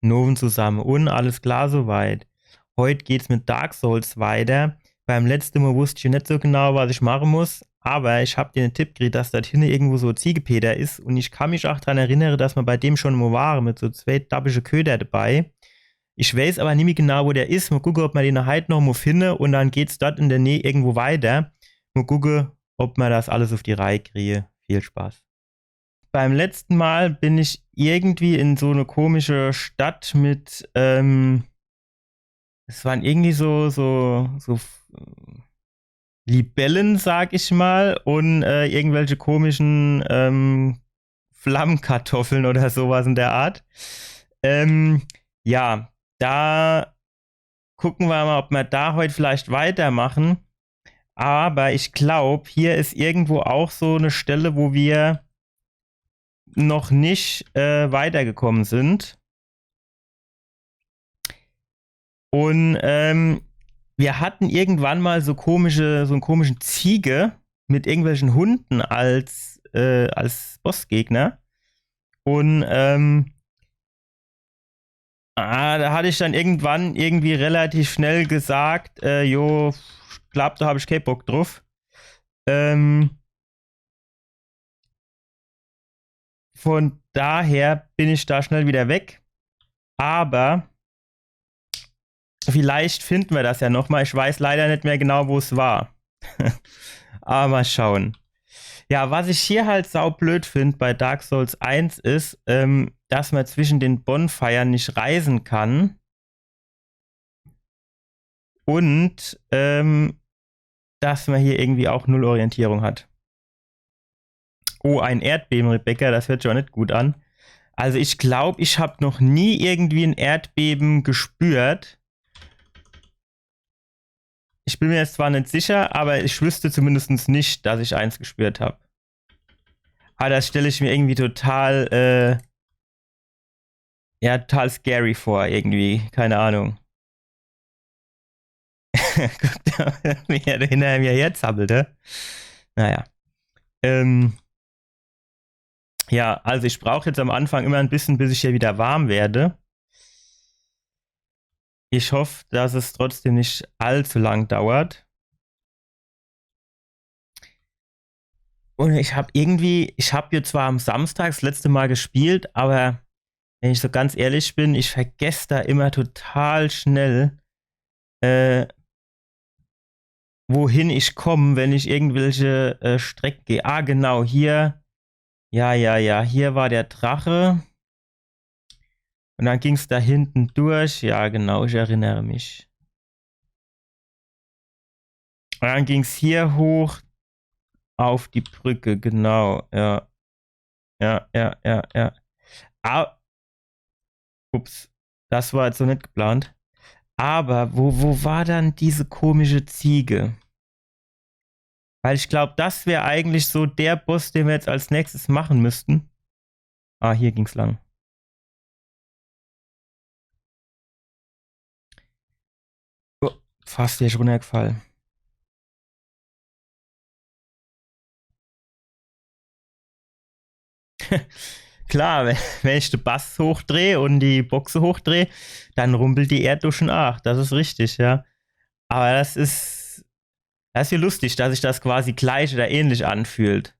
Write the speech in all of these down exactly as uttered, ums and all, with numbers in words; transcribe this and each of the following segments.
Nowend zusamme. Un alles klar soweit. Heut geht's mit Dark Souls weiter. Beim letzte Mol wusst ich net so genau, was ich mache muss, aber ich hab den Tipp gekriet, dass dort hinne irgendwo so Ziegepeter is. Un ich kann mich ach dran erinnere, dass mer bei dem schon mo ware mit so zwee dabbische Köter dabei. Ich weiß aber nimmi genau, wo der is. Mo gucke, ob mer den heit noch mo finne. Un dann geht's dort in der Näh irgendwo weiter. Mo gucke, ob mer das alles auf die Reihe krien. Viel Spaß. Beim letzten Mal bin ich irgendwie in so ne komische Stadt mit, ähm, es waren irgendwie so, so, so F-, Libellen, sag ich mal, un äh, irgendwelche komischen ähm, Flammkartoffeln oder sowas in der Art. Ähm, ja, da gucke mer mal, ob mer da heut vielleicht weitermache. Aber ich glaub, hier is irgendwo auch so ne Stelle, wo mer noch net äh, weitergekomme sin. Un ähm, mer hatte irgendwann mal so komische, so en komische Ziege mit irgendwelche Hunde als, äh, als Bossgegner. Un ähm, ah, da hatt ich dann irgendwann irgendwie relativ schnell gesagt, äh, jo, glaub, da hab ich kee Bock druf. Ähm, von daher bin ich da schnell wieder weg. Aber vielleicht finden mer das ja noch mal. Ich weiß leider net mehr genau, wo's war. Aber mal schauen. Ja, was ich hier halt saublöd find bei Dark Souls eins is, ähm, dass mer zwischen den Bonfiren net reise kann. Un ähm, dass mer hier irgendwie auch null Orientierung hat. Oh, ein Erdbeben, Rebecca, das hört sich auch net gut an. Also ich glaub, ich hab noch nie irgendwie en Erdbeben gespürt. Ich bin mer jetzt zwar net sicher, aber ich wüsst zumindest net, dass ich eins gespürt hab. Aber das stell ich mir irgendwie total, äh, ja, total scary vor, irgendwie. Keine Ahnung. Guck da, wie er hinter mir herzappelt, hä? Naja. Ähm, ja, also ich brauch jetzt am Anfang immer en bisschen, bis ich hier wieder warm werde. Ich hoff, dass es trotzdem net allzu lang dauert. Un ich hab irgendwie, ich hab hier zwar am Samstag das letzte Mal gespielt, aber wenn ich so ganz ehrlich bin, ich vergess da immer total schnell, äh, wohin ich komm, wenn ich irgendwelche äh, Strecke geh. Ah, genau, hier. Ja, ja, ja, hier war der Drache. Un dann ging's da hinten durch. Ja, genau, ich erinnere mich. Un dann ging's hier hoch auf die Brücke, genau, ja. Ja, ja, ja, ja. Ah, ups, das war jetzt so net geplant. Aber wo, wo war dann diese komische Ziege? Weil ich glaub, das wär eigentlich so der Boss, den mer jetzt als nächstes mache müssten. Ah, hier ging's lang. Oh, fast wär ich runnergefall. Klar, wenn, wenn ich de Bass hochdreh un die Boxe hochdreh, dann rumpelt die Erd durch den Arsch. Das is richtig, ja. Aber das is, das is ja lustig, dass sich das quasi gleich oder ähnlich anfühlt.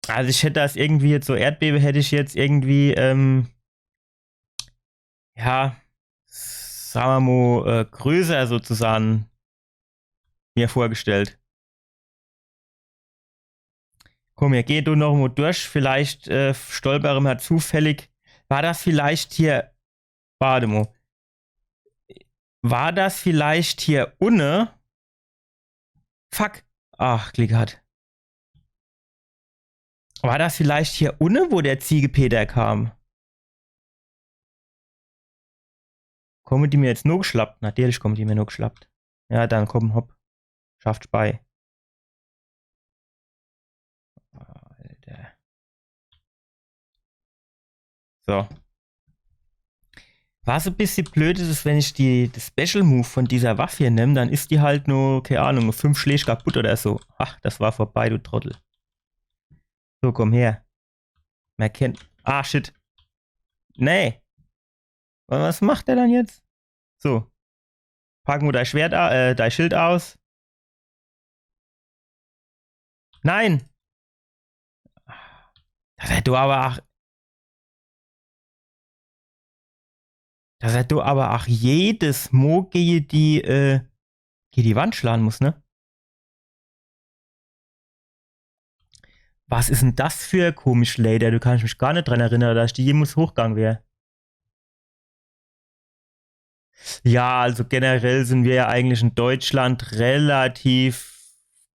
Also ich hätt das irgendwie jetzt so, Erdbebe hätt ich jetzt irgendwie, ähm, ja, sa mer mo, äh, größer sozusagen mir vorgestellt. Komm, mir gehn do noch mo durch. Vielleicht äh, stolpere mer zufällig. War das vielleicht hier? Warte mo. War das vielleicht hier unne? Fuck. Ach, Glick gehat. War das vielleicht hier unne, wo der Ziegepeter kam? Komme die mir jetzt nogeschlappt? Natürlich komme die mir nogeschlappt. Ja, dann komm, hopp. Schafft Spei. Alter. So. Was e bissje blöd is, is, wenn ich die, das Special Move von dieser Waff hier nemm, dann is die halt nur, kee Ahnung, nur fünf Schläg kaputt oder so. Ach, das war vorbei, du Trottel. So, komm her. Mer kennt. Ah, shit. Nee. Wa-, was macht der dann jetzt? So. Pack mo dei Schwert, au- äh, dei Schild aus. Nein! Dass er do awwer ach, dass er do awwer ach jedes Mo gehe die, äh, gehe die Wand schlage muss, ne? Was is denn das für e komisch Läder? Do kann ich mich gar net dran erinnere, dass ich do jemals hochgang wär. Ja, also generell sin mir ja eigentlich in Deutschland relativ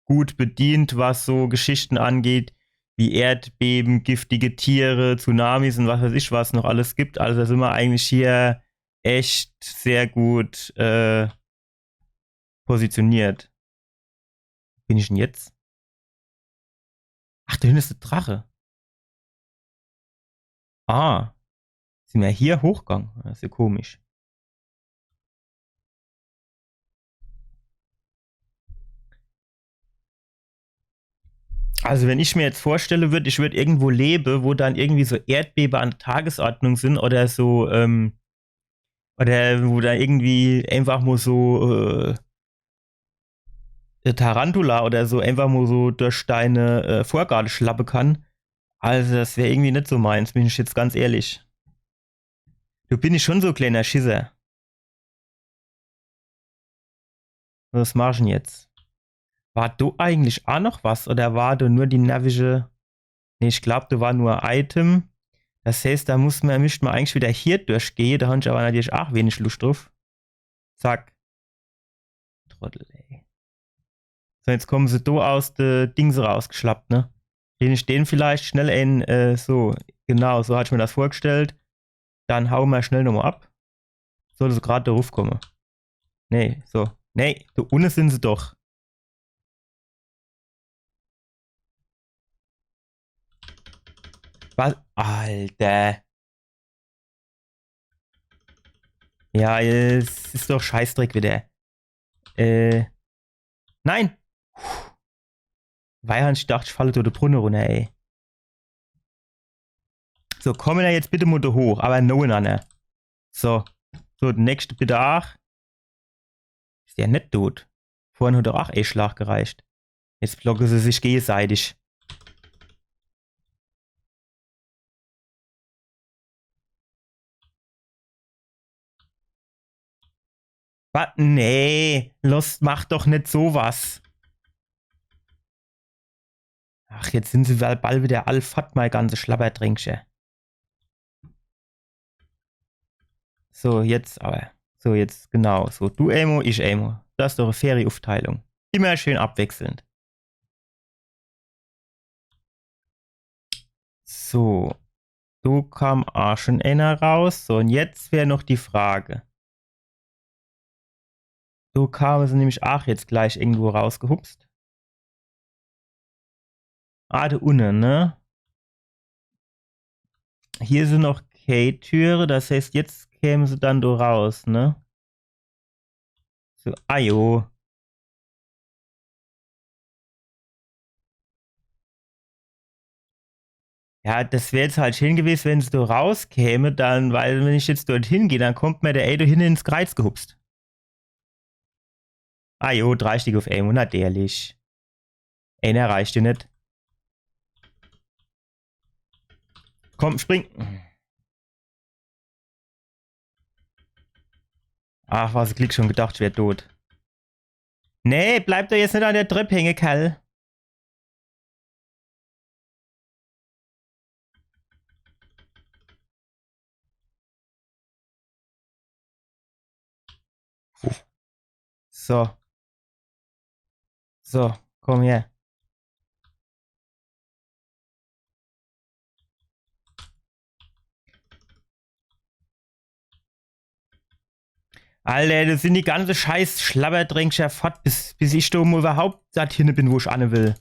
gut bedient, was so Geschichten angeht, wie Erdbeben, giftige Tiere, Tsunamis und was weiß ich, was noch alles gibt. Also do sin mir eigentlich hier echt sehr gut, äh, positioniert. Wo bin ich denn jetzt? Ach, do hinne is de Drache. Ah. Sin mir hier hochgang? Das is ja komisch. Also wenn ich mir jetzt vorstelle würd, ich würd irgendwo lebe, wo dann irgendwie so Erdbebe an der Tagesordnung sin oder so, ähm, oder wo dann irgendwie einfach mo so, äh, e Tarantula oder so einfach mo so durch deine, äh, Vorgarte schlappe kann. Also das wär irgendwie net so meins, bin ich jetzt ganz ehrlich. Do bin ich schon so e kleiner Schisser. Was mach ich denn jetzt? War do eigentlich ach noch was oder war do nur die nervische? Nee, ich glaub, do war nur e Item. Das heißt, do muss mer, misst mer eigentlich wieder hier durchgehe. Do hab ich awwer natürlich ach wenig Luscht druff. Zack. Trottel, ey. So, jetzt kommen se do aus de Dings rausgeschlappt, ne? Krie ich den vielleicht schnell in, äh, so. Genau, so hat ich mir das vorgestellt. Dann haue mer schnell nomo ab. Soll se grad do ruffkomme. Nee, so. Nee, do unne sin se doch. Was? Alter. Ja, es is doch Scheißdreck wieder. Äh. Nein! Weil ich dacht, ich falle durch de Brunne runner, ey. So, komme do jetzt bitte mo do hoch, awwer no, ne? So. So, de nächschte bitte ach. Is der net tot? Vorhin hat doch ach e Schlag gereicht. Jetzt blocke se sich gegeseitig. Wa-, nee, los, mach doch net so was. Ach, jetzt sin se bal-, bald wieder all fort, mei ganze Schlabberdränkcher. So, jetzt awwer. So, jetzt, genau. So, du emo, ich emo. Das is doch e faire Ufteilung. Immer schön abwechselnd. So. Do kam ach schon ener raus. So, un jetzt wär noch die Frage. Do kame se nämlich ach jetzt gleich irgendwo rausgehupst. Ah, do unne, ne? Hier sin noch kee Türe, das heißt, jetzt käme se dann do raus, ne? So, ajo. Ja, das wär jetzt halt schön gewese, wenn se do rauskäme, dann, weil wenn ich jetzt dorthin geh, dann kommt mer der Ey do hinne ins Kreiz gehupst. Ah jo, drei Stick uf emo, natürlich. Ener reicht jo net. Komm, spring. Ach, was e Glick, schon gedacht, ich wär tot. Nee, bleib doch jetzt net an der Trepp hänge, Kerl. So. So, komm her. Alter, do sin die ganze scheiß Schlabberdränkcher fort, bis, bis ich do mo iwwerhaupt dort hinne bin, wo ich anne will.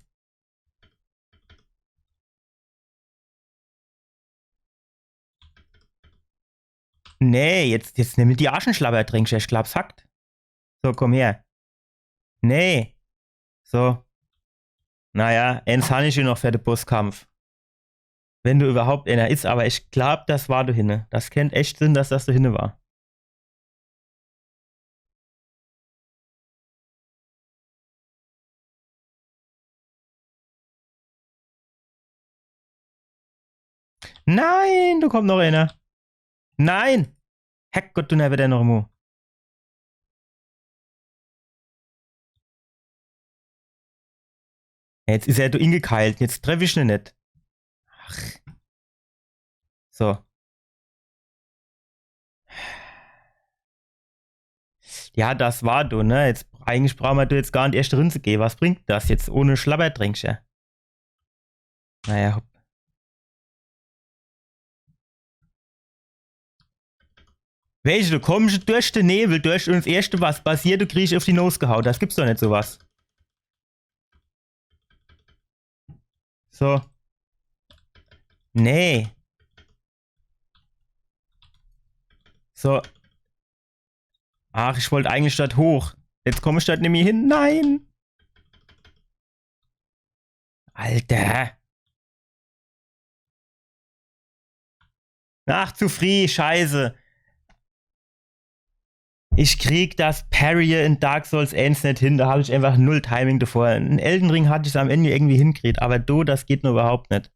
Nee, jetzt, jetzt nimm die Aschenschlabberdränkcher, ich glaab's hackt. So, komm her. Nee. So. Naja, ens han ich jo noch fer de Bosskampf. Wenn do überhaupt eener is, aber ich glaub, das war do hinne. Das kennt echt sinn, dass das do hinne war. Nein, do kommt noch eener. Nein! Herrgott, du nervt der noch mo. Jetzt is er do ingekeilt. Jetzt treff ich ne net. Ach. So. Ja, das war do, ne? Jetzt, eigentlich brauche mer do jetzt gar net erscht drin zu gehe. Was bringt das jetzt ohne Schlabbertränkche? Naja, hopp. Weescht, du kommsch durch de Nebel durch un das erschte, was passiert, du kriegsch uf die Nos gehaut. Das gibt's doch net, so was. So. Nee. So. Ach, ich wollt eigentlich dort hoch. Jetzt komm ich dort nimmi hin. Nein. Alter. Ach, zu frieh, scheiße. Ich krieg das Parry in Dark Souls eins net hin, do hab ich einfach null Timing davor. In Elden Ring hat ich's am Ende irgendwie hinkriegt, aber do, das geht nur überhaupt net.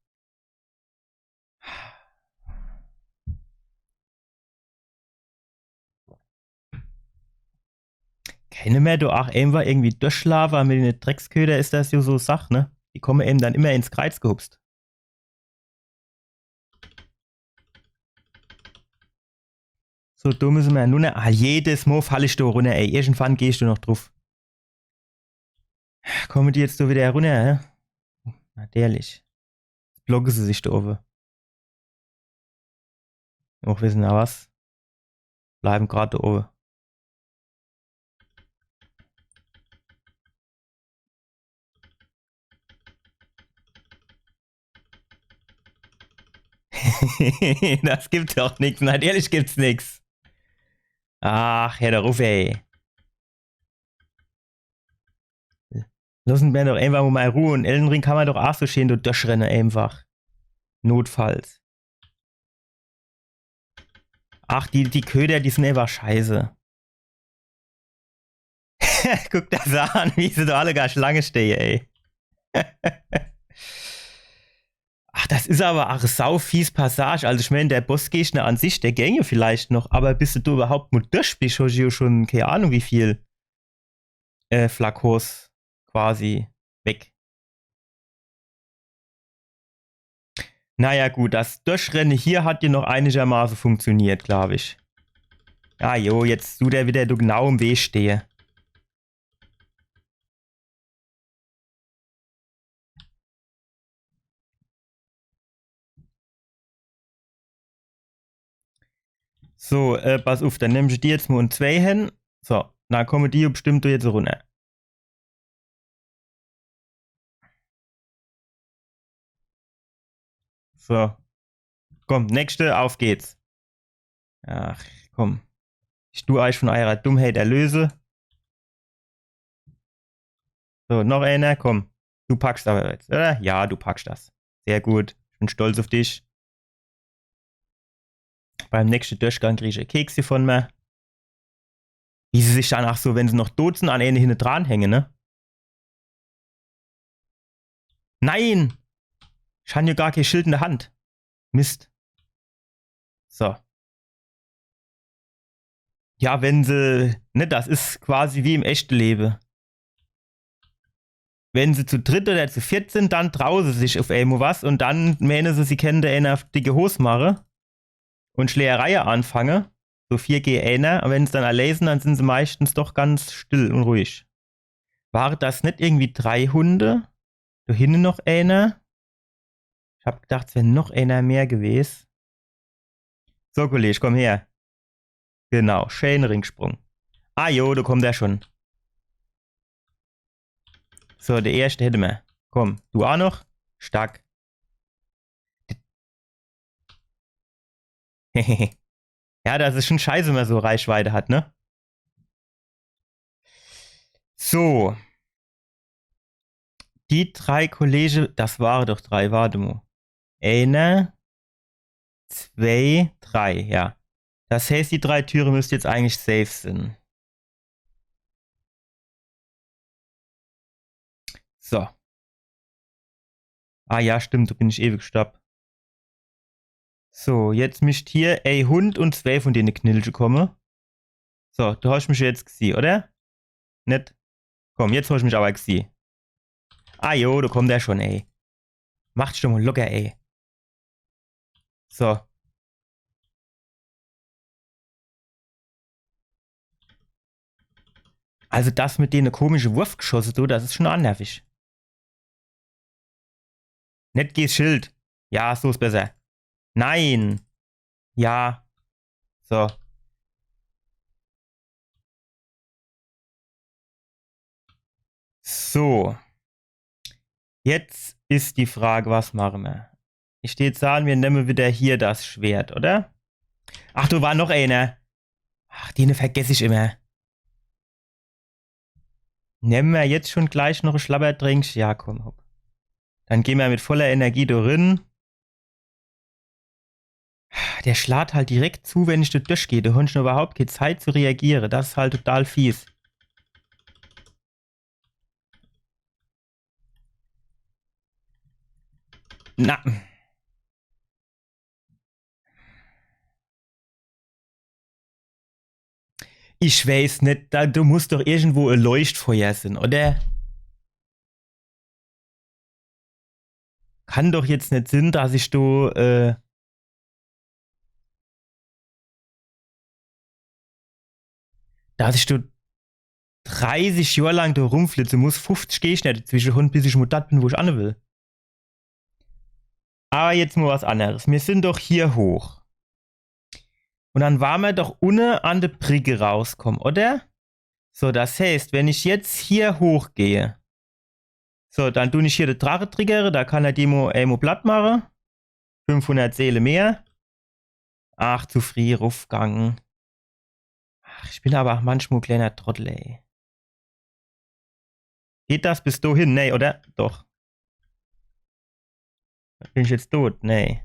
Kenne mer do ach einfach irgendwie durchschlafe, mit de Drecksköder is das jo so Sach, ne? Die komme eben dann immer ins Kreiz gehupst. So, do müsse mer nunner. Ah, jedes Mo fall ich do runner, ey. Irgendwann geh ich do noch druf. Komme die jetzt do wieder runner, hä? Natürlich. Blocke se sich do owwe. Och, wisse na was? Bleiben grad do owwe. Das gibt doch nix. Natürlich gibt's nix. Ach, her doch uf, ey. Losse mer doch einfach mo mei Ruh. In Elden Ring kann mer doch ach so schee do durchrenne einfach. Notfalls. Ach, die, die Köder, die sin einfach scheiße. Guck das an, wie se do alle gar Schlange stehe, ey. Ach, das is aber ach e sau fies Passage. Also ich mein, der Bossgegner an sich, der gänge vielleicht noch, aber bis du do überhaupt mo durch bisch, hosch du jo schon, kee Ahnung, wie viel, äh, Flakons quasi weg. Naja, gut, das Durchrenne hier hat jo noch einigermaße funktioniert, glaub ich. Ah jo, jetzt dut der wieder do genau im Weg stehe. So, äh, pass uf, dann nemm ich die jetzt mo in zwee Hänn. So, dann komme die bestimmt do jetzt runner. So. Komm, nächste, auf geht's. Ach, komm. Ich du eich von eurer Dummheit erlöse. So, noch eener, komm. Du packst aber jetzt, oder? Ja, du packst das. Sehr gut. Ich bin stolz auf dich. Beim nächste Durchgang krieg ich e Keks hier von mir. Wie se sich dann ach so, wenn se noch dot sin, an eene hinne dran hänge, ne? Nein! Ich han jo gar kee Schild in der Hand. Mist. So. Ja, wenn se, ne, das is quasi wie im echte Lewe. Wenn se zu dritt oder zu viert sin, dann traue se sich uf emol was un dann meene se, se kennte eener dicke Hos mache un Schlägereie anfange. So vier gege eener. Un wenn se dann allee sin, dann sin se meistens doch ganz still un ruhig. Ware das net irgendwie drei Hunde? Do hinne noch eener? Ich hab gedacht, s wär noch eener mehr gewes. So, Kolleg, komm her. Genau, schäne Ringsprung. Ah jo, do kommt er schon. So, de erschte hätte mer. Komm, du ach noch. Stark. Ja, das is schon scheiße, wenn mer so Reichweite hat, ne? So. Die drei Kollege, das ware doch drei, warte mo. Eener, zwei, drei, ja. Das heißt, die drei Türe müsste jetzt eigentlich safe sin. So. Ah ja, stimmt, do bin ich ewig stopp. So, jetzt misst hier e Hund und zwei von dene Knilche komme. So, do hasch mich jetzt gesieh, oder? Net? Komm, jetzt hasch mich aber gesieh. Ah jo, do kommt er schon, ey. Mach dich doch mo locker, ey. So. Also das mit dene komische Wurfgeschosse, du, das is schon annervig. Net gees Schild. Ja, so is besser. Nein. Ja. So. So. Jetzt is die Frage, was mache mer? Ich deet sage, mir nemme wieder hier das Schwert, oder? Ach, do war noch eener. Ach, dene vergess ich immer. Nemme mer jetzt schon gleich noch e Schlabbertränk? Ja, komm, hopp. Dann gehn mer mit voller Energie do rin. Der schlaat halt direkt zu, wenn ich do durchgeh. Do hon ich noch überhaupt kee Zeit zu reagiere. Das is halt total fies. Na. Ich weiß net, da, do muss doch irgendwo e Leuchtfeuer sin, oder? Kann doch jetzt net sin, dass ich do, äh, dass ich do dreißig Johr lang do rumflitze muss, fünfzig Gegner dezwische hon, bis ich mo dort bin, wo ich anne will. Aber jetzt mo was anneres. Mir sin doch hier hoch. Und dann war mer doch unne an de Bricke rauskomme, oder? So, das heißt, wenn ich jetzt hier hochgehe, so, dann tun ich hier de Drache triggere, da kann er die mo, äh, mo platt mache. Fünfhundert Seele mehr. Ach, zu frieh rufgange. Ach, ich bin aber ach manchmal e kleiner Trottel, ey. Geht das bis dohin? Nee, oder? Doch. Bin ich jetzt tot? Nee.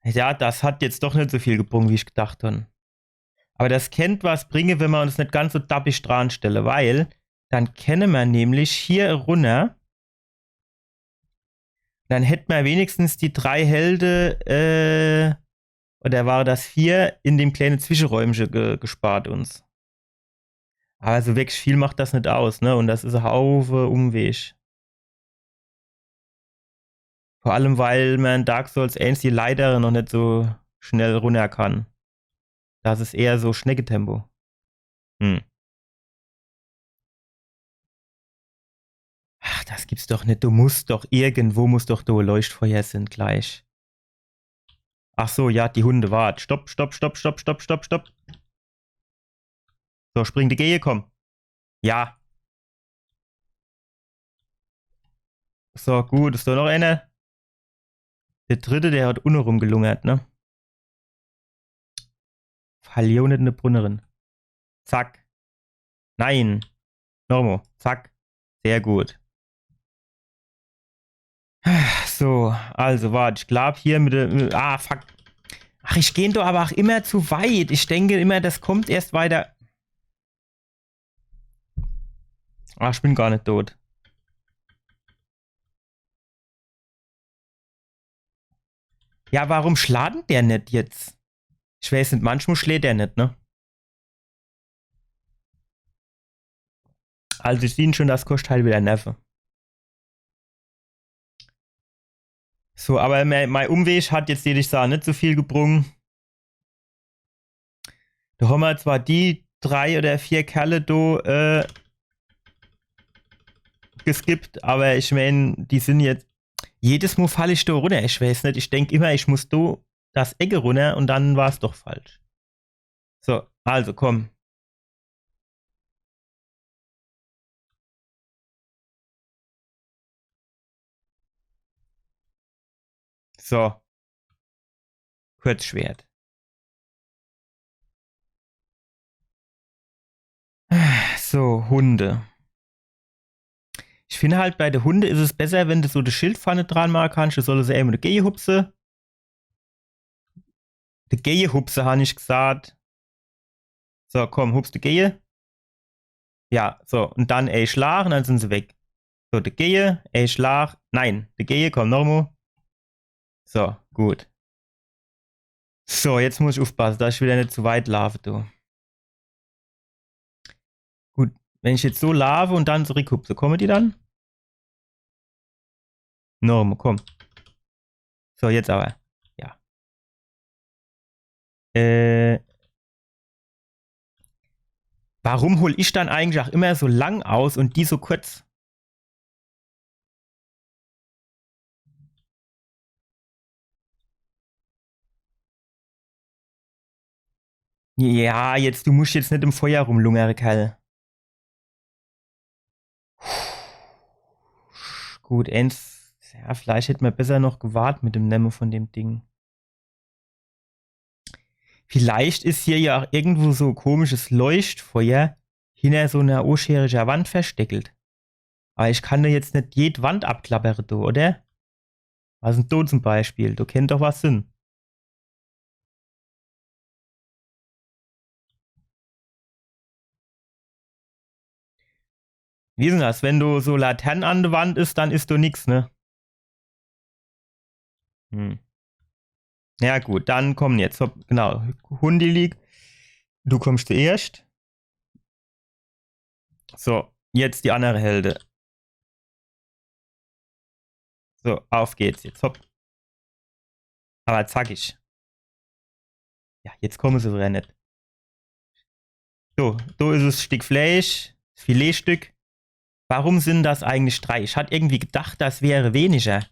Ja, das hat jetzt doch net so viel gebrung, wie ich gedacht hon. Aber das kennt was bringe, wenn mer uns net ganz so dappisch dran stelle, weil dann kenne mer nämlich hier runner. Dann hätt mer wenigstens die drei Helde, äh, oder war das vier, in dem kleine Zwischeräumche ge gespart uns. Aber so wirklich viel macht das net aus, ne? Und das is e Haufe Umweg. Vor allem, weil mer in Dark Souls eins die Leiter noch net so schnell runner kann. Das is eher so Schnecketempo. Hm. Ach, das gibt's doch net. Du musst doch, irgendwo muss doch do Leuchtfeuer sin gleich. Ach so, ja, die Hunde, wart. Stopp, stopp, stopp, stopp, stopp, stopp, stopp. So, spring degege, komm. Ja. So, gut, is do noch eener? Der dritte, der hat unne rumgelungert, ne? Fall jo net in de Brunne rin. Zack. Nein. Nochmo. Zack. Sehr gut. So, also, wart, ich glaub hier mit der, mit, ah, fuck. Ach, ich geh doch aber auch immer zu weit. Ich denke immer, das kommt erst weiter. Ah, ich bin gar net tot. Ja, warum schlaat der net jetzt? Ich weiß net, manchmal schläht der net, ne? Also ich sieh schon, das koscht halt wieder Nerve. So, aber mei, mei Umweg hat jetzt, deet ich sage, net so viel gebrung. Do hommer zwar die drei oder vier Kerle do, äh, geskippt, aber ich mein, die sin jetzt, jedes Mo fall ich do runner. Ich weiß net, ich denk immer, ich muss do das Ecke runner und dann war's doch falsch. So, also komm. So. Kurzschwert. So, Hunde. Ich Find halt, bei de Hunde is es besser, wenn de so de Schild vorne dran mache kannsch, solle se emol degeje hupse. Degeje hupse, han ich gesaat. So, komm, hups degeje. Ja, so, un dann e Schlag un dann sin se weg. So, degeje, e Schlag. Nein, degeje, komm, nochmo. So, gut. So, jetzt muss ich ufpasse, dass ich wieder net zu weit laafe, du. Gut, wenn ich jetzt so laafe un dann zurückhupse, komme die dann? Norm, komm. So, jetzt aber. Ja. Äh. Warum hol ich dann eigentlich auch immer so lang aus und die so kurz? Ja, jetzt, du musst jetzt net im Feuer rumlungere, Kerl. Gut, eins. Ja, vielleicht hätt mer besser noch gewart mit dem Nemme von dem Ding. Vielleicht is hier ja auch irgendwo so komisches Leuchtfeuer hinter so ner oscherischer Wand versteckelt. Aber ich kann do jetzt net jed Wand abklappere, du, oder? Was denn do zum Beispiel? Do kennt doch was sin. Wie is denn das? Wenn do so Latern an de Wand is, dann is do nix, ne? Hm. Ja gut, dann komm jetzt. Hopp, genau. Hundilik, du kommst zuerscht. So, jetzt die annere Hälfte. So, auf geht's jetzt. Hopp. Aber zackig. Ja, jetzt komme se wieder net. So, do is es Stick Fleisch, das Filetstück. Warum sin das eigentlich drei? Ich hat irgendwie gedacht, das wäre weniger.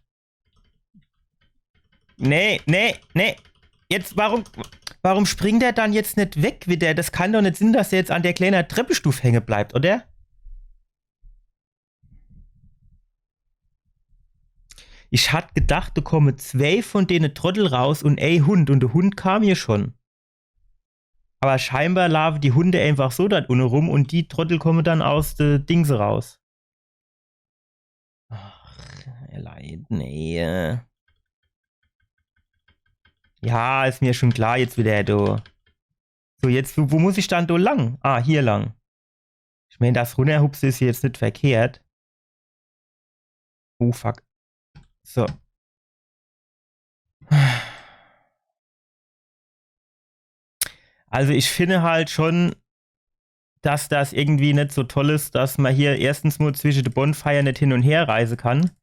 Nee, nee, nee. Jetzt, warum, warum springt er dann jetzt net weg wieder? Das kann doch net sin, dass er jetzt an der kleiner Treppestuf hänge bleibt, oder? Ich hat gedacht, do komme zwei von dene Trottel raus und e Hund. Und de Hund kam hier schon. Aber scheinbar laafe die Hunde einfach so dort unne rum und die Trottel komme dann aus de Dingse raus. Ach, ihr Leit, nee. Ja, is mir schon klar jetzt wieder, du. So, jetzt, wo, wo muss ich dann do lang? Ah, hier lang. Ich mein, das Runnerhupse is jetzt net verkehrt. Oh, fuck. So. Also ich finde halt schon, dass das irgendwie net so toll is, dass man hier erstens mal zwischen de Bonfire net hin und her reise kann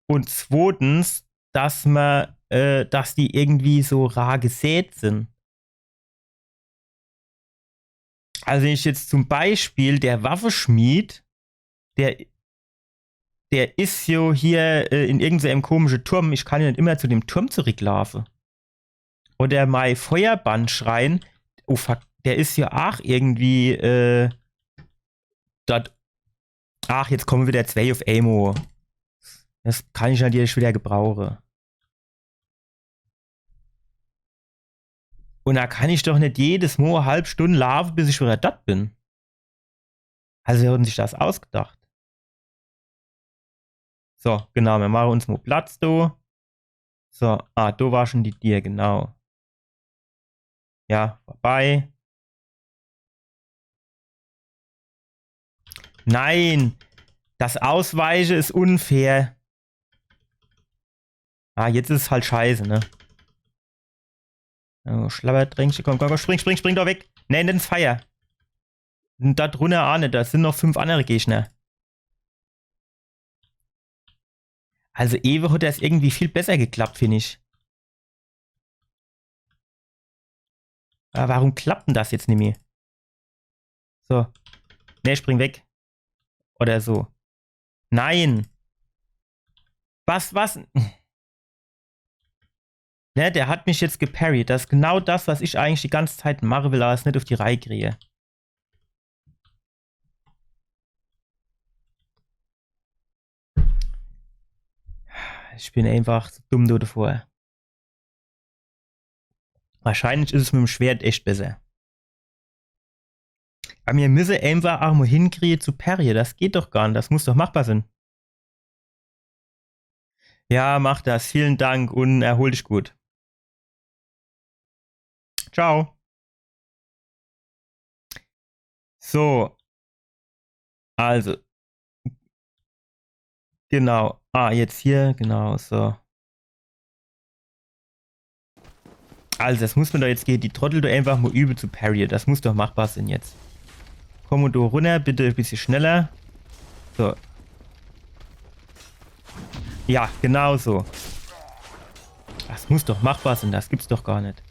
und zwotens, dass man, äh, dass die irgendwie so rar gesät sin. Also wenn ich jetzt zum Beispiel der Waffeschmied, der, der is jo hier, äh, in irgendeinem komische Turm, ich kann ja net immer zu dem Turm zurücklaafe. Oder mei Feuerbandschrein, oh fuck, der is ja aach irgendwie, äh, dort. Ach, jetzt komme wieder zwei auf emo. Das kann ich natürlich wieder gebrauche. Und da kann ich doch net jedes Mo e halb Stunde laafe, bis ich wieder dort bin. Also, wer hat sich das ausgedacht? So, genau, wir mache uns mo Platz, du. So, ah, do war schon die Dier, genau. Ja, vorbei. Nein! Das Ausweiche is unfair. Ah, jetzt is es halt scheiße, ne? Oh, Schlabbertränkche, komm, komm, komm, spring, spring, spring doch weg. Nee, net ins Feier. Und da drunner aach net, das sin noch fünf andere Gegner. Also ewe hat das irgendwie viel besser geklappt, find ich. Aber warum klappt denn das jetzt nimmi? So. Nee, spring weg. Oder so. Nein. Was, was? Ne, der hat mich jetzt geparried. Das is genau das, was ich eigentlich die ganze Zeit mache will, aber es net auf die Reihe kriege. Ich bin einfach zu dumm do davor. Wahrscheinlich is es mit dem Schwert echt besser. Awwer mir müsse einfach ach mo hinkrie zu parrie. Das geht doch gar net. Das muss doch machbar sin. Ja, mach das. Vielen Dank un erhol dich gut. Ciao. So. Also. Genau. Ah, jetzt hier. Genau, so. Also, das muss mer doch jetzt gege die Trottel doch einfach mo übe zu parrie. Das muss doch machbar sin jetzt. Komm mo do runner, bitte e bissje schneller. So. Ja, genau so. Das muss doch machbar sin, das gibt's doch gar net.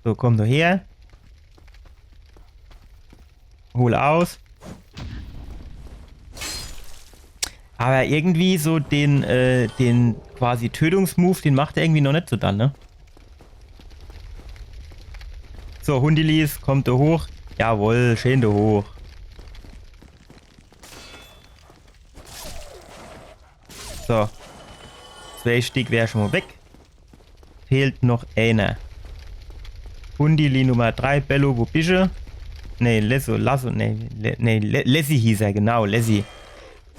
So, komm do her. Hol aus. Awwer irgendwie so den, äh, den quasi Tötungsmove, den macht er irgendwie noch net so dann, ne? So, Hundilis, kommt do hoch. Jawohl, schön do hoch. So. Zwee Stick wär schon mo weg. Fehlt noch eener. Hundili Nummer drei, Bello, wo bische? Nee, Lesso, Lasso, nee, Le nee Le Lassie hieß er, genau, Lassie.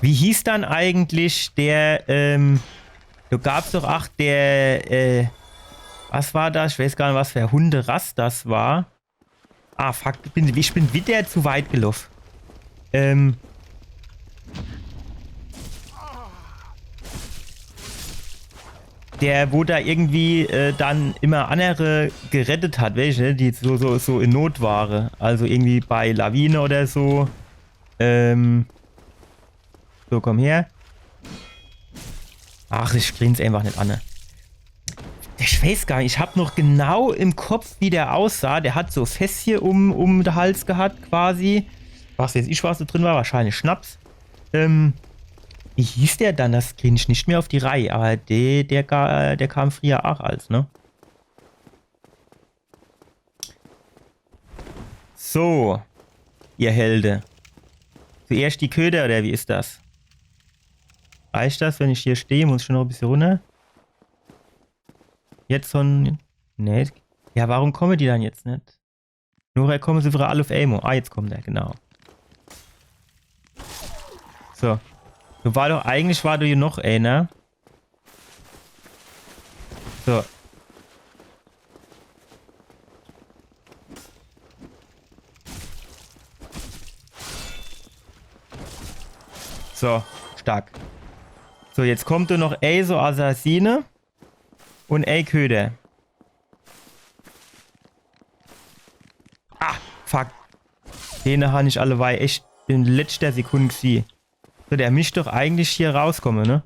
Wie hieß dann eigentlich der, ähm, do gab's doch, ach, der, äh, was war das? Ich weiß gar net, was für e Hunderass das war. Ah, fuck, ich bin, ich bin wieder zu weit geloff. Ähm. Der, wo do irgendwie, äh, dann immer annere gerettet hat, weesche, ne? Die so, so, so in Not ware. Also irgendwie bei Lawine oder so. Ähm. So, komm her. Ach, ich krieg's einfach net an, ne? Ich weiß gar net, ich hab noch genau im Kopf, wie der aussah. Der hat so Fässchen um, um de Hals gehat, quasi. Was weiß ich, was do drin war, wahrscheinlich Schnaps. Ähm, wie hieß der dann? Das krieg ich net mehr uff die Reih, awwer der, der, ga- der kam frieher ach als, ne? So, ihr Helde. Zuerscht die Köder, oder wie is das? Reicht das, wenn ich hier steh? Muss ich schon noch e bissje runner? Jetzt schon. Nee. Ja, warum komme die dann jetzt net? Nochher komme se widder all uff emol. Ah, jetzt kommt er, genau. So. Do war doch, eigentlich war do hier noch eener. So. So, stark. So, jetzt kommt do noch e so Assassine un e Köder. Ah, fuck. Dene han ich allewei echt in letschter Sekund gesieh. So, der misst doch eigentlich hier rauskomme, ne?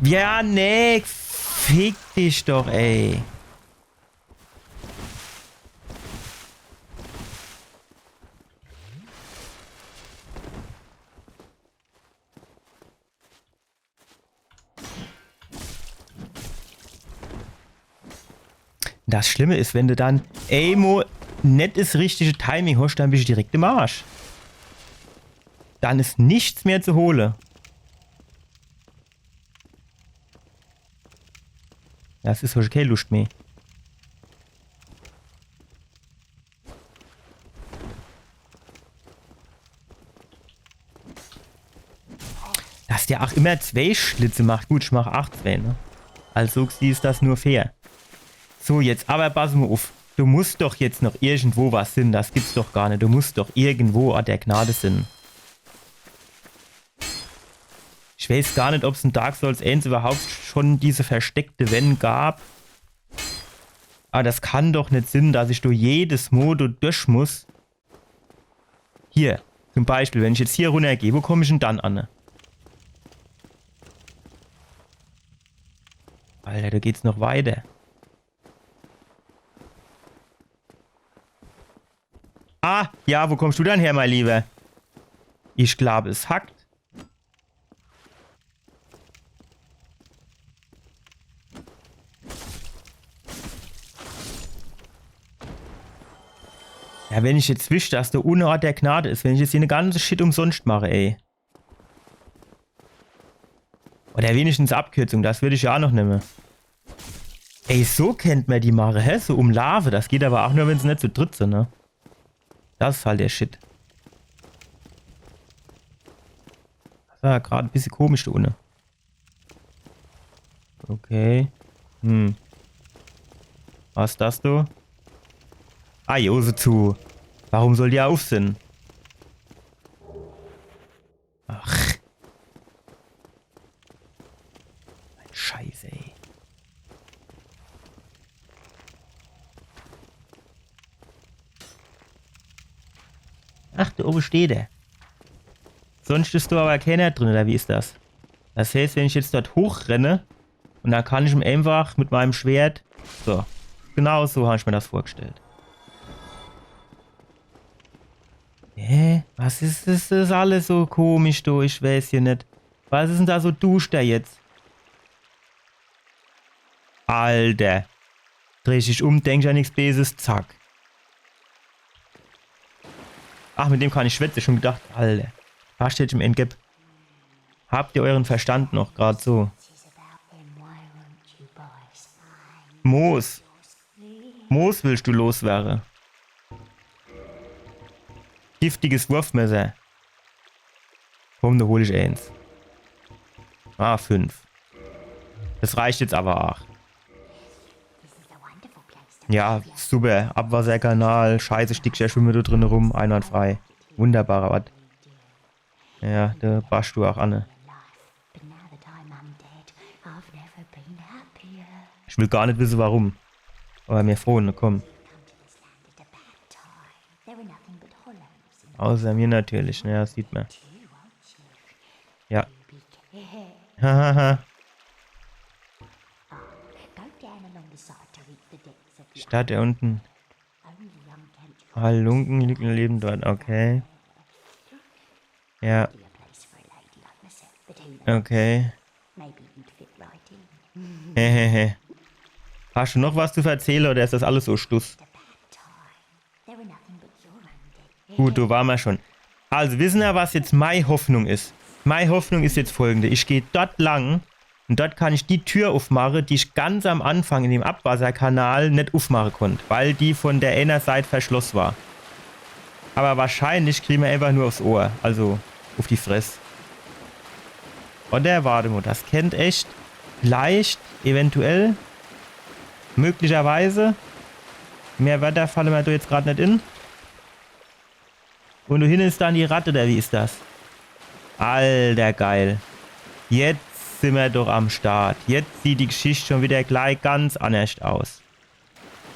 Ja, nee, fick dich doch, ey. Das Schlimme is, wenn de dann emol net es richtige Timing hosch, dann bisch de direkt im Arsch. Dann is nix mehr zu hole. Das is hosch kee Luscht mehr. Dass der ach immer zwee Schlitze macht. Gut, ich mach ach zwee, ne? Also, sie is das nur fair. So, jetzt awwer pass mo uff. Do muss doch jetzt noch irgendwo was sin. Das gibt's doch gar net. Do muss doch irgendwo Ort der Gnade sin. Ich weiß gar net, ob's in Dark Souls eens iwwerhaupt schon diese versteckte Wänn gab. Awwer das kann doch net sin, dass ich do jedes Mo do durch muss. Hier, zum Beispiel, wenn ich jetzt hier runnergeh, wo komm ich dann dann anne? Alter, do geht's noch weiter. Ah, ja, wo kommst du dann her, mein Lieber? Ich glaub, es hackt. Ja, wenn ich jetzt wisst, dass do unne Ort der Gnade is, wenn ich jetzt hier de ganze Shit umsonscht mache, ey. Oder wenigstens Abkürzung, das würd ich ja ach noch nemme. Ey, so kennt mer die mache, hä? So umlaafe. Das geht awwer ach nur, wenn se net zu dritt sin, ne? Das is halt der Shit. Das war grad e bissje komisch do unne. Okay. Hm. Was is das do? Ah, Jose zu. Warum soll die uff sin? Ach. Scheiße, ey. Ach, do owwe steht er. Sonscht is do awwer kenner drin, oder wie is das? Das heißt, wenn ich jetzt dort hochrenne, un dann kann ich em einfach mit meinem Schwert. So. Genau so hab ich mir das vorgestellt. Hä? Was is, is das alles so komisch, du? Ich weiß hier net. Was is denn da so duschter jetzt? Alter. Dreh dich um, denk an nix Beses, zack. Ach, mit dem kann ich schwätze, schon gedacht, Alter. Fast hätt ich em en geb. Habt ihr euren Verstand noch? Grad so. Moos. Moos willst du loswerre? Giftiges Wurfmesser. Komm, do hol ich eens. Ah, fünf. Das reicht jetzt awwer ach. Ja, super. Abwasserkanal, Scheiße, Stickcher schwimme do drin rum, einwandfrei. Wunderbarer Ort. Ja, do passt du ach an, ne? Ich will gar net wisse, warum. Awwer mir froh, ne, komm. Außer mir natürlich, ne, das sieht mer. Ja. Hahaha. Stadt der unten. Halunken liegt ein Leben dort, okay. Ja. Okay. Hehehe. Hast du noch was zu verzähle oder is das alles so Stuss? Gut, do ware mer schon. Also, wisse er, was jetzt mei Hoffnung is? Mei Hoffnung is jetzt folgende. Ich geh dort lang un dort kann ich die Tür uffmache, die ich ganz am Anfang in dem Abwasserkanal net uffmache konnt, weil die von der eener Seit verschloss war. Awwer wahrscheinlich krien mer einfach nur uffs Ohr, also uff die Fress. Oder wart emol, das kennt echt, vielleicht, eventuell, möglicherweise. Mehr Wörter falle mer do jetzt grad net in. Un do hinne is dann die Ratte, oder wie is das? Alter, geil. Jetzt sin mer doch am Start. Jetzt sieht die Geschicht schon wieder glei ganz annerscht aus.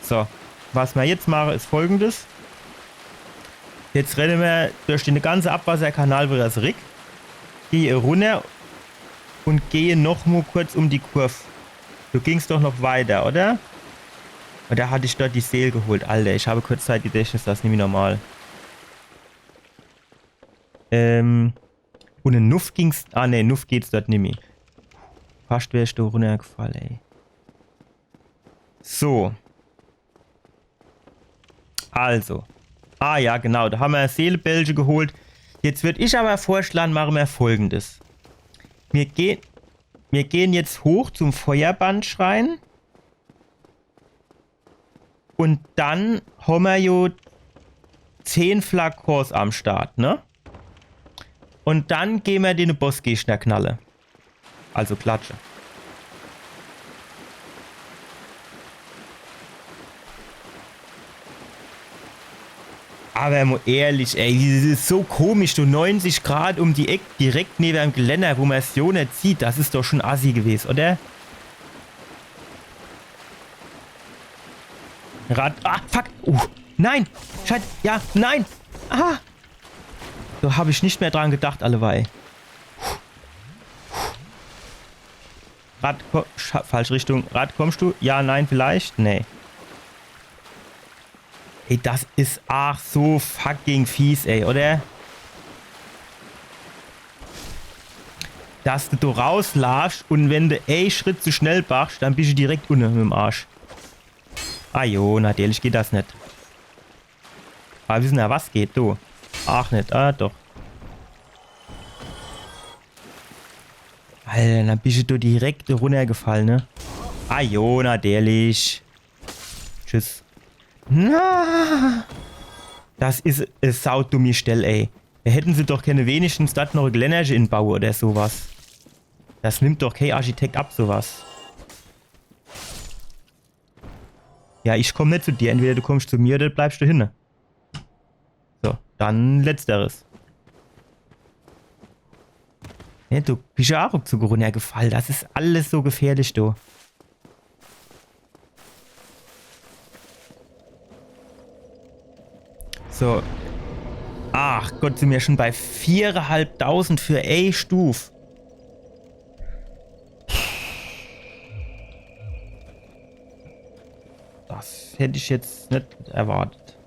So, was mer jetzt mache, is folgendes. Jetzt renne mer durch den ganze Abwasserkanal wieder zurick. Gehe runner un gehe noch mo kurz um die Kurv. Do ging's doch noch weiter, oder? Oder hatt ich dort die Seel geholt? Alter, ich hab Kurzzeitgedächtnis, das is nimmi normal. Ähm, un in Nuff ging's, ah, nee, Nuff geht's dort nimmi. Fascht wär ich do runnergefall, ey. So. Also. Ah ja, genau, do hammer Seelebälge geholt. Jetzt würd ich awwer vorschlache, mache mer Folgendes. Mir gehn, mir gehn jetzt hoch zum Feuerbandschrein. Un dann hammer jo zehn Flakons am Start, ne? Un dann gehn mer den Bossgegner knalle. Also klatsche. Awwer mo ehrlich, ey, das is so komisch, du, neunzig Grad um die Eck, direkt newe em Geländer, wo mer's jo net sieht. Das is doch schon assi gewes, oder? Rad. Ah, fuck. Uh, nein. Scheiße. Ja, nein. Ah. Do hab ich net mehr dran gedacht, alleweil. Rad, ko-, scha-, falsch Richtung. Rad, kommst du? Ja, nein, vielleicht? Nee. Ey, das is ach so fucking fies, ey, oder? Dass du do rauslaafsch un wenn du e Schritt zu schnell machsch, dann bisch du direkt unne mim Arsch. Ah jo, natürlich geht das net. Awwer wisse er, was geht, du? Ach net, ah doch. Ah, Alter, dann bisch du direkt runnergefall, ne? Ah jo, natürlich. Tschüss. Na, das is e saudummi Stell, ey. Do hätten se doch kenne wenigstens do noch e Geländerche inbaue oder so was. Das nimmt doch kee Architekt ab, so was. Ja, ich komm net zu dir. Entweder du kommsch zu mir oder du bleibsch do hinne. So, dann letzteres. Ne, du bisch ja ach ruckzuck runnergefall. Das is alles so gefährlich, du. So. Ach Gott, sin mer schon bei viereinhalbtausend für e Stuf. Das hätt ich jetzt net erwartet.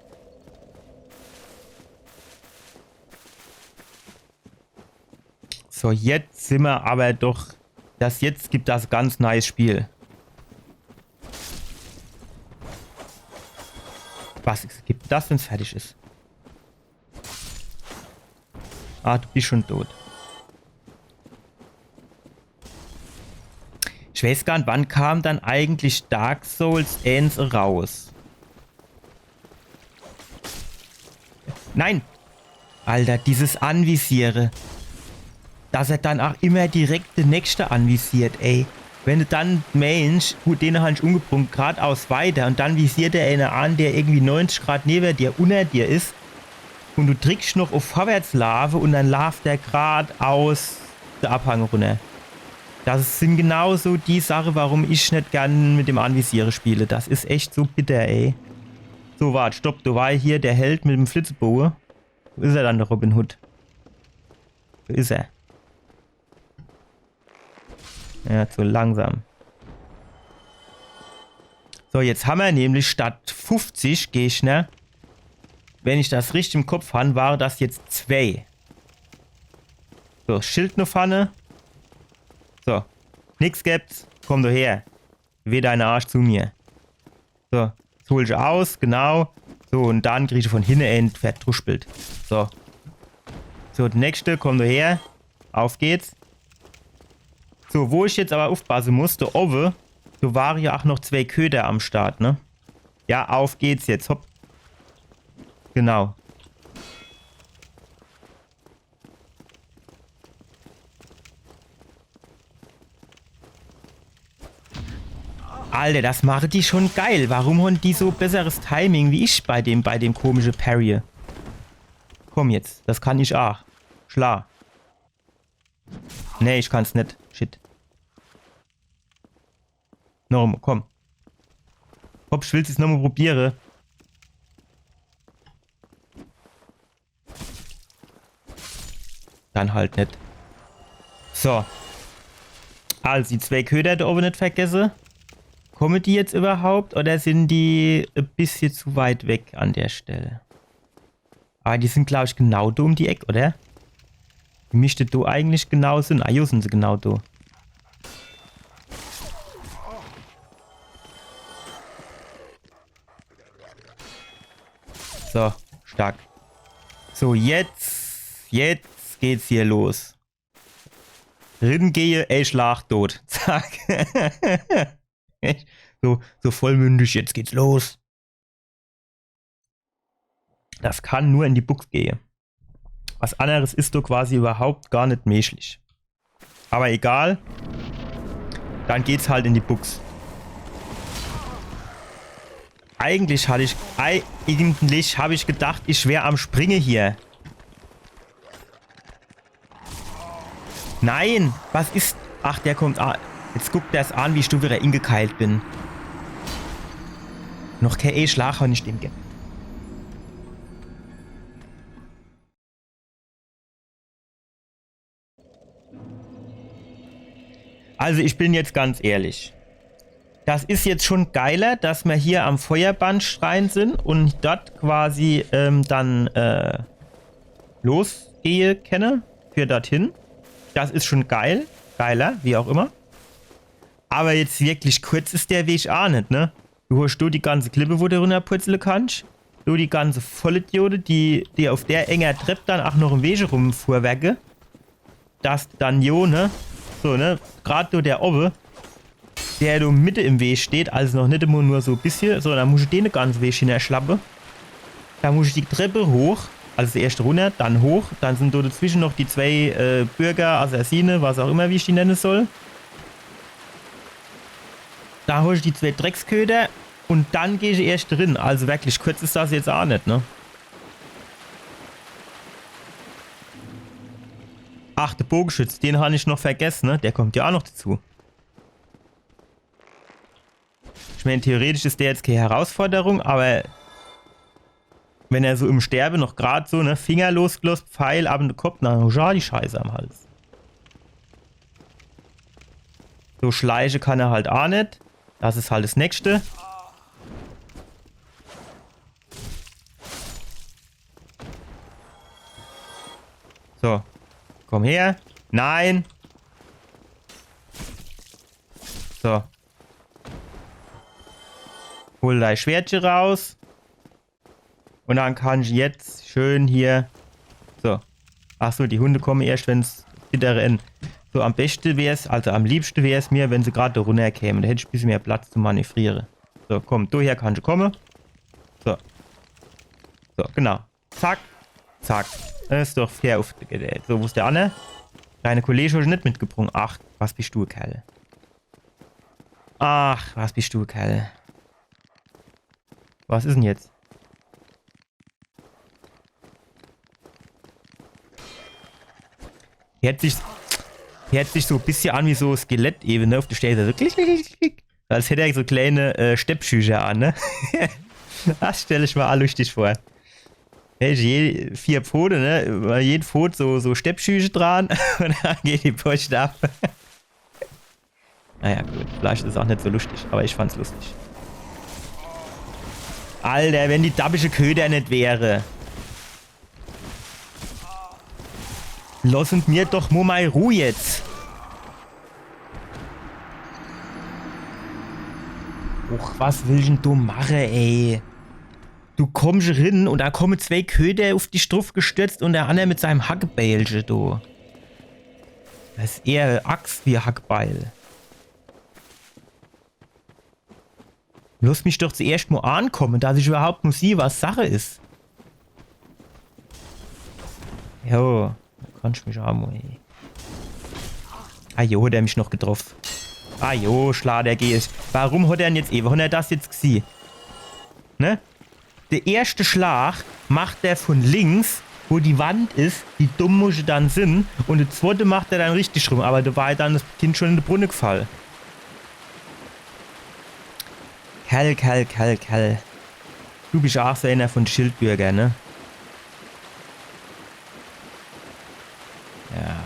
So, jetzt sin mer aber doch. Das jetzt gibt das ganz nice Spiel. Was gibt das, wenn's fertig is? Ah, du bisch schon tot. Ich weiß gar net, wann kam dann eigentlich Dark Souls eens raus? Nein! Alter, dieses Anvisiere. Dass er dann ach immer direkt de Nächste anvisiert, ey. Wenn du dann meensch, gut, den han ich umgebrung, gradaus weiter und dann visiert er eener an, der irgendwie neunzig Grad newer dir, unner dir is. Und du dricksch noch uff Vorwärtslaafe und dann laaft der gradaus de Abhang runner. Das sin genauso die Sache, warum ich net gern mit dem Anvisiere spiele. Das is echt so bitter, ey. So, wart, stopp, do war hier der Held mit dem Flitzeboge. Wo is er dann, der Robin Hood? Wo is er? Ja, zu langsam. So, jetzt hammer nämlich statt fuffzig Gegner, wenn ich das richtig im Kopf han, ware das jetzt zwee. So, Schild no vorne. So, nix gibt's. Komm du her. Weh deine Arsch zu mir. So, jetzt hol ich aus, genau. So, und dann krieg ich von hinne een verdruspelt. So. So, de nächste, komm du her. Auf geht's. So, wo ich jetzt aber uffpasse muss, do owwe, do ware ja ach noch zwee Köter am Start, ne? Ja, auf geht's jetzt, hopp. Genau. Alter, das mache die schon geil. Warum han die so besseres Timing wie ich bei dem, bei dem komische Parry? Komm jetzt, das kann ich ach. Schla. Nee, ich kann's net. Shit. Nochmal, komm. Hopp, ich will's jetzt nochmal probiere. Dann halt net. So. Also, die zwee Köter do owwe net vergesse. Komme die jetzt überhaupt oder sin die e bissje zu weit weg an der Stelle? Aber die sin, glaub ich, genau do um die Eck, oder? Die mischte do eigentlich genau sin. Ah, jo, sin se genau do. So, stark. So, jetzt, jetzt geht's hier los. Ringehe, ey, Schlag, tot. Zack. Echt? So, so vollmündig, jetzt geht's los. Das kann nur in die Bux gehe. Was anneres is doch quasi überhaupt gar net möglich. Aber egal. Dann geht's halt in die Bux. Eigentlich hatt ich, ei-, eigentlich hab ich gedacht, ich wär am Springe hier. Nein! Was is? Ach, der kommt. Ah, jetzt guckt er's an, wie ich do wieder ingekeilt bin. Noch kee Schlag han ich dem ge- Also ich bin jetzt ganz ehrlich. Das is jetzt schon geiler, dass mer hier am Feuerbandschrein sin und dort quasi ähm, dann äh, losgehe kenne für dorthin. Das is schon geil. Geiler, wie auch immer. Aber jetzt wirklich kurz is der Weg ach net, ne? Du hosch do die ganze Klippe, wo du runnerpurzle kannsch. Do die ganze Vollidiote, die, die auf der enger Trepp dann ach noch im Weg rumfuhrwerke. Das dann jo, ne? So, ne? Grad do der owwe, der do mitte im Weg steht, also noch net immer nur so e bissje, so, dann muss ich den ganz Weg hinnerschlappe. Dann muss ich die Treppe hoch, also zuerscht runner, dann hoch, dann sind do dazwische noch die zwee, äh, Bürger, Assassine, was auch immer, wie ich die nenne soll. Da hol ich die zwee Drecksköter und dann geh ich erscht drin. Also wirklich, kurz is das jetzt aa net, ne? Ach, de Bogeschütz, den han ich noch vergess, ne? Der kommt ja aa noch dazu. Ich mein, theoretisch is der jetzt kee Herausforderung, aber wenn er so im Sterbe noch grad so, ne, Finger losgeloss, Pfeil ab in de Kopp, na, ja, die Scheiße am Hals. So schleiche kann er halt aa net. Das is halt das Nächste. So. Komm her. Nein. So. Hol dei Schwertche raus. Und dann kann ich jetzt schön hier. So. Ach so, die Hunde kommen erscht, wenn's bittere End. So, am beschte wär's, also am liebschte wär's mir, wenn se grad do runnerkämen. Do hätt ich e bissje mehr Platz zum Manövriere. So, komm, do her kann ich komme. So. So, genau. Zack. Zack. Das is doch fair uffgedeelt. So, wo is der anner? Deine Kollege hab ich net mitgebrung. Ach, was bist du, Kerl? Ach, was bist du, Kerl? Was is denn jetzt? Hört sich, hört sich so e bissje an wie so Skelett-Ebene uff de Stell. So klick, klick, klick, klick. Als hätt er so kleine, äh, Steppschücher an, ne? Das stell ich mir aa lustig vor. Hey, je, vier Pfote, ne? Über jeden Pfot so, so Steppschücher dran und dann geht die Post ab. Naja, gut. Vielleicht is es aa net so lustig, aber ich fand's lustig. Alter, wenn die dabische Köder net wäre. Loss mir doch mo mei Ruh jetzt. Och, was will ich denn do mache, ey? Du kommsch rin und da komme zwee Köder uff dich druff gestürzt und der anner mit seinem Hackebeilche, du. Das is eher Axt wie Hackbeil. Loss mich doch zuerscht mo ankomme, dass ich überhaupt mo sieh, was Sache is. Jo, do kannsch mich aa mo, ey. Ah jo, hat er mich noch getroff. Ah jo, schla, der geht. Warum hat er denn jetzt ewe? Hat er das jetzt gesieh? Ne? Der erschte Schlag macht er von links, wo die Wand is, wie dumm muss ich dann sinn. Und der zwotte macht er dann richtig rum, aber do war dann das Kind schon in de Brunne gefall. Kerl, Kerl, Kerl, Kerl. Du bist aa so einer von de Schildbürger, ne? Ja.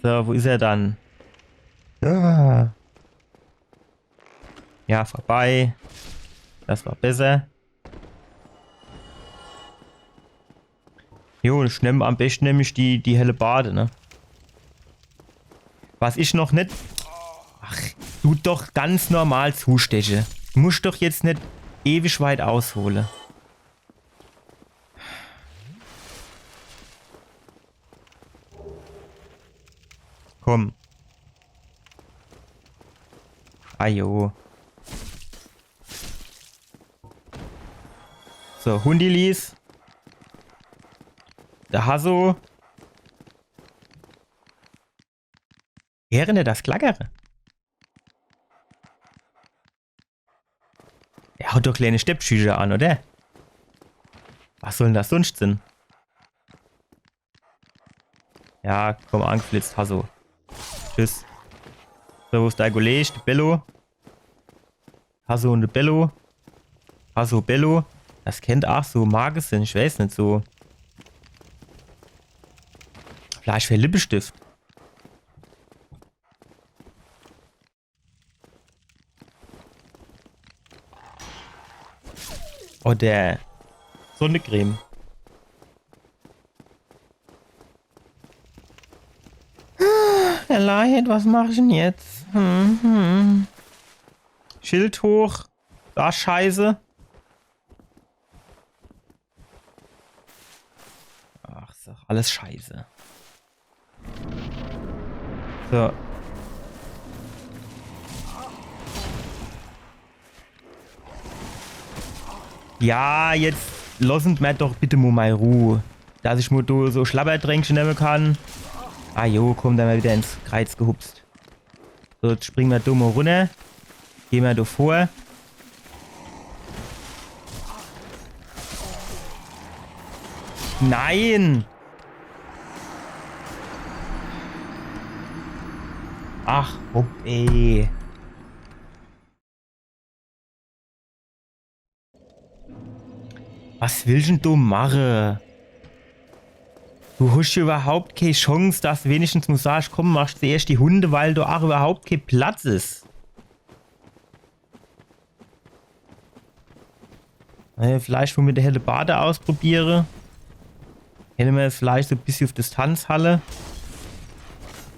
So, wo is er dann? Ja. Ja, vorbei. Das war besser. Jo, ich nemm am beschte nämlich die, die Hellebarde, ne? Was ich noch net... Ach, du doch ganz normal zusteche. Musch doch jetzt net ewig weit aushole. Komm. Ajo. So, Hundilis. Der Hasso. Heren der das Klackere? Er hat doch kleine Steppschücher an, oder? Was soll denn das sonst sinn? Ja, komm, angeflitzt, Hasso. Tschüss. So, wo is dei Kolleg? De Bello. Hasso und de Bello. Hasso, Bello. Das kennt aa so Marke sinn, ich weiß net so. Vielleicht für Lippestift. Oder Sonnencreme. Herrleid, was mach ich denn jetzt? Hm, hm. Schild hoch. Da Scheiße. Ach, is doch alles Scheiße. So. Ja, jetzt lossen mer doch bitte mo mei Ruh. Dass ich mo do so Schlabberdränkche nemme kann. Ah jo, komm, dann mer wieder ins Kreiz gehupst. So, jetzt springe mer do mo runner. Geh mer do vor. Nein! Ach, hopp, ey. Was willsch dann do mache? Du hosch jo iwwerhaupt kee Chance, dass wenigstens mo sagsch, komm, machsch zuerscht die Hunde, weil do aach iwwerhaupt kee Platz is. Äh, vielleicht mo mit de Hellebarde ausprobiere. Kenne mer des vielleicht so e bissje uff Distanz halle.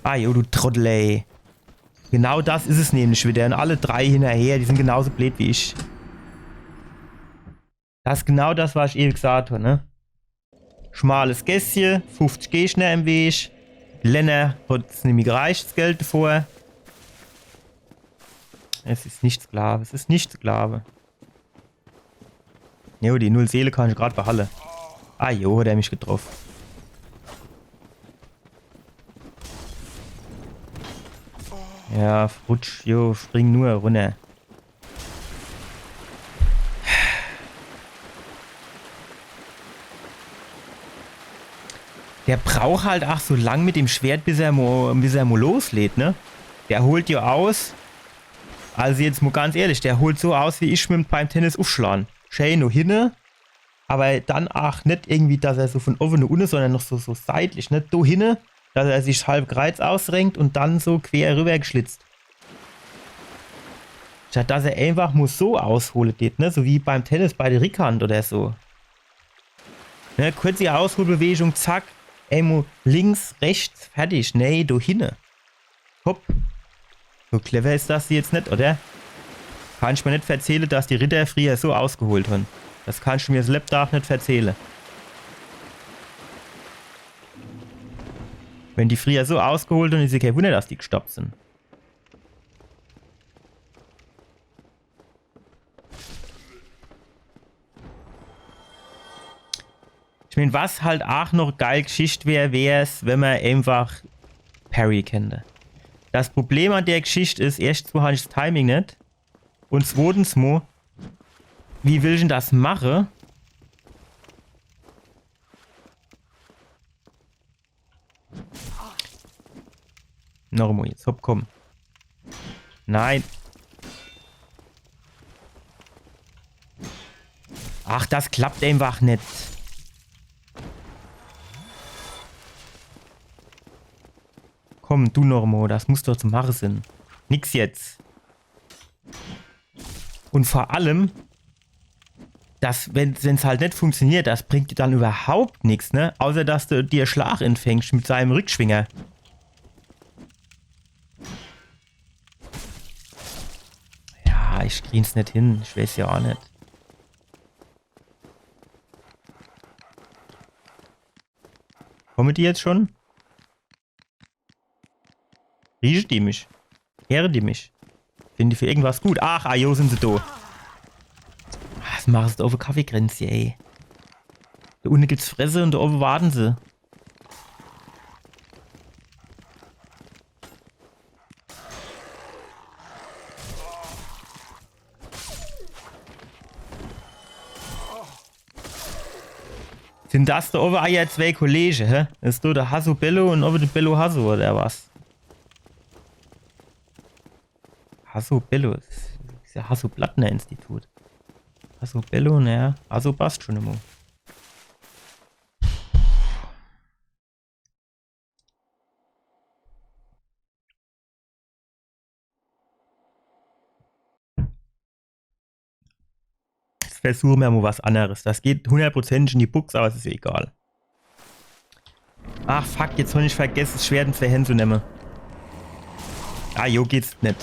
Ah jo, du Trottel, ey. Genau des is es nämlich wieder. Un alle drei hinnerher, die sin genauso bleed wie ich. Des is genau des, was ich ewe gesaat hab, ne? Schmales Gässche, fuffzich Gegner im Weg. Lennart hot's nimmi gereicht, des Geld devor. Es is nix klar, es is nix klar. Jo, die null Seele kann ich grad behalle. Ah jo, hot er mich getroff. Ja, rutsch, jo, spring nur runner. Der braucht halt aach so lang mit dem Schwert, bis er mo, bis er mo loslegt, ne? Der holt jo aus. Also jetzt mo ganz ehrlich, der holt so aus, wie ich mit, beim Tennis uffschlaan. Schää no hinne, awwer dann aach net irgendwie, dass er so vun owwe no unne, sondern noch so, so seitlich, ne? Do hinne, dass er sich halb Kreiz ausrenkt un dann so quer riwwer geschlitzt. Statt dass er eenfach mo so aushole dät, ne? So wie beim Tennis bei de Rickhand oder so. Ne? Kurze Ausholbewegung, zack. Emo links, rechts, fertig. Nee, do hinne. Hopp. So clever is des jetzt net, oder? Kannsch mer net verzähle, dass die Ritter frieher so ausgeholt hon. Des kannsch mer des Lebdach net verzähle. Wenn die frieher so ausgeholt hon, is jo kee Wunner, dass die gestorb sin. Ich meen, was halt aach noch geil Geschicht wär, wär's, wenn mer eenfach Parry kennte. Des Problem an der Geschicht is, erschtens mo hab ich's Timing net. Un zwotens mo, wie will ich dann des mache? Noch emo jetzt. Hopp, komm. Nein. Ach, des klappt eenfach net. Komm, du noch emo. Des muss doch zu mache sin. Nix jetzt. Un vor allem, des, wenn, wenn's halt net funktioniert, des bringt dir dann iwwerhaupt nix, ne? Außer, dass du dir Schlag enfängsch mit seinem Rückschwinger. Ja, ich krieg's net hin. Ich weiß jo aach net. Komme die jetzt schon? Rieche die mich? Heere die mich? Sin die für irgendwas gut? Ach, ah jo, sin se do. Was mache se do owwe, Kaffeekränzche, ey? Do unne gibt's Fresse un do owwe warte se. Sin das do owwe eier zwee Kollege, hä? Is do de Hasso Bello un owwe de Bello Hasso, oder was? Hasso Bello, is, is jo Hasso-Plattner-Institut. Hasso Bello, naja, Hasso passt schon emo. Jetzt versuche mer mo was anneres. Das geht hundertprozentig in die Bux, awwer es is egal. Ach fuck, jetzt hon ich vergesse, das Schwert in zwee Händ zu nemme. Ah, jo, geht's net.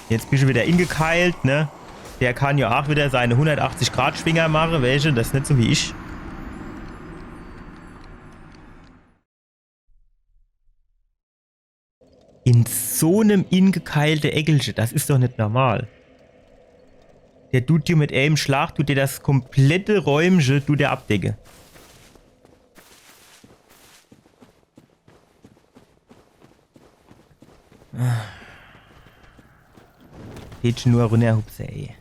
Jetzt bisch du wieder ingekeilt, ne? Der kann jo aach wieder seine hundertachtzig Grad Schwinger mache, weesche, das is net so wie ich. In so nem ingekeilte Eckelche, das is doch net normal. Der dut dir mit eem Schlag, dut der das komplette Räumche, dut der abdecke. Geht schon nur runner, Hupse, ey.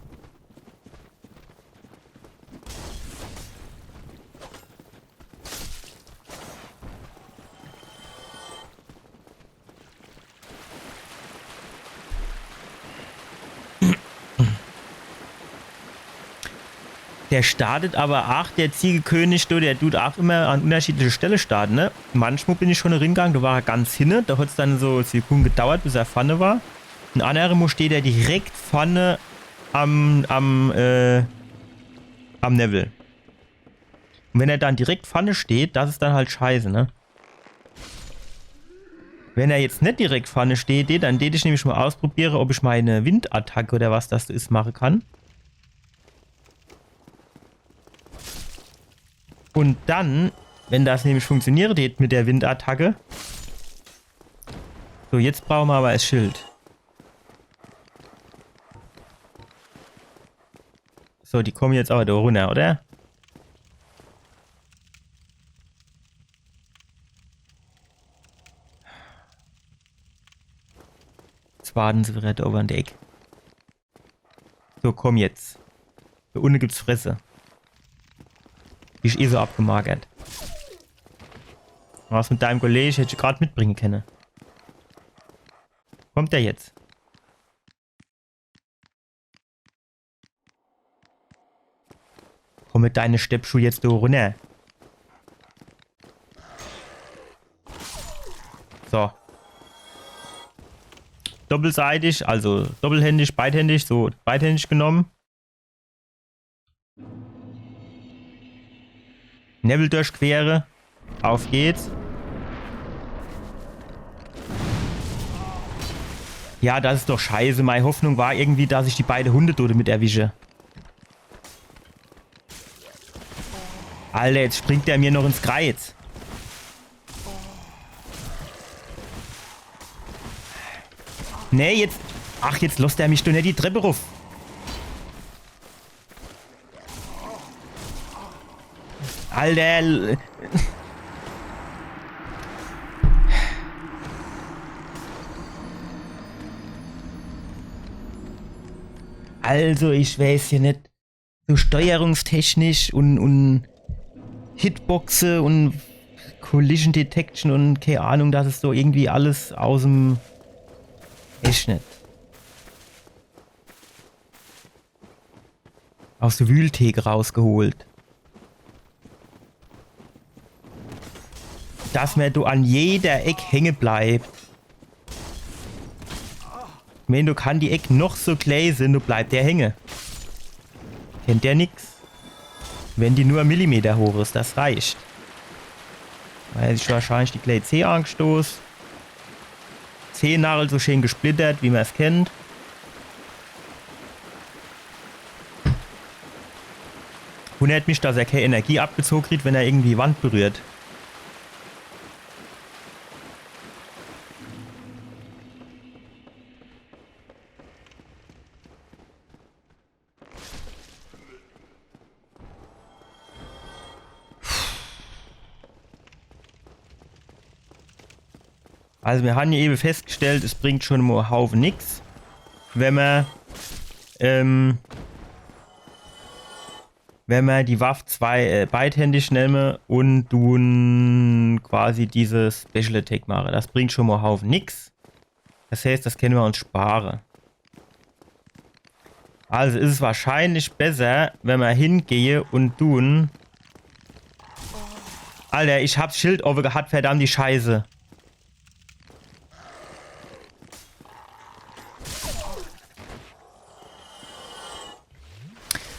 Der startet aber ach, der Ziegekönig, du, der dut ach immer an unterschiedliche Stelle starten, ne? Manchmal bin ich schon ringang, da war er ganz hinne, da hat's dann so Sekunden gedauert, bis er vorne war. Un annere Mo steht er direkt vorne am, am, äh, am Level. Un wenn er dann direkt vorne steht, das is dann halt scheiße, ne? Wenn er jetzt net direkt vorne steht, dann tät ich nämlich mal ausprobiere, ob ich meine Windattacke oder was das is mache kann. Un dann, wenn das nämlich funktioniere tät mit der Windattacke. So, jetzt brauche mer aber es Schild. So, die kommen jetzt aber da runner, oder? Jetzt warten se wieder da oben an der Eck. So, komm jetzt. Da unne gibt's Fresse. Die is eh so abgemagert. Was mit deinem Kollege hätt ich grad mitbringe kenne. Kommt der jetzt? Komm mit deine Steppschuh jetzt do runner. So. Doppelseitig, also doppelhändig, beidhändig, so beidhändig genommen. Nebel durchquere. Auf geht's. Ja, das is doch scheiße. Mei Hoffnung war irgendwie, dass ich die beide Hunde do mit erwische. Alter, jetzt springt der mir noch ins Kreiz. Nee, jetzt. Ach, jetzt losst er mich doch net die Treppe ruff. Alter. L- Also, ich weiß hier net. So steuerungstechnisch un, un Hitboxe un Collision Detection un kei Ahnung, das is so irgendwie alles aus'm Eschnet. Aus der Wühltheke rausgeholt. Dass mer do an jeder Eck hänge bleibt. Ich mein, do kann die Eck noch so klä sin, do bleibt der hänge. Kennt der nix. Wenn die nur en Millimeter hoch is, das reicht. Weil ich wahrscheinlich die klä Zeh angestoß. Zehennagel so schön gesplittert, wie mer's kennt. Wundert mich, dass er kei Energie abgezoge kriegt, wenn er irgendwie Wand berührt. Also mir han ja ewe festgestellt, es bringt schon mo en Haufe nix, wenn mer, ähm, wenn mer die Waff zwei, äh, beidhändig nemme un dun quasi dieses Special Attack mache. Das bringt schon mo en Haufe nix. Das heißt, das kenne mer uns spare. Also is es wahrscheinlich besser, wenn mer hingehe un dun. Alter, ich hab's Schild owwe gehat, verdammt die Scheiße.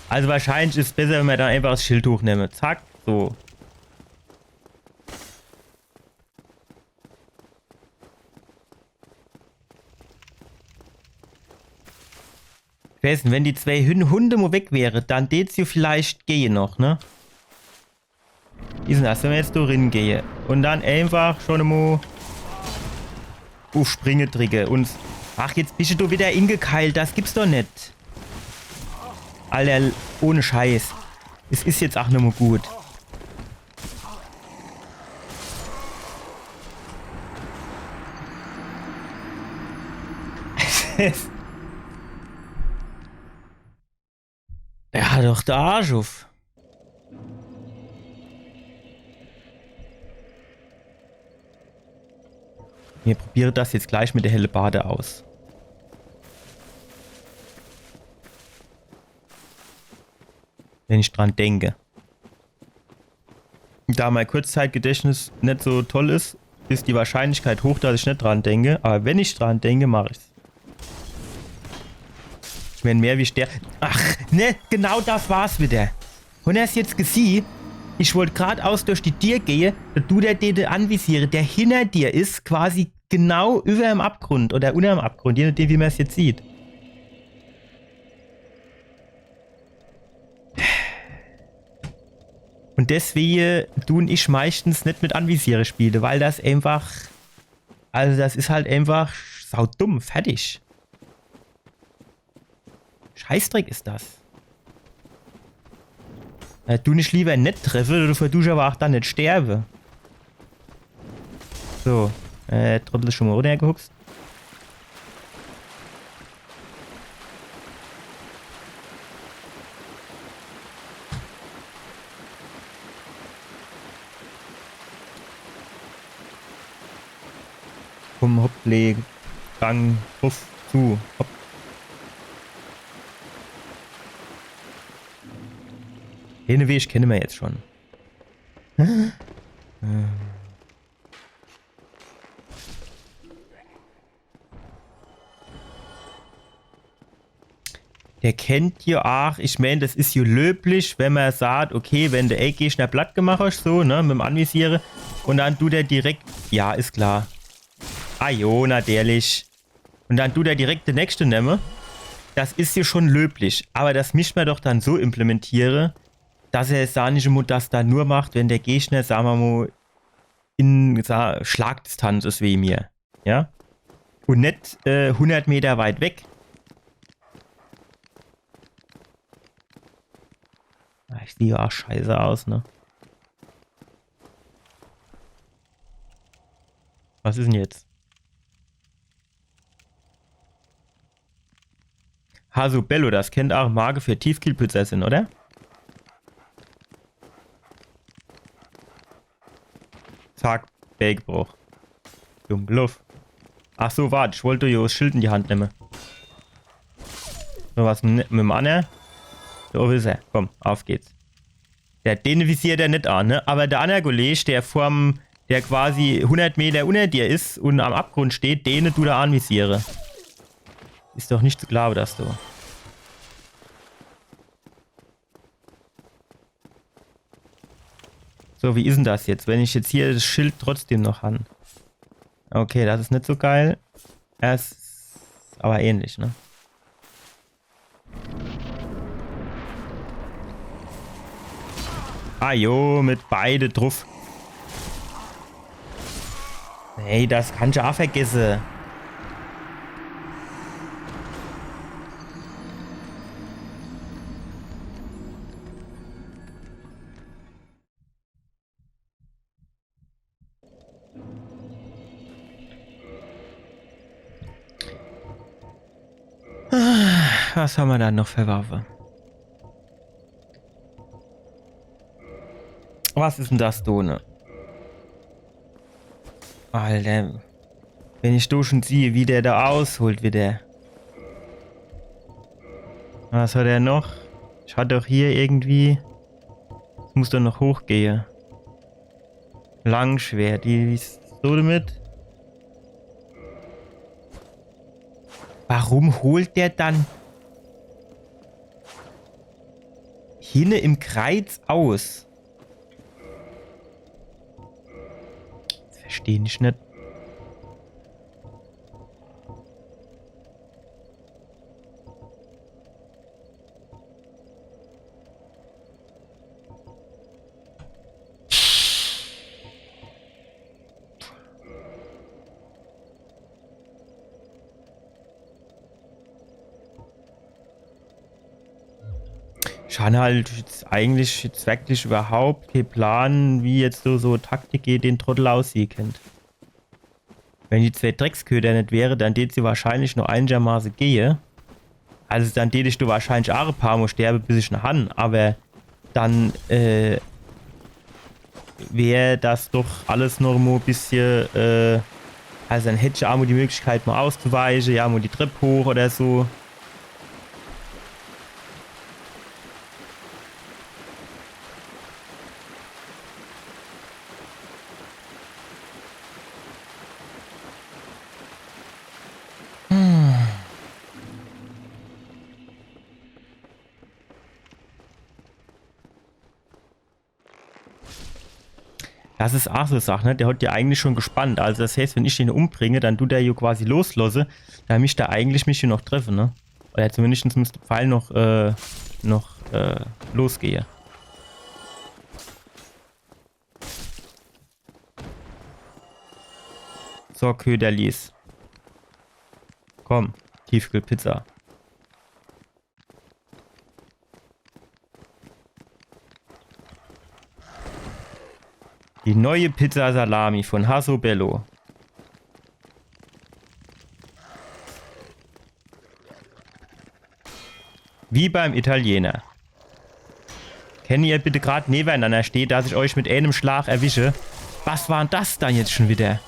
Also wahrscheinlich is es besser, wenn mer dann einfach das Schild hochnemme. Zack, so. Ich weiß net, wenn die zwei Hün-, Hunde mo weg wäre, dann tät's jo vielleicht gehe noch, ne? Wie is dann das, wenn mer jetzt do rin gehe un dann einfach schon mo Uff Springe dricke un... Ach, jetzt bische du wieder ingekeilt. Das gibt's doch net. Alter, ohne Scheiß. Es is jetzt ach nimmer gut. Der hat doch de Arsch uff. Mir probiere das jetzt gleich mit der Hellebarde aus. Wenn ich dran denke. Da mein Kurzzeitgedächtnis net so toll is, is die Wahrscheinlichkeit hoch, dass ich net dran denke. Aber wenn ich dran denke, mach ich's. Ich mein, mehr wie Ster... Ach, ne, genau das war's wieder. Hunner's jetzt gesieh? Ich wollt gradaus durch die Dier gehe, do dut der de anvisiere, der hinner dir is, quasi genau überm Abgrund oder unterm Abgrund, je nachdem, wie man's jetzt sieht. Un deswege tun ich meistens net mit Anvisiere spiele, weil das einfach, also das is halt einfach saudumm, fertig. Scheißdreck is das. Äh, du nicht lieber net treffe, du verdusch aber ach dann net sterbe. So, äh, Trottel is schon mal runnergehuckst. Komm, hopp, leg, Gang, uff, zu, hopp. Den Weg kenne mer jetzt schon. Der kennt jo aach, ich mein, das is jo löblich, wenn mer sagt, okay, wenn de e Gegner platt gemacht hast, so, ne, mit em Anvisiere, un dann tut er direkt, ja, is klar. Ah jo, natürlich. Un dann tut er direkt de nächste nemme. Das is jo schon löblich, aber das misst mer doch dann so implementiere, dass er, sag ich mo, das dann nur macht, wenn der Gegner, sag mer mo, in, sa-, Schlagdistanz is wie mir. Ja? Un net, äh, hundert Meter weit weg. Ah, ich sieh jo aach scheiße aus, ne? Was is 'n jetzt? Hasubello, das kennt aach Marke für Tiefkühlpizza sin, oder? Zack, Bää gebroch. Dumm Bluff. Ach so, wart, ich wollt jo 's Schild in die Hand nemme. So, was mit, mit em anner? So, wo is er? Komm, auf geht's. Der, den visiert er net an, ne? Aber der anner Kolleg, der vorm, der quasi hundert Meter unner dir is un am Abgrund steht, den tut er anvisiere. Is doch net zu glaube, dass du. So, wie is 'n das jetzt, wenn ich jetzt hier das Schild trotzdem noch han? Okay, das is net so geil. Es is aber ähnlich, ne? Ah jo, mit beide druff. Ey, das kannsch aach vergesse. Was hammer dann noch für Waffe? Was is 'n das do, ne? Alter. Wenn ich do schon sieh, wie der do ausholt, wie der. Was hat er noch? Ich hat doch hier irgendwie... Es muss doch noch hochgehe. Langschwert, wie, wie is so damit? Warum holt der dann hinne im Kreiz aus? Das versteh ich net. Ich han halt jetzt eigentlich jetzt wirklich überhaupt kee Plan, wie jetzt so, so Taktik gege den Trottel aussehe kennt. Wenn die zwee Drecksköter net wäre, dann dät se wahrscheinlich noch einigermaße gehe. Also dann dät ich do wahrscheinlich aach e paar Mol sterbe, bis ich ne han, aber dann, äh, wär das doch alles noch mo e bissche, äh, also dann hätt ich aach mo die Möglichkeit, mo auszuweiche, ja, mo die Trepp hoch oder so. Das is aach so e Sach, ne? Der hat jo eigentlich schon gespannt. Also das heißt, wenn ich den umbringe, dann dut der jo quasi loslosse. Da misst der eigentlich mich jo noch treffe, ne? Oder zumindest misst de Pfeil noch, äh, noch, äh, losgehe. So, Köderlis. Komm, Tiefkühlpizza. Die neue Pizza Salami von Hasso Bello. Wie beim Italiener. Kennt ihr bitte grad nebeneinanner stehe, dass ich euch mit einem Schlag erwische? Was war denn das dann jetzt schon wieder?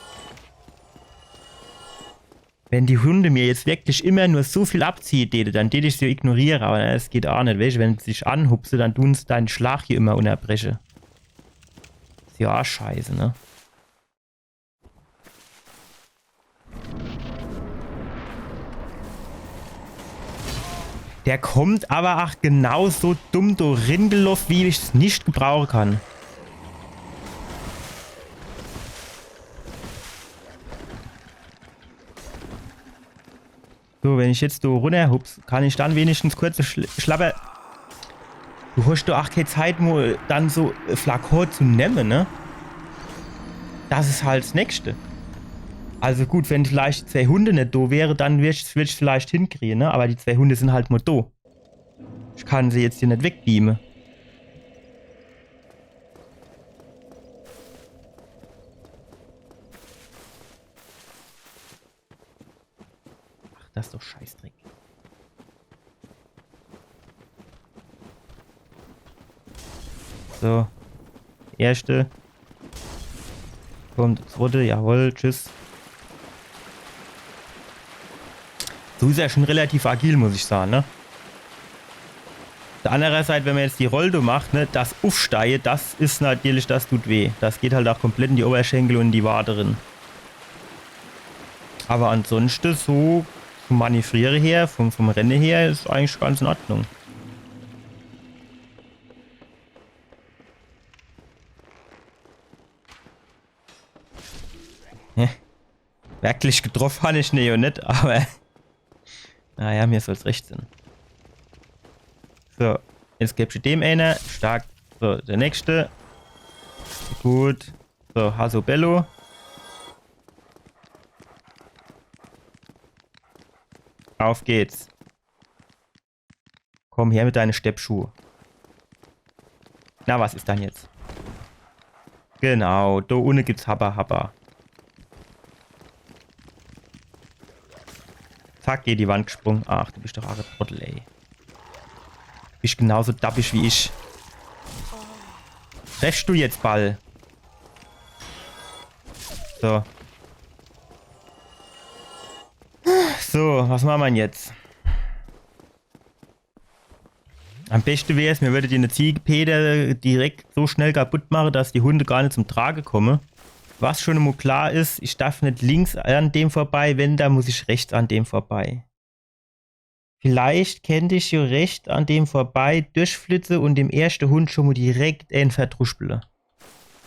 Wenn die Hunde mir jetzt wirklich immer nur so viel abziehe däte, dann dät ich sie ignoriere, aber das geht aach net. Weescht, wenn sie sich anhupse, dann dun se deinen Schlag hier immer unterbreche. Is jo aach scheiße, ne? Der kommt aber aach genauso dumm do ringeloff, wie ich's net gebrauche kann. So, wenn ich jetzt do runnerhups, kann ich dann wenigstens kurz schl schlapper. Du hosch doch aach kee Zeit, mo dann so Flakon zu nemme, ne? Das is halt s Nächste. Also gut, wenn vielleicht zwee Hunde net do wäre, dann würd ich's, würd ich's vielleicht hinkriege, ne? Aber die zwee Hunde sin halt mo do. Ich kann se jetzt hier net wegbeame. Ach, das is doch Scheißdreck. So. Erschte. Kommt, zwotte, jawohl, tschüss. So is er schon relativ agil, muss ich sage, ne? Uff der anner Seit, wenn mer jetzt die Roll do macht, ne, das Uffsteie, das is natürlich, das dut weh. Das geht halt aach komplett in die Oberschenkel un in die Wade rin. Aber ansonschte so vom Manövriere her, vom, vom Renne her, is eigentlich ganz in Ordnung. Ne? Wirklich getroff han ich ne jo net, aber naja, mir soll's recht sin. So, jetzt geb ich dem eener. Stark. So, der nächste. Gut. So, Hasso Bello. Auf geht's. Komm her mit deine Steppschuh. Na, was is dann jetzt? Genau, do unne gibt's Habba Habba. Zack, gege die Wand gesprung. Ach, du bist doch aach e Trottel, ey. Bist genauso dappisch wie ich. Treffst du jetzt, Ball? So. So, was mache mer dann jetzt? Am beschte wär's, mir würde die Ziegepede direkt so schnell kaputt mache, dass die Hunde gar net zum Trage komme. Was schon emol klar is, ich darf net links an dem vorbei, wenn, dann muss ich rechts an dem vorbei. Vielleicht kennt ich jo rechts an dem vorbei durchflitze un dem erschte Hund schon mol direkt een verdruschpele.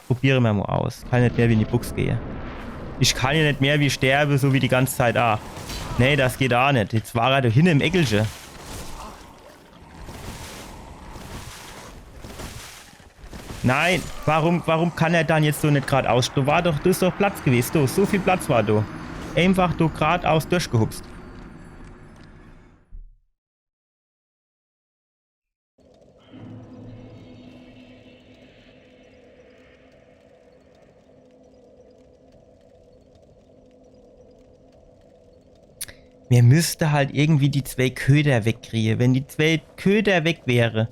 Probiere mer mol aus. Kann net mehr wie in die Buchs gehe. Ich kann jo net mehr wie sterbe, so wie die ganze Zeit. Ah. Nee, das geht aa net. Jetzt war er do hinne im Eckelche. Nein, warum, warum kann er dann jetzt so net gradaus? Do war doch, do is doch Platz gewest. Do, so viel Platz war do. Einfach do gradaus durchgehupst. Mir müsste halt irgendwie die zwee Köder wegkriege. Wenn die zwee Köder weg wäre,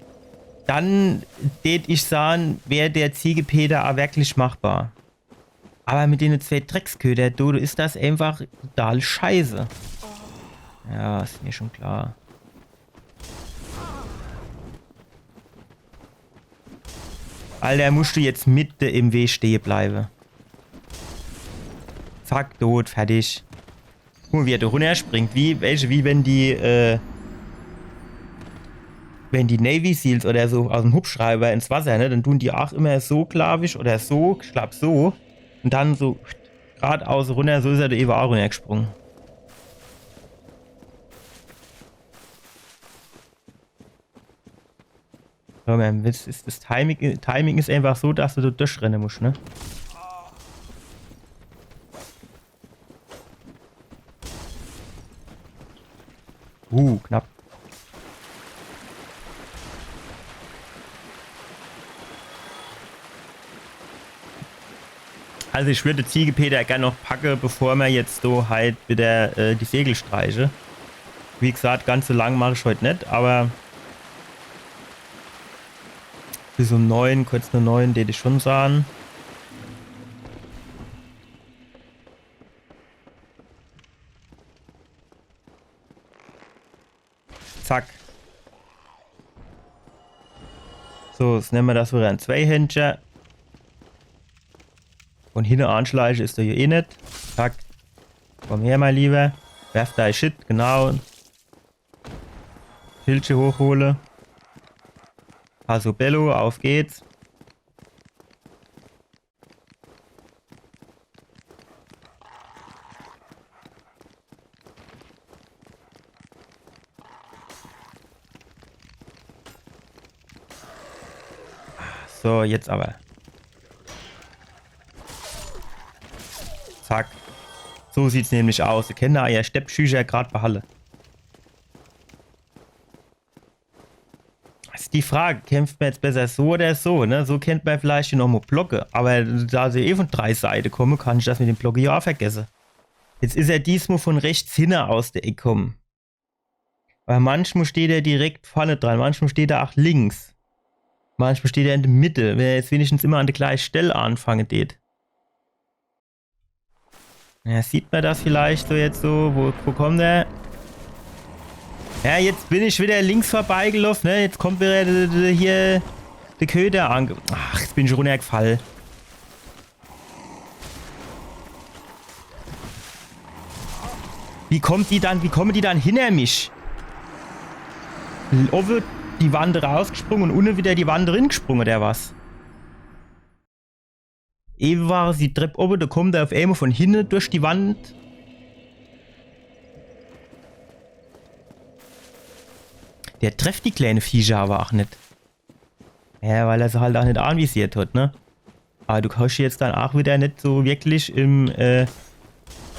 dann tät ich sahn, wär der Ziegepeter a werklich machbar. Aber mit dene zwee Drecksköder, du, du is das einfach total scheiße. Ja, is mir schon klar. Alter, muscht du jetzt mitte im Weg stehe bleibe. Zack, tot, fertig. Guck mol, wie er do runnerspringt. Wie, welche, wie wenn die, äh, wenn die Navy Seals oder so aus em Hubschrauber ins Wasser, ne? Dann tun die ach immer so, glaub ich, oder so, ich glaub so. Und dann so gradaus runner, so is er do ewe ach runnergesprungen. Ja, man, das, ist, das Timing, Timing is einfach so, dass du do durchrenne muscht, ne? Uh, knapp. Also ich würd de Ziegepeter gern noch packe, bevor mer jetzt so halt wieder, äh, die Segel streiche. Wie gesagt, ganz so lang mach ich heut net, aber bis um neun, kurz no neun, tät ich schon sahn. Zack. So, jetzt nemme mer das wieder in Zweihändcher. Und hinne anschleiche is der hier eh net. Zack. Komm her, mein Lieber. Werf dei Shit, genau. Schildche hochhole. Paso Bello, auf geht's. So, jetzt aber. Zack. So sieht's nämlich aus. Ihr kennt da eier Steppschücher grad behalle. Is die Frage, kämpft mer jetzt besser so oder so, ne? So kennt mer vielleicht hier noch mo blocke, aber da se eh von drei Seite komme, kann ich das mit dem Blocke ja auch vergesse. Jetzt is er diesmo von rechts hinne aus der Eck komme. Aber manchmal steht er direkt vorne dran, manchmal steht er auch links. Manchmal steht er in der Mitte, wenn er jetzt wenigstens immer an der gleichen Stelle anfange tät. Ja, sieht mer das vielleicht so jetzt so? Wo, wo kommt er? Ja, jetzt bin ich wieder links vorbeigelaufen, ne? Jetzt kommt wieder der, der, der hier der Köder ange-, ach, jetzt bin ich runnergefall. Wie kommt die dann, wie komme die dann hinner mich? Owwe die Wand rausgesprunge und unne wieder die Wand ringesprunge, oder was? Ewe war die Trepp owwe, do kommt er auf emol von hinne durch die Wand. Der trefft die kleine Viecher aber auch net. Ja, weil er se halt auch net anvisiert hat, ne? Aber du kannst jetzt dann auch wieder net so wirklich im, äh,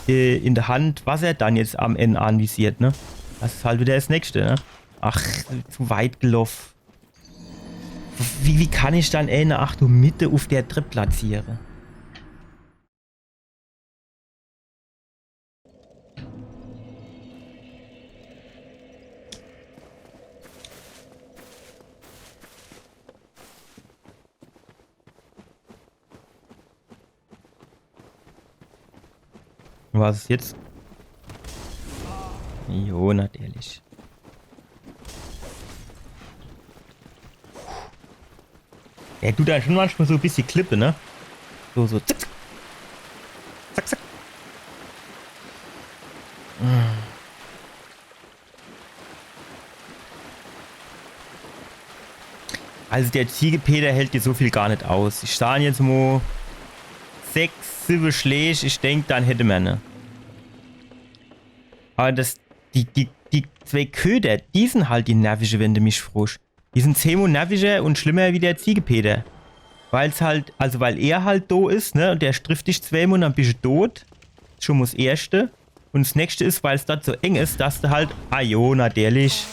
äh, in der Hand, was er dann jetzt am Ende anvisiert, ne? Das is halt wieder das Nächste, ne? Ach, zu weit geloff. Wie, wie kann ich dann ene Achtung Mitte auf der Trepp platziere? Was is jetzt? Jo, natürlich. Er tut dann schon manchmal so e bissje klippe, ne? So, so, zack. Zack, zack. Also der Ziegepeter hält dir so viel gar net aus. Ich sahn jetzt mo sechs, siwwe Schläg, ich denk, dann hätte mer ne. Aber das, die, die, die zwee Köder, die sin halt die nervische, wenn de mich froscht. Die sin zehnmol nervischer und schlimmer wie der Ziegepeter. Weil's halt, also weil er halt do is, ne, und der trifft dich zweemol, dann bisch de tot. Schon mo's Erschte. Und 's Nächste is, weil's dort so eng is, dass de halt, ah jo, natürlich,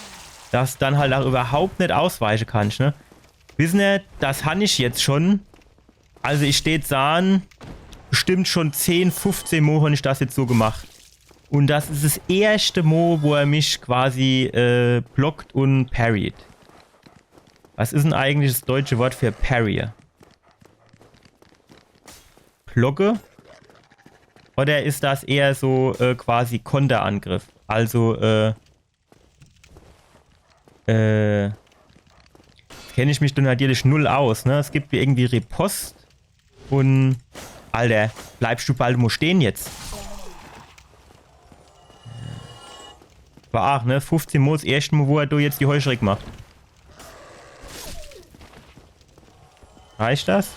dass de dann halt auch überhaupt net ausweiche kannsch, ne? Wissen er, das han ich jetzt schon. Also ich steh jetzt an, bestimmt schon zehn, fünfzehn Mol han ich das jetzt so gemacht. Und das is das erschte Mo, wo er mich quasi äh, blockt und parried. Was is denn eigentlich das deutsche Wort für parry? Blocke? Oder is das eher so äh, quasi Konterangriff? Also, äh, äh, kenn ich mich do natürlich null aus, ne? Es gibt irgendwie Ripost und, Alter, bleibst du bald mo stehen jetzt? War ach, ne? Fünfzehn Mo, das erschte Mo, wo er do jetzt die Heuschreck macht. Reicht das?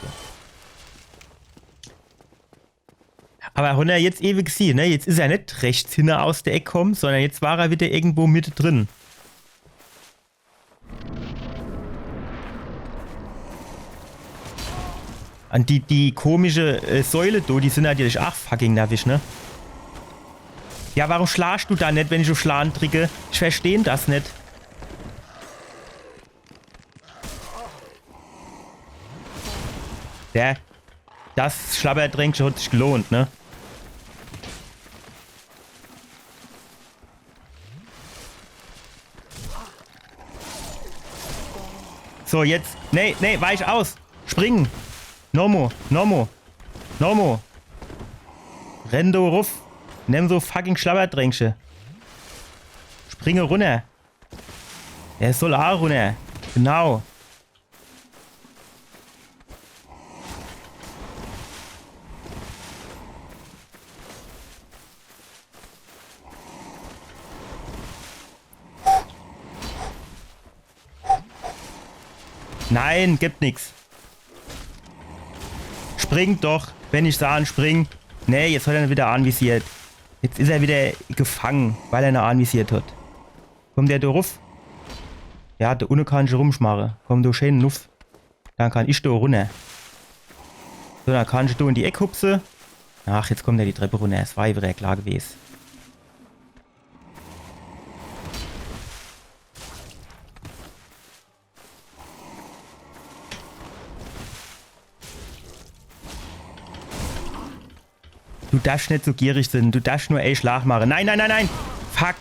Aber hunn er jetzt ewig gesiehn, ne? Jetzt is er net rechts hinne aus der Eck komm, sondern jetzt war er wieder irgendwo mitte drin. An die, die komische äh, Säule do, die sin natürlich ach fucking nervisch, ne? Ja, warum schlagst du da net, wenn ich uff Schlagen dricke? Ich versteh das net. Ja, das Schlabberdränkche hat sich gelohnt, ne? So, jetzt. Nee, nee, weich aus. Spring. Nomo, nomo. Nomo. Renn do ruff. Nemm so fucking Schlabberdränkche. Springe runner. Er soll ach runner. Genau. Nein, gibt nix. Spring doch, wenn ich sahn, spring. Nee, jetzt hat er wieder anvisiert. Jetzt is er wieder gefangen, weil er ne anvisiert hat. Kommt der do ruff? Ja, do unne kann ich rumschmarre. Komm do schön nuff. Dann kann ich do runner. So, dann kann ich do in die Eck hupse. Ach, jetzt kommt er die Treppe runner. Es war ja wieder klar gewes. Du darfst net so gierig sin. Du darfst nur e Schlag mache. Nein, nein, nein, nein. Fuck.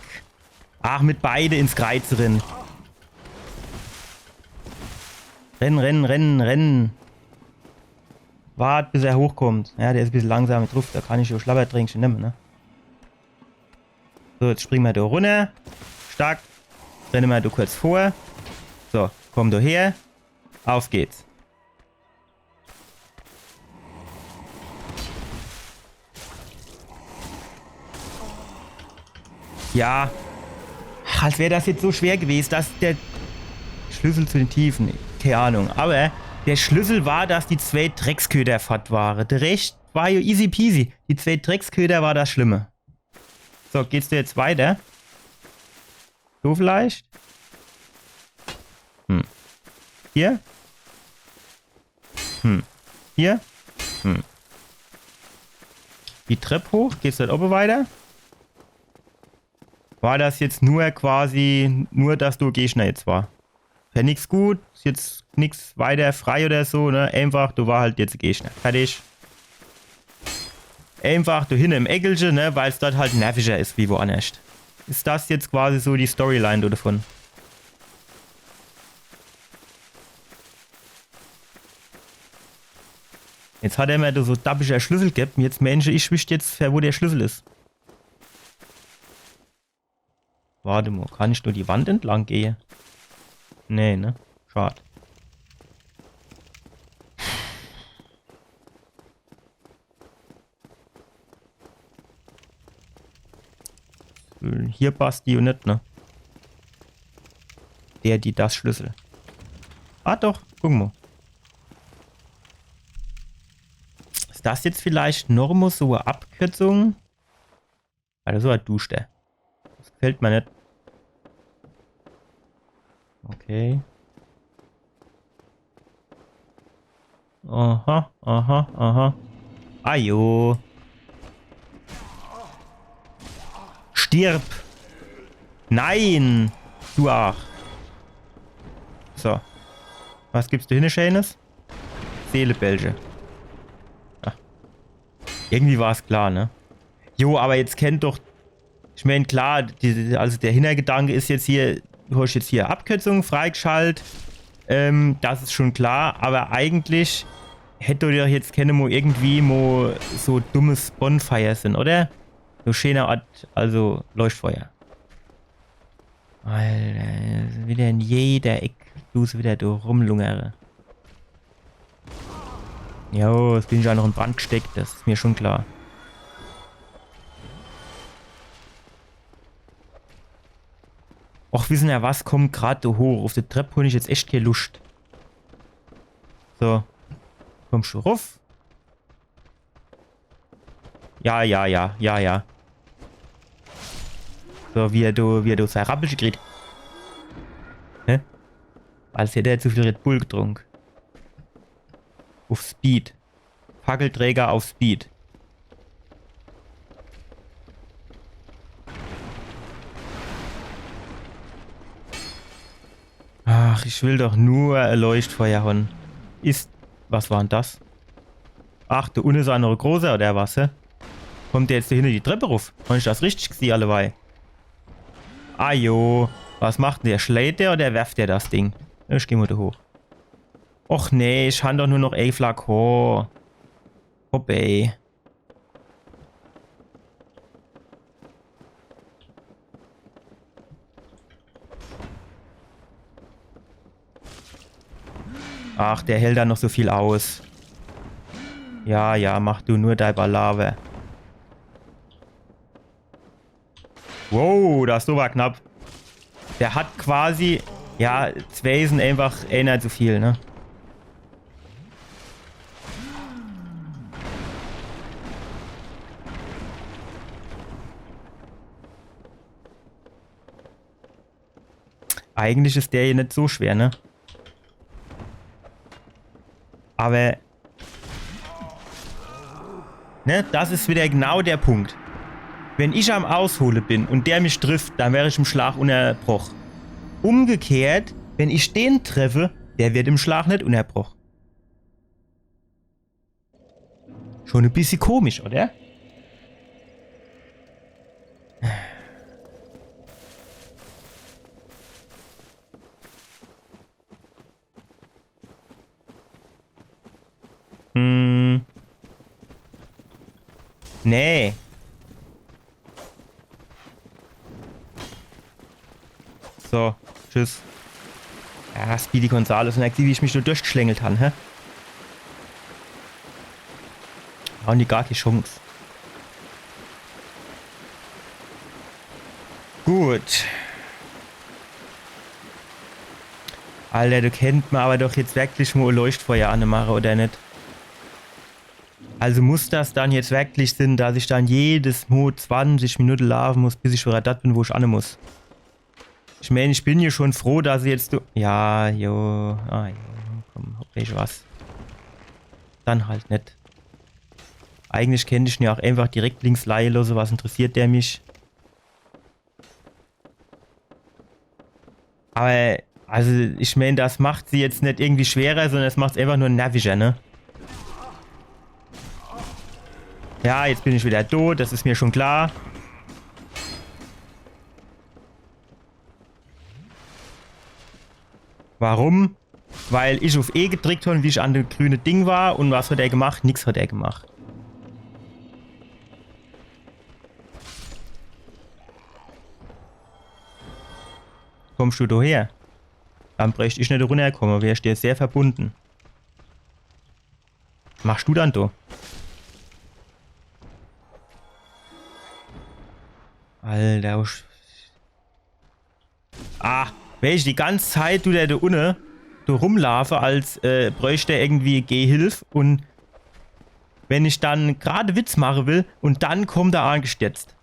Ach, mit beide ins Kreiz rin. Renn, renn, renn, renn. Wart, bis er hochkommt. Ja, der is e bissel langsam druff. Do kann ich jo Schlabberdränkche nemme, ne? So, jetzt springe mer do runner. Stark. Renne mer do kurz vor. So, komm do her. Auf geht's. Ja. Ach, als wär das jetzt so schwer gewes, dass der Schlüssel zu den Tiefen. Kei Ahnung. Aber der Schlüssel war, dass die zwee Drecksköter fort ware. Der Rest war jo easy peasy. Die zwee Drecksköter war das Schlimme. So, geht's do jetzt weiter? So vielleicht? Hm. Hier? Hm. Hier? Hm. Die Trepp hoch? Geht's dort obe weiter? War das jetzt nur quasi, nur dass do Gegner jetzt war? Wär nix gut, is jetzt nix weiter frei oder so, ne? Einfach, do war halt jetzt Gegner. Fertig. Einfach do hinne im Eckelche, ne? Weil's dort halt nervischer is wie woannerscht. Is das jetzt quasi so die Storyline do davon? Jetzt hat er mer do so dappischer Schlüssel gebb. Jetzt, Mensch, ich wüsst jetzt, fer wo der Schlüssel is. Wart mo, kann ich do die Wand entlang gehe? Nee, ne? Schad. Hier passt die jo net, ne? Der, die, das Schlüssel. Ah doch, guck mo. Is das jetzt vielleicht noch mo so e Abkürzung? Alter, so e Duschter. Das gefällt mer net. Okay. Aha, aha, aha. Ajo. Stirb. Nein. Du Arsch. So. Was gibt's do hinne Scheenes? Seelebällche. Ach. Irgendwie war's klar, ne? Jo, aber jetzt kennt doch Ich mein, klar, die, also der Hintergedanke is jetzt hier, du hast jetzt hier Abkürzung freigeschalt. Ähm, das is schon klar, aber eigentlich hätt doch jetzt kenne mo irgendwie mo so dummes Bonfire sin, oder? So schöner Ort, also Leuchtfeuer. Alter, wieder in jeder Eck, du se wieder do rumlungere. Jo, jetzt bin ich aa noch in Brand gesteckt, das is mir schon klar. Och, wissen er was, kommt grad do hoch. Uff die Trepp hon ich jetzt echt kee Luscht. So. Kommst du ruff? Ja, ja, ja, ja, ja. So, wie er do, wie er do sei Rappelche kriegt. Hä? Als hätt er zu viel Red Bull getrunk. Uff Speed. Fackelträger auf Speed. Ach, ich will doch nur e Leuchtfeuer hon. Is, was war dann das? Ach, do unne is aa noch e großer, oder was, hä? Kommt der jetzt do hinne die Trepp ruff? Hon ich das richtig gesieh, alleweil? Ajo, was macht dann der? Schlägt der oder werft der das Ding? Ich geh mo do hoch. Och nee, ich han doch nur noch e Flakon. Hopp, ey. Ach, der hält do noch so viel aus. Ja, ja, mach du nur dei Balava. Wow, das do war knapp. Der hat quasi, ja, zwei sin einfach eener zu viel, ne? Eigentlich is der hier net so schwer, ne? Aber, ne, das is wieder genau der Punkt. Wenn ich am Aushole bin und der mich trifft, dann wär ich im Schlach unnerbroch. Umgekehrt, wenn ich den treffe, der wird im Schlach net unnerbroch. Schon e bissje komisch, oder? Hm. Nee. So, tschüss. Ja, Speedy Gonzales, un wie ich mich nur durchgeschlängelt han, hä? Hon die gar kee Chance. Gut. Alter, do kennt mer aber doch jetzt wirklich mo e Leuchtfeuer anemache, oder net? Also muss das dann jetzt wirklich sin, dass ich dann jedes Mo zwanzig Minute laafe muss, bis ich wieder dort bin, wo ich ane muss. Ich mein, ich bin jo schon froh, dass ich jetzt do, ja, jo, ah, jo, komm, hopp, weescht was. Dann halt net. Eigentlich kennt ich en jo ach einfach direkt links leie losse, was interessiert der mich? Aber, also, ich mein, das macht se jetzt net irgendwie schwerer, sondern es macht's einfach nur nervischer, ne? Ja, jetzt bin ich wieder tot, das is mir schon klar. Warum? Weil ich uff E gedrickt han, wie ich an dem grüne Ding war. Un was hat er gemacht? Nix hat er gemacht. Kommst du do her? Dann bräucht ich net runnerkomme, wär ich dir sehr verbunden. Machst du dann do? Alter, wo sch-, ah, wenn ich die ganz Zeit do, der do unne, do rumlaafe, als, äh, bräucht er irgendwie Gehhilf un wenn ich dann grad Witz mache will un dann kommt er angestürzt.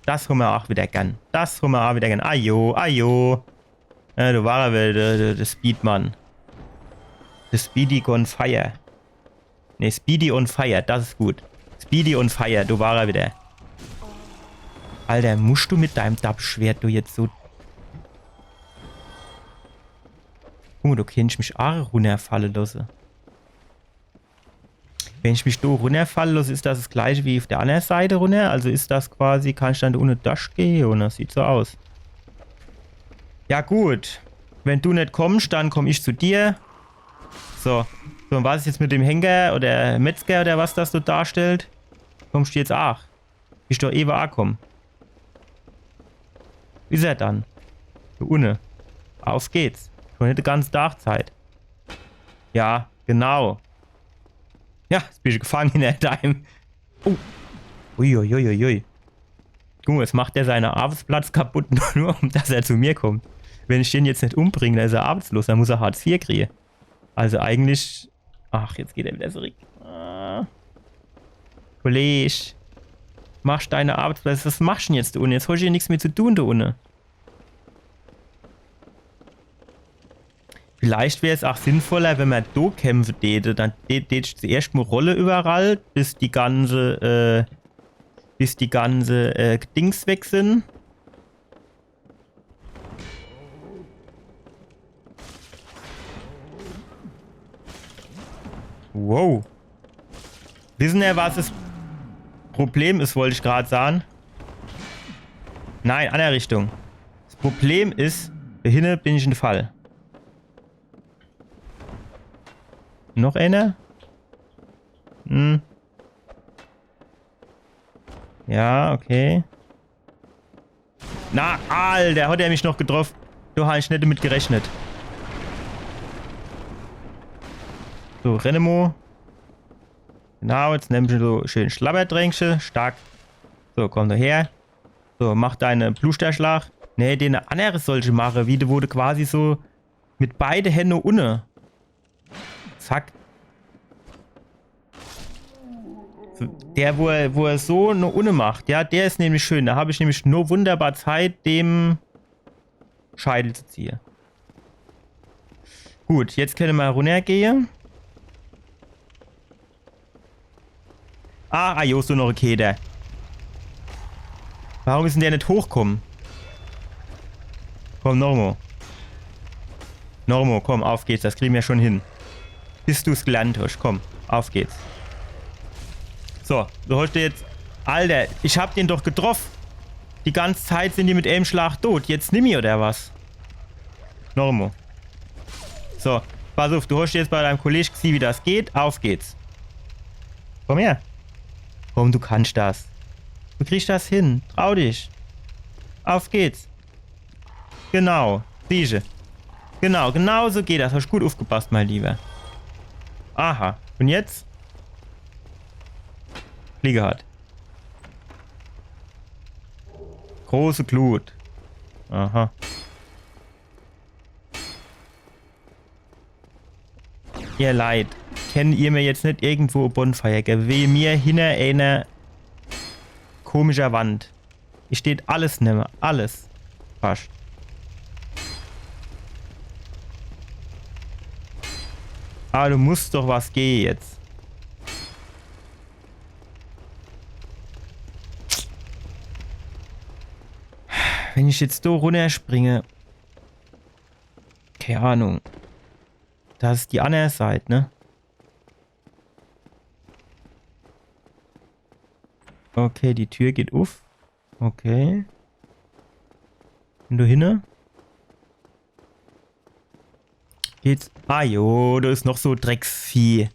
Das han mer ach wieder gern. Das han mer ach wieder gern. Ajo, ajo. Ja, do war er wieder, der, der, der Speedmann. Der Speedy on Fire. Nee, Speedy on Fire, das is gut. Speedy on Fire, do war er wieder. Alter, muscht du mit deinem Dappschwert do jetzt so. Guck mo, do kennt ich mich ach runnerfalle losse. Wenn ich mich do runnerfalle loss, is das das gleiche wie uff der annere Seit runner? Also is das quasi, kann ich dann do unne dorchgehe? Un das sieht so aus. Ja gut. Wenn du net kommsch, dann komm ich zu dir. So. So, un was is jetzt mit dem Henker oder Metzger oder was das do darstellt? Kommsch du jetzt aach? Is doch ewe aakomm. Is er dann? Do unne. Uff geht's. Schun net de ganze Tag Zeit. Ja, genau. Ja, jetzt bin ich gefange in deinem. Oh. Uiuiuiui. Guck mol, jetzt macht er seine Arbeitsplatz kaputt, nur, nur um dass er zu mir kommt. Wenn ich den jetzt net umbring, dann is er arbeitslos, dann muss er Hartz vier kriege. Also eigentlich. Ach, jetzt geht er wieder zurück. Ah. Kollege. Machsch deine Arbeitsplatz. Was machsch dann jetzt do unne? Jetzt hosch du nix mehr zu tun do unne. Vielleicht wär's aach sinnvoller, wenn mer do kämpfe däte. Dann dät, dät ich zuerscht mol rolle üwwerall, bis die ganze, äh, bis die ganze, äh, Dings weg sin. Wow. Wissen er, was das Problem is, wollt ich grad sage. Nein, annere Richtung. Das Problem is, do hinne bin ich in de Fall. Noch eener? Hm. Ja, okay. Na, Alter, hat er mich noch getroff. Do hab ich net damit gerechnet. So, renne mo. Genau, jetzt nemm ich so schön Schlabberdränkche. Stark. So, komm do her. So, mach deine Blusterschlag. Nee, den annere soll ich mache, wie de, wo de quasi so mit beide Hände unne. Zack. Der, wo er, wo er so no unne macht, ja, der is nämlich schön. Do hab ich nämlich nur wunderbar Zeit, dem Scheitel zu ziehe. Gut, jetzt kenne mer runnergehe. Ah, ah, jo, so noch okay, der. Warum is dann der net hochkomme? Komm, noch mo. Noch mo, komm, uff geht's, das kriege mer schun hin. Bis du's gelernt hosch, komm, uff geht's. So, du hosch jetzt. Alter, ich hab den doch getroff. Die ganz Zeit sin die mit eenem Schlag tot. Jetzt nimmi, oder was? Noch mo. So, pass uff, du hosch jetzt bei deim Kolleg gesieh, wie das geht. Uff geht's. Komm her. Komm, du kannsch das. Du kriegsch das hin. Trau dich. Uff geht's. Genau. Siehsche. Genau, genau so geht das. Hosch gut uffgepasst, mein Lieber. Aha. Un jetzt? Fliege hat. Große Glut. Aha. Ihr Leit, kennt ihr mir jetzt net irgendwo e Bonfire gewwe? Weje mir hinner eener komischer Wand. Ich steht alles nimmer. Alles. Fascht. Awwer do muss doch was gehe jetzt. Wenn ich jetzt do runnerspringe. Kei Ahnung. Das is die anner Seit, ne? Okay, die Tür geht uff. Okay. Un do hinne? Geht's? Ah jo, do is noch so Drecksvieh.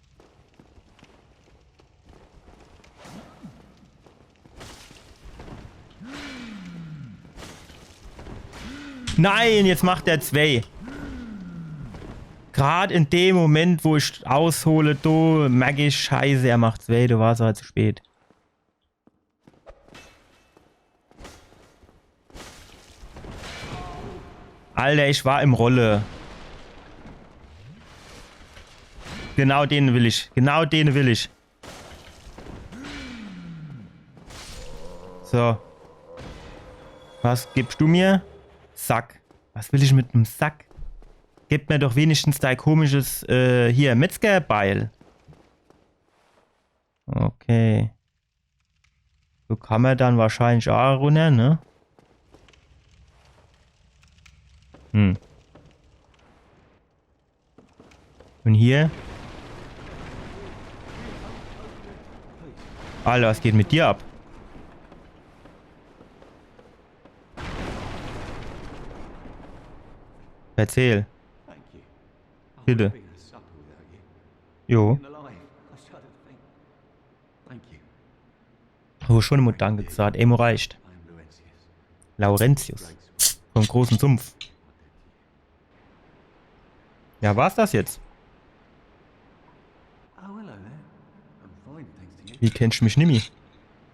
Nein, jetzt macht er zwei. Grad in dem Moment, wo ich aushole, do merk ich, Scheiße, er macht zwei, do war's halt zu spät. Alter, ich war im Rolle. Genau den will ich. Genau den will ich. So. Was gibst du mir? Sack. Was will ich mit em Sack? Gib mir doch wenigstens dei komisches, äh, hier, Metzgerbeil. Okay. So kann mer dann wahrscheinlich aa runner, ne? Hm. Un hier? Alter, was geht mit dir ab? Erzähl. Thank you. I Bitte. Wouldn't be here supper without you. Jo. Being alive. I shudder to think. Thank you. Ho schun emol Danke gesagt. Emol reicht. I'm Laurentius. Laurentius. Vom großen Sumpf. Ja, war's das jetzt? Oh, hello there. I'm fine, thanks to you. Wie kennst du mich nimmi?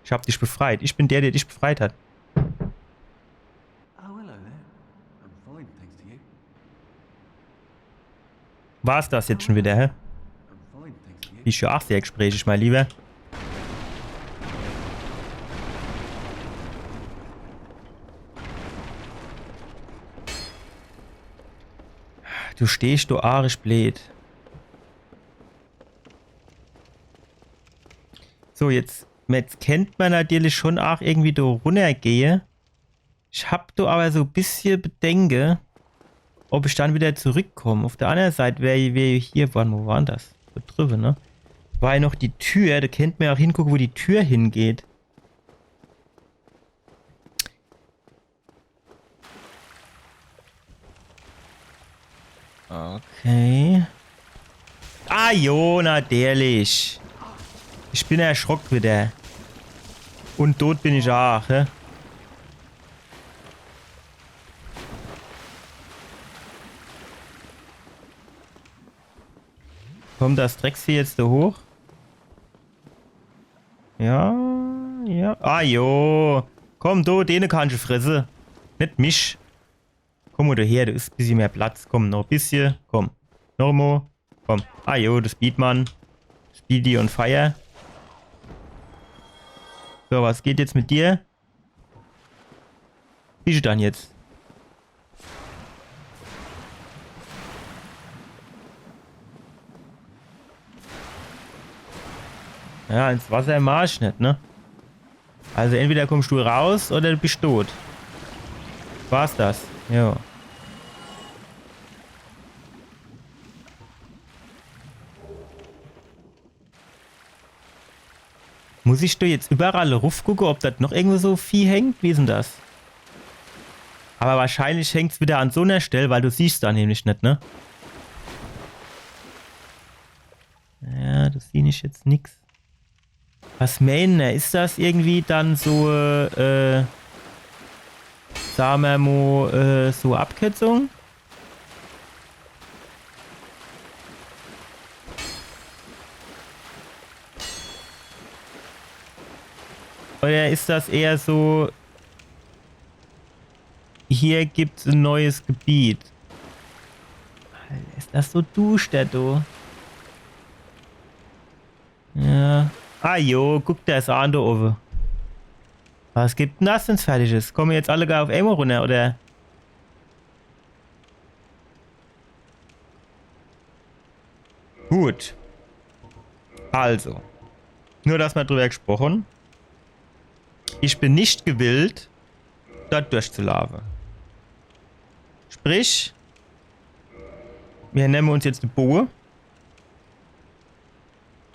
Ich hab dich befreit. Ich bin der, der dich befreit hat. Oh, hello there. I'm fine, thanks to you. War's das jetzt schon wieder, hä? I'm fine, thanks to you. Bist ja auch sehr gesprächig, mein Lieber. Du stehst, du arisch blöd. So, jetzt, jetzt kennt man natürlich schon auch irgendwie do runnergehe. Ich hab do aber so bissje Bedenke, ob ich dann wieder zurückkomm. Auf der anderen Seit wär, wär hier, warte mal, wo war denn das? Do driwwe, ne? War ja noch die Tür, do kennt man ja auch hingucke, wo die Tür hingeht. Okay. Ah jo, natürlich. Ich bin erschrock wieder. Und tot bin ich auch, hä? Kommt das Drecksvieh jetzt do hoch? Ja, ja. Ah jo. Komm, du, dene kannst du fresse. Net mich. Komm mo do her, do is bissje mehr Platz. Komm, noch bissje. Komm. Noch mo. Komm. Ah jo, das Speedman. Speedy on fire. So, was geht jetzt mit dir? Wie is dann jetzt? Ja, ins Wasser mag ich net, ne? Also entweder kommst du raus oder du bist tot. War's das? Jo. Muss ich do jetzt überall ruffgucke, ob do noch irgendwo so Vieh hängt? Wie is dann das? Aber wahrscheinlich hängt's wieder an so ner Stell, weil du siehst do nämlich net, ne? Ja, do sieh ich jetzt nix. Was meene, is das irgendwie dann so, äh, sa mer mo, äh, so Abkürzung? Oder is das eher so, hier gibt's e neues Gebiet? Alter, is das so duschter, du. Ja. Ah jo, guck der's an do owwe. Was gibt dann das, wenn's fertig is? Komme jetzt alle gar auf emol runner, oder? Gut. Also. Nur, dass mer drüber gesprochen. Ich bin net gewillt, dort durchzulaufe. Sprich, mir nemme uns jetzt de Boge.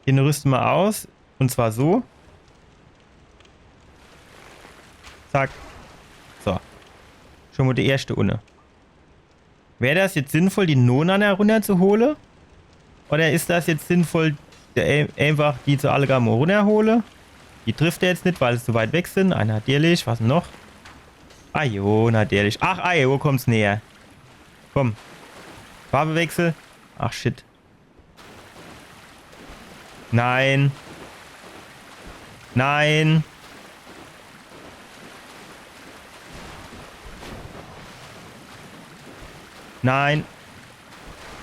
Den rüste mer aus. Und zwar so. Zack. So. Schon mo de erschte unne. Wär das jetzt sinnvoll, die Nona runnerzuhole? Oder is das jetzt sinnvoll, de-, einfach die zu alle gar mo runnerhole? Die trifft er jetzt net, weil se zu weit weg sin. Ah, natürlich. Was noch? Ah jo, natürlich. Ach, ah jo, kommt's näher. Komm. Farwewechsel. Ach, shit. Nein. Nein. Nein.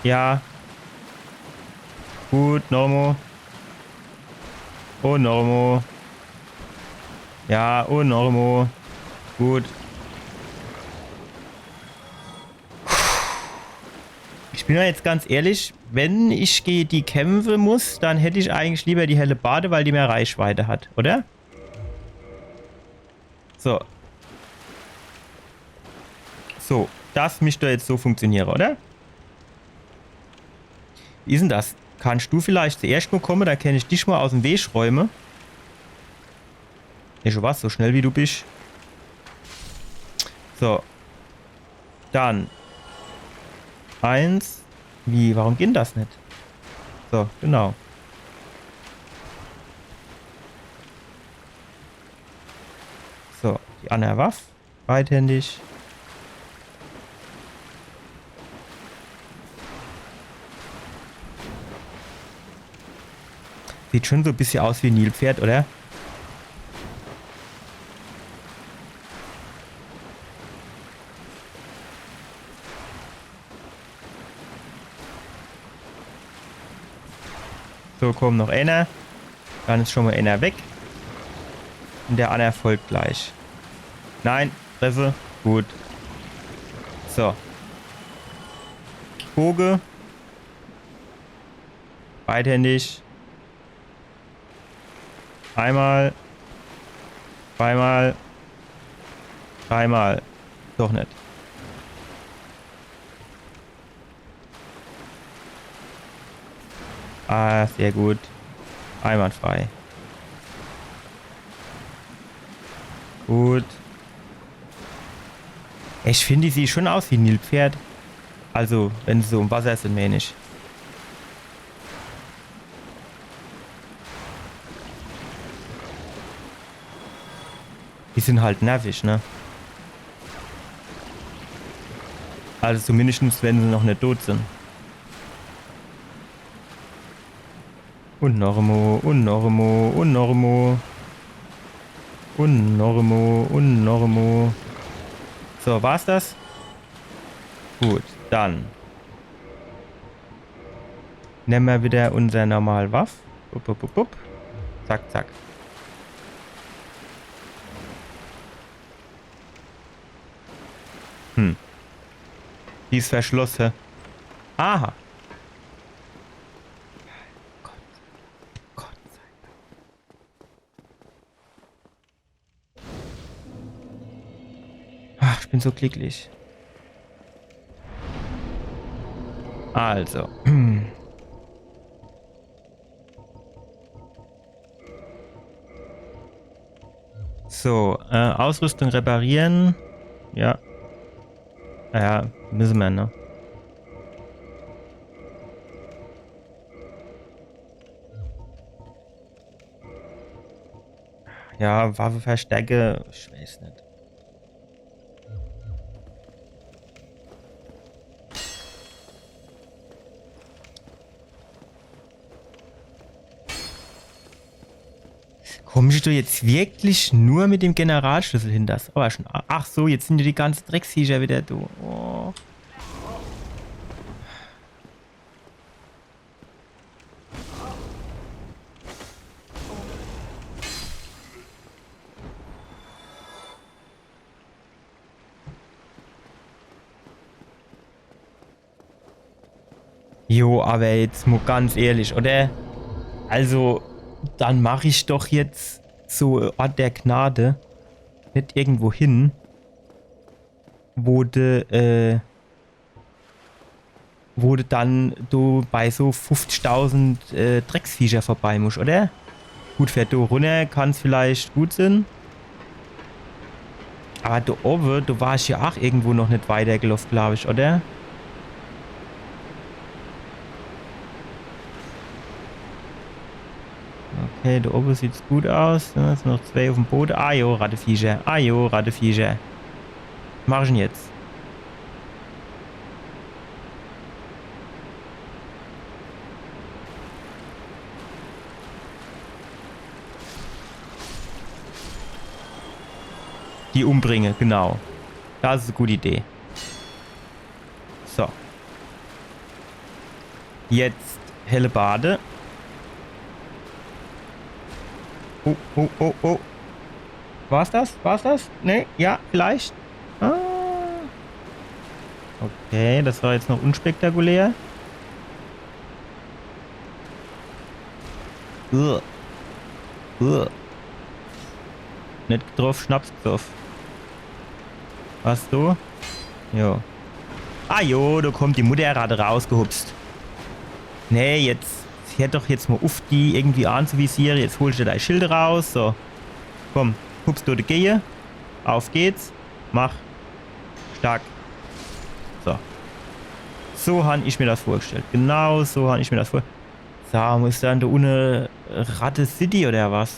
Ja. Gut, noch mo. Und noch mo. Ja, und noch mo. Gut. Ich bin ja jetzt ganz ehrlich, wenn ich gege die kämpfe muss, dann hätt ich eigentlich lieber die Hellebarde, weil die mehr Reichweite hat, oder? So. So, das misst doch jetzt so funktioniere, oder? Wie is dann das? Kannst du vielleicht zuerscht mo komme, dann kenn ich dich mo aus'm Weg räume. Weescht du was, so schnell wie du bisch. So. Dann. Eins. Wie, warum geht das net? So, genau. So, die anner Waff. Beidhändig. Sieht schon so e bissje aus wie e Nilpferd, oder? So, komm, noch eener. Dann is schon mol eener weg. Un der anner folgt gleich. Nein, Treffe. Gut. So. Boge. Beidhändig. Einmal. Zweimal. Dreimal. Doch net. Ah, sehr gut. Einwandfrei. Gut. Ich find, die sieht schon aus wie e Nilpferd. Also, wenn se so im Wasser sin, meen ich. Die sin halt nervig, ne? Also zumindestens, wenn se noch net tot sin. Un noch emo, un noch emo, un noch emo. Un noch emo, un noch emo. So, war's das? Gut, dann nemme mer wieder unser normal Waff. Bup, bup, bup, bup. Zack, zack. Hm. Die is verschlosse. Aha. Gott. Gott sei Dank. Ach, ich bin so glücklich. Also. So, äh, Ausrüstung reparieren. Ja. Ja, müsse mer, ne? Ja, Waffe verstärke, ich weiß net. Komm ich do jetzt wirklich nur mit dem Generalschlüssel hin? Das aber schon. Ach so, jetzt sin jo die ganze Drecksviecher wieder do. Oh. Jo, aber jetzt mo ganz ehrlich, oder? Also, dann mach ich doch jetzt so Ort der Gnade net irgendwo hin, wo de, äh, wo de dann do bei so fufzigtausend, äh, Drecksviecher vorbei musch, oder? Gut, fer do runner kann's vielleicht gut sin. Aber do owe, do war ich jo ach irgendwo noch net weitergeloff, glaub ich, oder? Okay, do owe sieht's gut aus. Ja, es sin noch zwee uff'm Bode. Ah jo, Ratteviecher. Ah jo, Ratteviecher. Was mach ich dann jetzt? Die umbringe, genau. Das is e gute Idee. So. Jetzt Hellebarde. Oh, oh, oh, oh. War's das? War's das? Nee? Ja, vielleicht? Ah. Okay, das war jetzt noch unspektakulär. Uah. Uah. Net getroff, Schnaps gesoff. Was du? Jo. Ah jo, do kommt die Mutterratte rausgehupst. Nee, jetzt hör doch jetzt mo uff, die irgendwie anzuvisiere. Jetzt holsch du dei Schild raus. So. Komm. Hups, dort gehe. Auf geht's. Mach. Stark. So. So han ich mir das vorgestellt. Genau so han ich mir das vor. Sa mo, is dann do unne Ratte City oder was?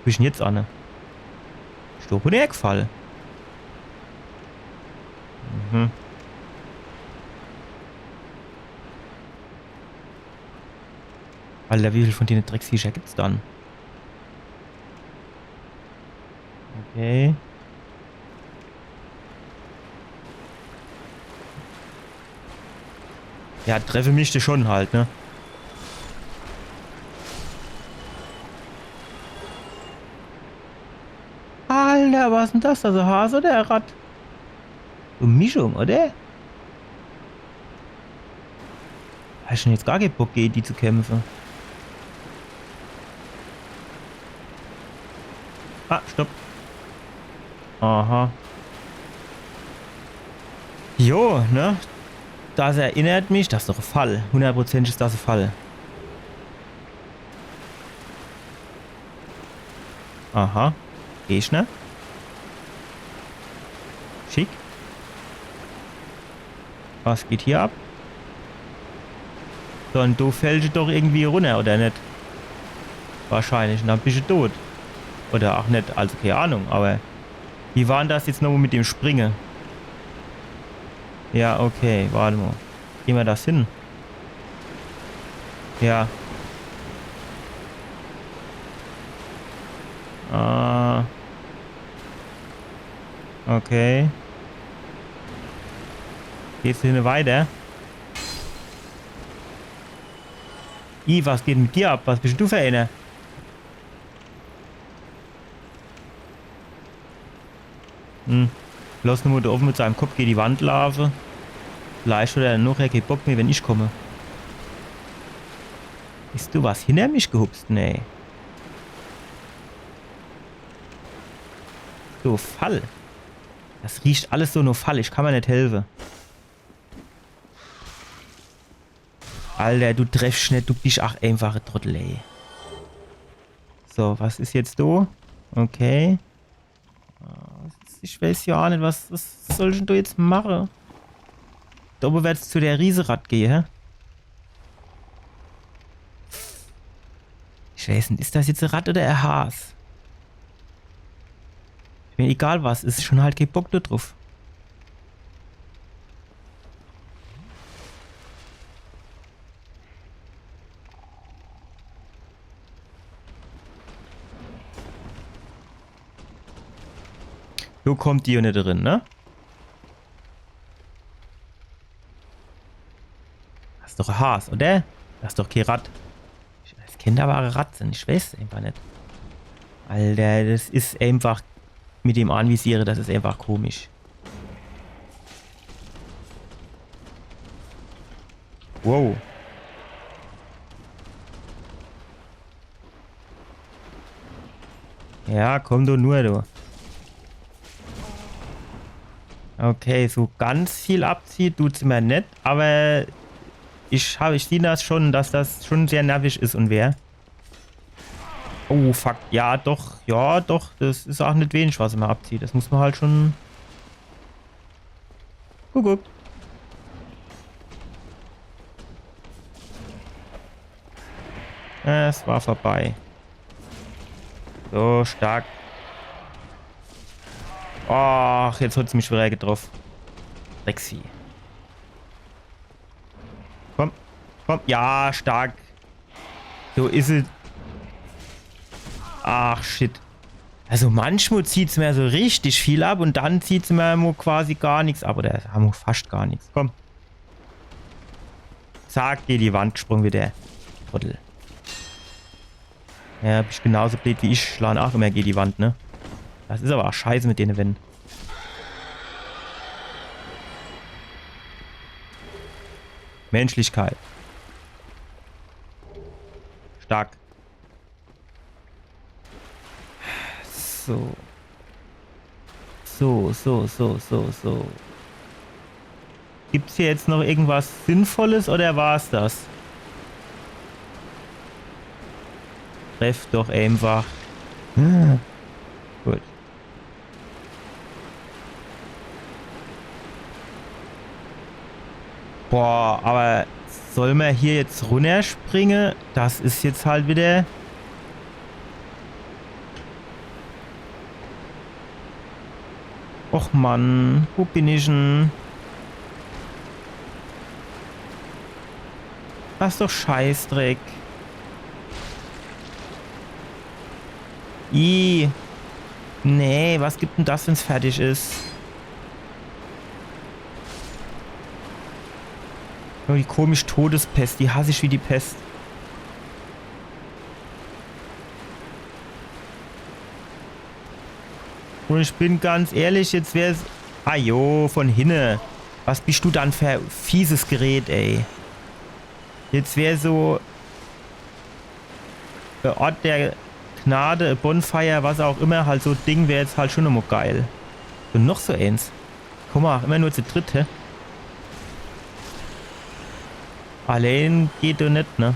Wo is dann jetzt anne? Is doch runnergefall. Mhm. Alter, wie viel von dene Drecksviecher gibt's dann? Okay. Ja, treffe mischt er schon halt, ne? Alter, was is dann das? Also Has oder Ratt? So Mischung, oder? Hab ich dann jetzt gar kee Bock, gege die zu kämpfe. Ah, stopp. Aha. Jo, ne? Das erinnert mich, das is doch e Fall. Hunnertprozentig is das e Fall. Aha. Gegner. Schick. Was geht hier ab? So, un do fällsche doch irgendwie runner, oder net? Wahrscheinlich. Un dann bische tot. Oder ach net, also kee Ahnung, aber wie war dann das jetzt nochmo mit dem Springe? Ja, okay, wart mo. Kriege mer das hin? Ja. Ah. Okay. Geht's do hinne weiter? Ih, was geht mit dir ab? Was bischt du für eener? Hm. Loss nur mo do owwe mit seinem Kopp gege die Wand laafe. Vielleicht hat er dann nochher kee Bock mehr, wenn ich komme. Bischt du was hinner mich gehupst? Nee. So, Fall. Das riecht alles so no Fall. Ich kann mer net helfe. Alter, du treffsch net, du bischt ach eenfach e Trottel, ey. So, was is jetzt do? Okay. Äh, ich weiß jo ach net, was, was soll ich dann do jetzt mache? Do owwe werd's zu der Rieseratt gehe, hä? Ich weiß net, is das jetzt e Ratt oder e Has? Is mir egal was, is schon halt kee Bock do druff. So kommt die jo net drin, ne? Das is doch e Has, oder? Das is doch kee Ratt. Das kennt aber e Ratt sin, ich weiß eenfach net. Alter, das is eenfach mit dem Anvisiere, das is eenfach komisch. Wow. Ja, komm du nur, du. Okay, so ganz viel abziehe dut's mer net, aber ich hab, ich sieh das schon, dass das schon sehr nervisch is un wer. Oh, fuck. Ja, doch. Ja, doch. Das is ach net wenig, was er mer abzieht. Das muss mer halt schon... Kuckuck. Es war vorbei. So, stark. Ach, jetzt hat's mich wieder getroffen. Sexy. Komm, komm. Ja, stark. So is es. Ach, shit. Also manchmal zieht's mer so richtig viel ab un dann zieht's mer mo quasi gar nix ab. Oder mo fascht gar nix. Komm. Zack, gege die Wand gesprung wieder. Trottel. Ja, bischt genauso bleed wie ich. Schlaan ach immer gege die Wand, ne? Das is aber ach scheiße mit dene Wänd. Menschlichkeit. Stark. So. So, so, so, so, so. Gibt's hier jetzt noch irgendwas Sinnvolles oder war's das? Treff doch einfach. Hm. Boah, aber soll mer hier jetzt runnerspringe? Das is jetzt halt wieder. Och Mann, wo bin ich denn? Das is doch Scheißdreck. Ih. Nee, was gibt denn das, wenn's fertig is? Oh, die komisch Todespest, die hass ich wie die Pest. Und ich bin ganz ehrlich, jetzt wär's. Ah jo, von hinne. Was bist du dann für fieses Gerät, ey? Jetzt wär so der Ort der Gnade, Bonfire, was auch immer, halt so Ding wär jetzt halt schon immer geil. Und noch so eens. Guck mal, immer nur zu dritt, hä? Allein geht doch net, ne?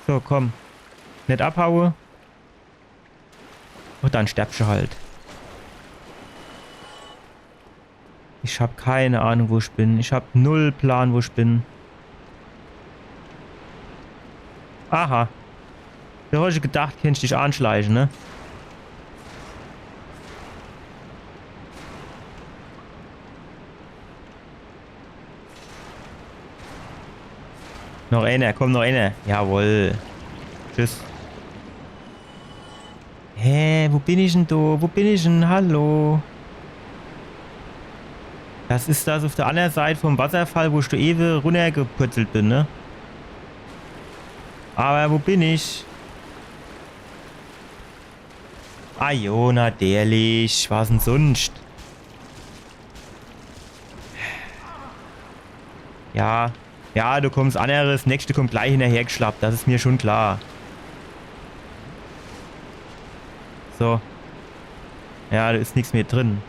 So, komm. Net abhaue. Und dann sterbsche halt. Ich hab keine Ahnung, wo ich bin. Ich hab null Plan, wo ich bin. Aha. Do hab ich gedacht, kannst dich anschleiche, ne? Noch einer, komm, noch einer. Jawohl. Tschüss. Hä, wo bin ich denn do? Wo bin ich denn? Hallo? Das is das auf der anderen Seit vom Wasserfall, wo ich do ewe runnergepurzelt bin, ne? Aber wo bin ich? Ah jo, natürlich. Was denn sonst? Ja. Ja, do kommt's anneres. Nächste kommt gleich hinnerhergeschlappt. Das is mir schon klar. So. Ja, do is nix mehr drin.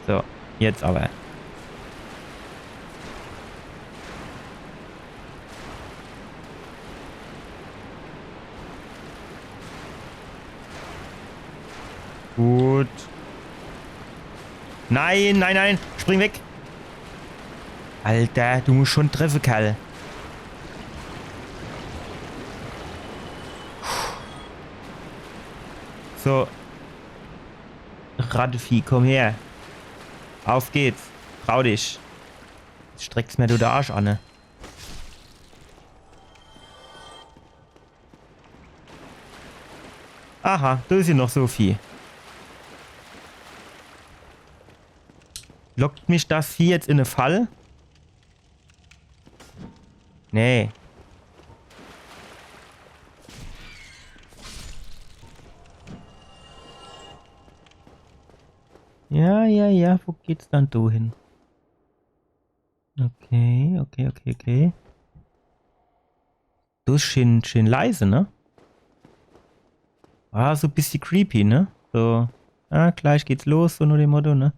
So, jetzt aber. Gut. Nein, nein, nein. Spring weg. Alter, du musst schon treffe, Kerl. So. Rattevieh, komm her. Auf geht's. Trau dich. Jetzt streckt's mir do de Arsch an, ne? Aha, do is jo noch so viel. Lockt mich das Vieh jetzt in e Fall? Nee. Ja, ja, ja, wo geht's dann do hin? Okay, okay, okay, okay. Du bist schön, schön leise, ne? Ah, so bissje creepy, ne? So, ah, gleich geht's los, so no dem Motto, ne?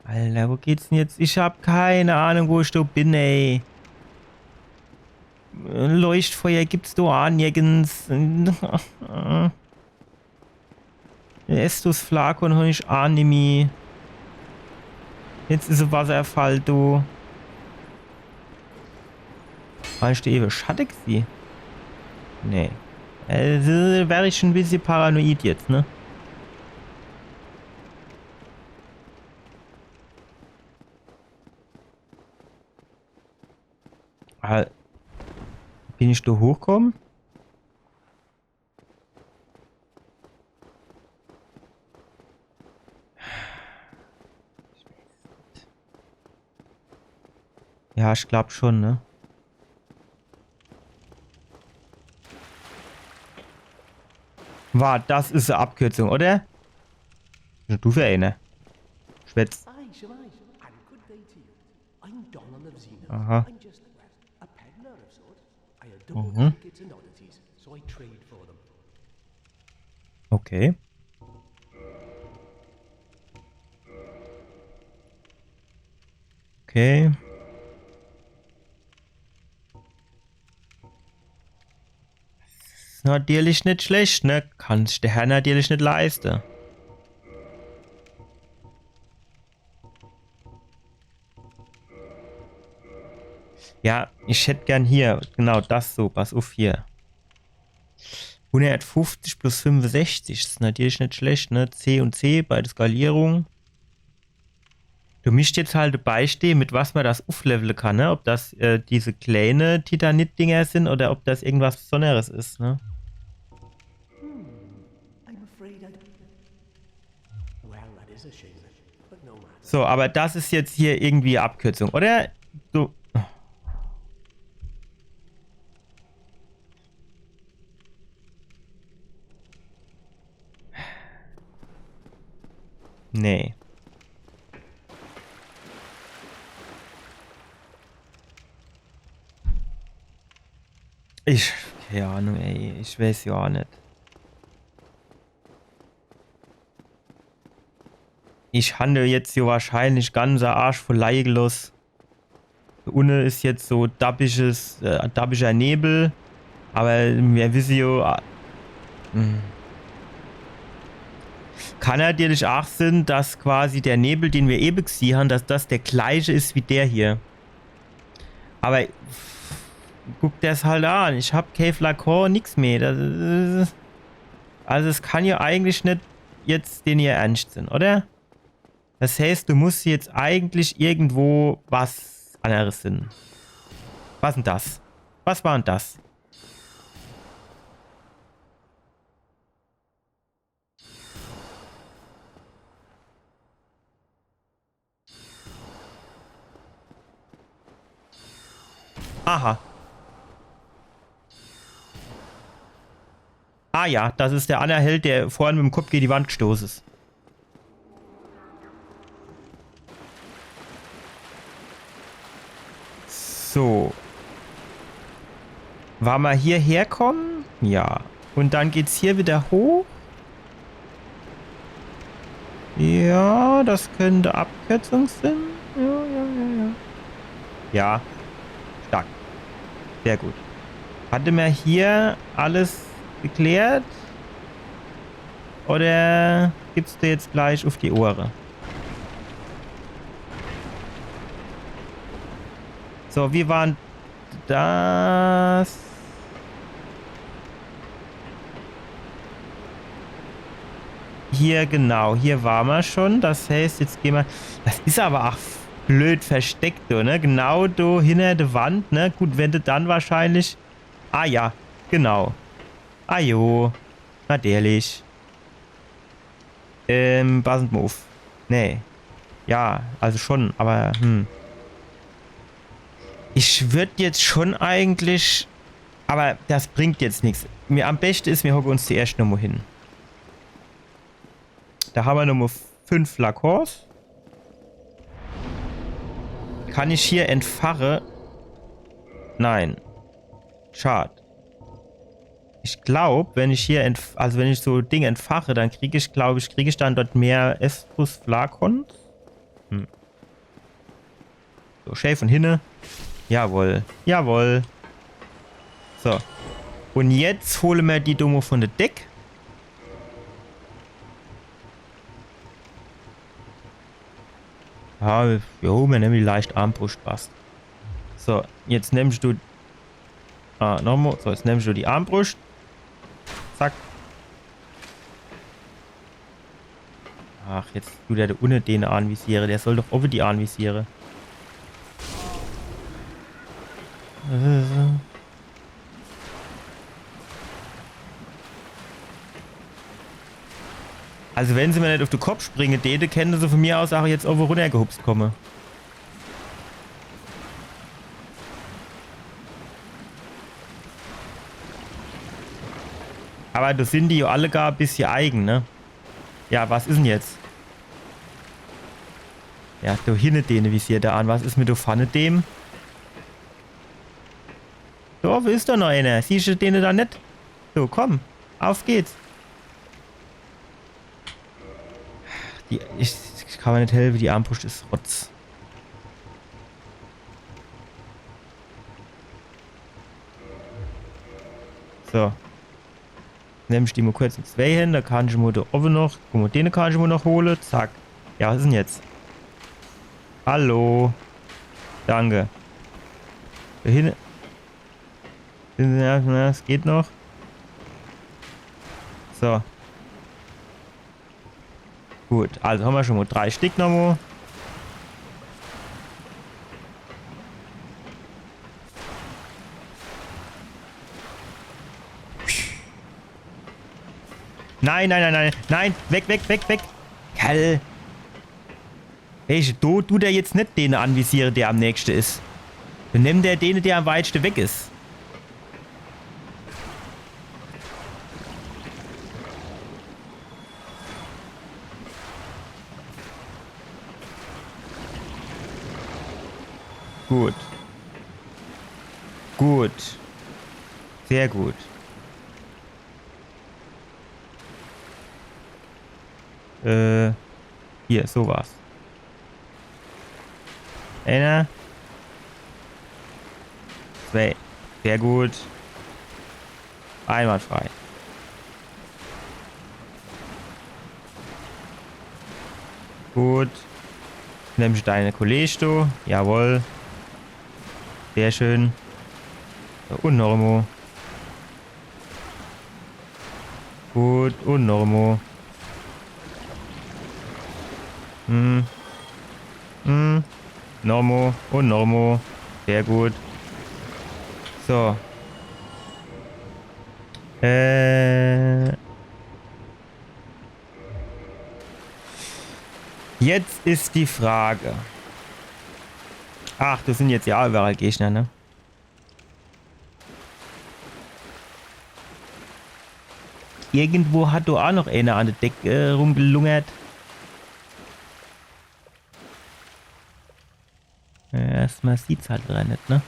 Alter, wo geht's denn jetzt? Ich hab keine Ahnung, wo ich do bin, ey. Leuchtfeuer gibt's do aa nirgends. Estus Flakon hab ich aa nimmi. Jetzt is e Wasserfall do. War ich do ewe Schatte gsieh? Nee. Also wär ich schon e bissje paranoid jetzt, ne? Ah, bin ich do hochkomme? Ja, ich glaub schon, ne? Wart, das is e Abkürzung, oder? Ja, du für eine. Schwätz. Aye, Shemai, and good day to you. I'm Donald of Xena. Aha. I'm just, well, a peddler of sorts. I adore Mhm. trinkets and oddities, so I trade for them. Okay. Okay. Natürlich net schlecht, ne? Kann sich de Herr natürlich net leiste. Ja, ich hätt gern hier, genau das so, pass uff hier. Hundertfünfzig plus fünfundsechzig, is natürlich net schlecht, ne? C und C bei de Skalierung. Du misst jetzt halt dabei stehen, mit was man das ufflevele kann, ne? Ob das, äh, diese kleine Titanit-Dinger sind oder ob das irgendwas Besonderes is, ne? I'm afraid I don't. Well, that is a shame. But no matter. So, aber das is jetzt hier irgendwie Abkürzung, oder? Du. Nee. Ich, keine Ahnung, ey. Ich weiß ja auch net. Ich handel jetzt hier wahrscheinlich ganze Arsch voll Leigelos. Unne is jetzt so dappisches, äh, dappischer Nebel. Aber mir wisse jo, ah, hm. Kann natürlich auch sinn, dass quasi der Nebel, den mir ebe gsieh han, dass das der gleiche is wie der hier. Aber guck der's halt an. Ich hab kee Flakon, nix mehr. Das is, also es kann ja eigentlich net jetzt den hier ernst sinn, oder? Das heißt, du musst jetzt eigentlich irgendwo was anderes finden. Was denn das? Was war denn das? Aha. Ah ja, das is der anner Held, der vorhin mit dem Kopf gegen die Wand gestoße is. So. War mer hierher komme? Ja. Und dann geht's hier wieder hoch. Ja, das könnte Abkürzung sinn. Ja, ja, ja, ja. Ja. Stark. Sehr gut. Hatte mer hier alles geklärt? Oder gibt's dir jetzt gleich uff die Ohre? So, wie war denn das? Hier, genau, hier ware mer schon. Das heißt, jetzt gehn mer. Das is aber ach blöd versteckt, du, ne? Genau do hinter der Wand, ne? Gut, wenn du dann wahrscheinlich. Ah ja, genau. Ah jo. Natürlich. Ähm, passen mer uff. Nee. Ja, also schon, aber, hm. Ich würd jetzt schon eigentlich. Aber das bringt jetzt nix. Mir, am beste is, mir hocke uns zuerscht nochmo hin. Da hammer nochmo fünf Flakons. Kann ich hier entfache? Nein. Schad. Ich glaub, wenn ich hier entf-, also wenn ich so Ding entfache, dann krieg ich, glaub ich, krieg ich dann dort mehr S plus Flakons. Hm. So, schää von hinne. Jawohl. Jawohl. So. Und jetzt hole mer die Domo von der Deck. Ja, jo, mer nemme die leicht Armbruscht, passt. So, jetzt nimmst du. Ah, nochmo. So, jetzt nimmst du die Armbruscht. Zack. Ach, jetzt tut der do unne den anvisiere. Der soll doch owwe die anvisiere. Äh. Also wenn se mer net uff de Kopp springe däte, kennte se von mir aus ach jetzt owwe runnergehupst komme. Aber do sin die jo alle gar e bissje eigen, ne? Ja, was is 'n jetzt? Ja, do hinne dene visiert er an. Was is mit do vorne dem? Do owwe is doch noch ener. Siehscht du dene do net? So, komm. Auf geht's. Die, ich, ich kann mer net helfe, die Armbruscht is Rotz. So. Nemm ich die mo kurz in zwee Händ, do kann ich mo do owwe noch, guck mo, dene kann ich mo noch hole, zack. Ja, was is denn jetzt? Hallo. Danke. Do hinne. Ja, na, es geht noch. So. Gut, also hammer schon mo drei Stick noch mo. Nein, nein, nein, nein, nein, weg, weg, weg, weg. Kerl. Welche, do dut der jetzt net dene anvisiere, der am nächste is. Dann nimmt der dene, der am weiteste weg is. Gut. Gut. Sehr gut. Äh, hier, so war's. Einer. Zwei. Sehr gut. Einwandfrei. Gut. Nimm ich deine Kollege, du. Jawohl. Sehr schön. So, und noch mo. Gut, und noch mo. Hm. Hm. Noch mo und noch mo. Sehr gut. So. Äh. Jetzt is die Frage. Ach, das sind jetzt ja überall Gegner, ne? Irgendwo hat doch auch noch einer an der Decke, äh, rumgelungert. Ja, erstmal sieht's halt wieder net, ne?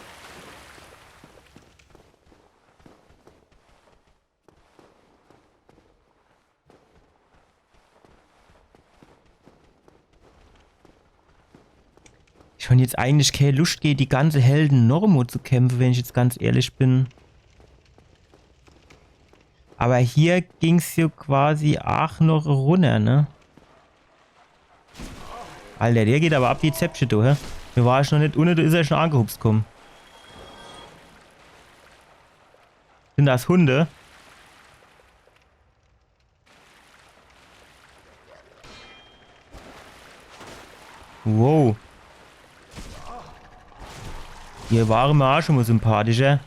Ich hab jetzt eigentlich keine Lust, gegen die ganze Helde nochmo zu kämpfen, wenn ich jetzt ganz ehrlich bin. Aber hier ging's ja quasi auch noch runter, ne? Alter, der geht aber ab wie Zäpfche, du, hä? Do war ich noch net unne, do is er schon angehupst kumme. Sind das Hunde? Wow. Hier ware mer auch schon mo sympathischer.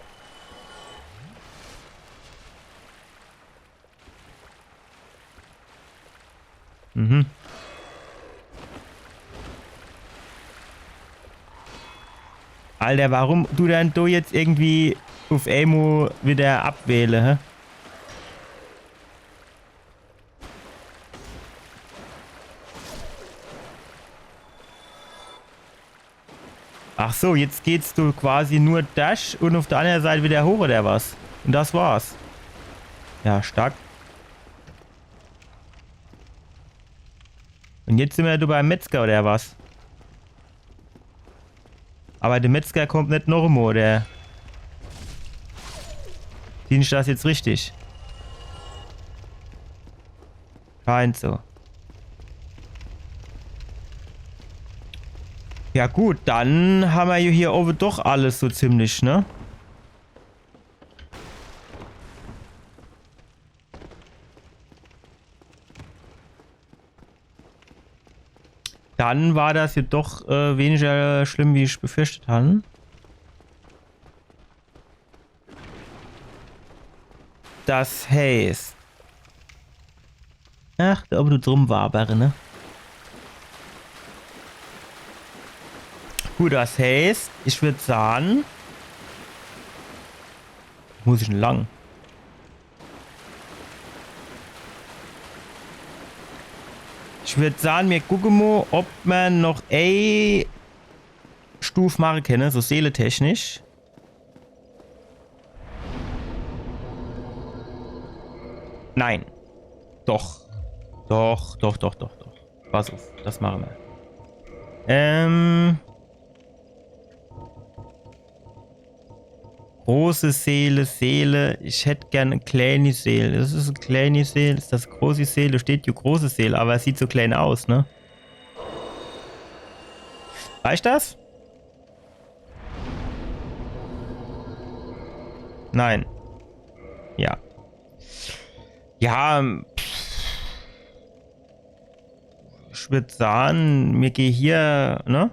Mhm. Alter, warum du dann do jetzt irgendwie uf emo wieder abwähle, hä? Ach so, jetzt geht's do quasi nur Dash und uf der andere Seite wieder hoch, oder was? Und das war's. Ja, stark. Und jetzt sind wir do beim Metzger, oder was? Aber der Metzger kommt net nochmo, oder? Sieh ich das jetzt richtig? Scheint so. Ja gut, dann hammer jo hier owe doch alles so ziemlich, ne? Dann war das jo doch, äh, weniger schlimm, wie ich befürchtet han. Das heißt. Ach, do owe drum wabere, ne? Gut, das heißt, ich würd sagen, muss ich denn lang? Ich würd sagen, mir gucke mo, ob mer noch e Stuf mache kenne, so seeletechnisch. Nein. Doch. Doch, doch, doch, doch, doch. Pass uf, das mache mer. Ähm. Große Seele, Seele. Ich hätt gern e kleeni Seel. Das is e kleeni Seel. Is das e großi Seel? Do steht jo große Seel, awwer es sieht so klein aus, ne? Reicht das? Nein. Ja. Ja, pff. Ich würd sahn, mir geh hier, ne?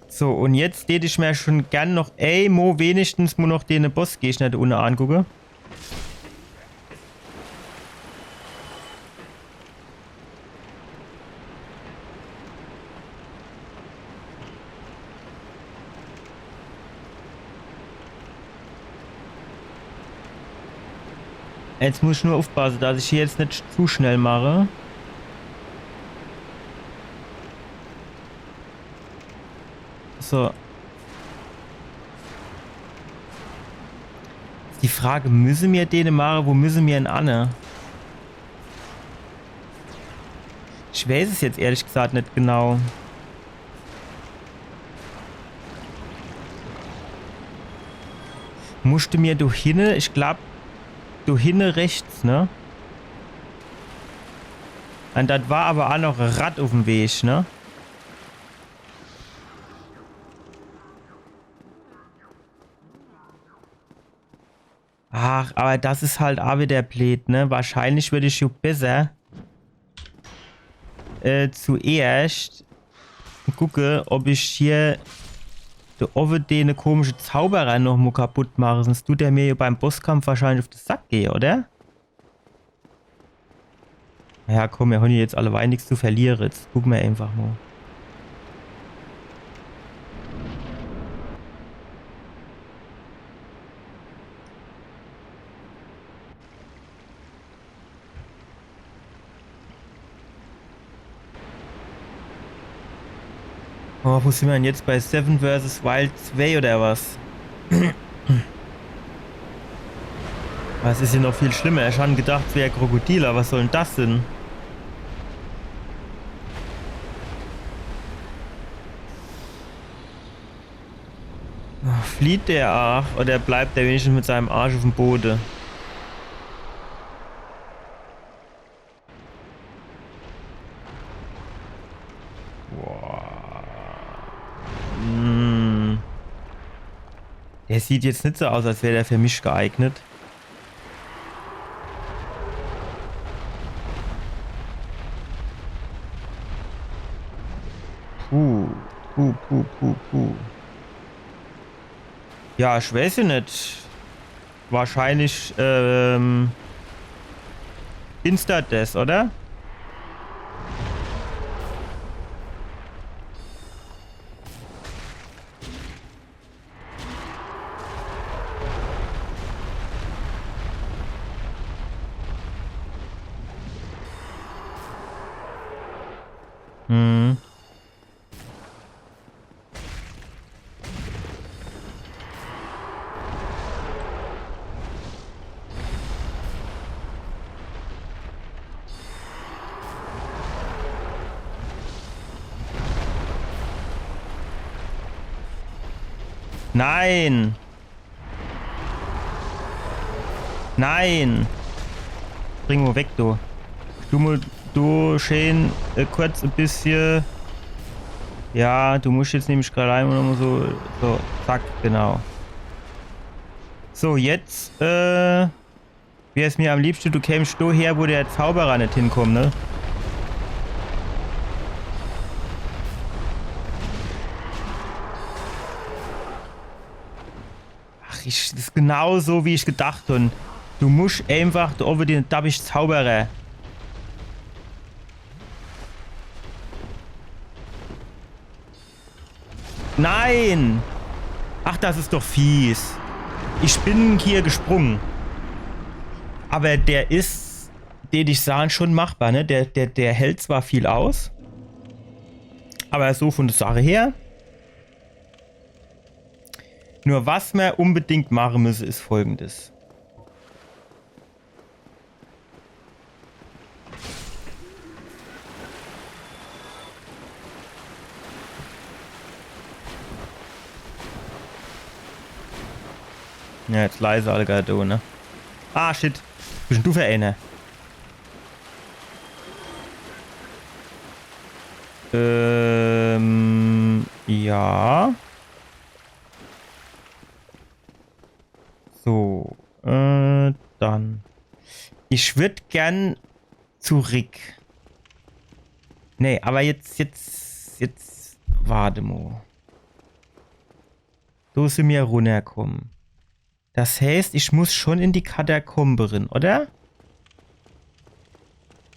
So, un jetzt tät ich mir schon gern noch emol wenigstens mo noch dene Bossgegner do unne angucke. Jetzt muss ich nur uffpasse, dass ich hier jetzt net zu schnell mache. So. Is die Frage, müsse mir dene mache? Wo müsse mir 'n anne? Ich weiß es jetzt ehrlich gesagt net genau. Muschte mir do hinne, ich glaub, do hinne rechts, ne? Un das war awwer aa noch e Rad uff'm Weg, ne? Ach, awwer das is halt aa widder bleed, ne? Wahrscheinlich würd ich jo besser, äh, zuerscht gucke, ob ich hier do owwe dene komische Zauberer noch mo kaputt mache. Sunscht dut der mir jo beim Bosskampf wahrscheinlich uff de Sack gehe, oder? Ja, komm, mir hann jo jetzt alleweil nix zu verliere. Jetzt gucke mir einfach mo. Oh, wo sin mir dann jetzt? Bei Seven versus Wild zwei oder was? Das is jo noch viel schlimmer. Ich hann gedacht, es wär Krokodil, awwer was soll dann das sinn? Flieht der aach oder bleibt der wenigstens mit seinem Arsch uff'm Bode? Boah. Hm. Der sieht jetzt net so aus, als wär der für mich geeignet. Puh, puh, puh, puh, puh. Ja, ich weiß jo net. Wahrscheinlich, ähm, Insta-Death, oder? Hm. Nein! Nein! Spring mo weg, du. Du mu-, du scheen, äh, kurz e bissje. Ja, du musch jetzt nämlich grad einmal nochmal so, so, zack, genau. So, jetzt, äh, wär's mir am liebschte, du kämsch do her, wo der Zauberer net hinkommt, ne? Ach, ich, das is genau so, wie ich gedacht hab. Du musch einfach do owwe den dabbisch Zauberer. Nein! Ach, das is doch fies. Ich bin hier gesprungen. Awwer der is, tät ich sahn, schon machbar, ne? Der, der, der hält zwar viel aus, awwer so von der Sache her. Nur was mer unbedingt mache müsse, is Folgendes. Ja, jetzt leise, Alter, du, ne? Ah, shit. Was bisch dann du für eener? Ähm, ja. So, äh, dann. Ich würd gern zurück. Nee, aber jetzt, jetzt, jetzt, wart mo. Do sin mer runnerkomme. Das heißt, ich muss schon in die Katakombe rin, oder?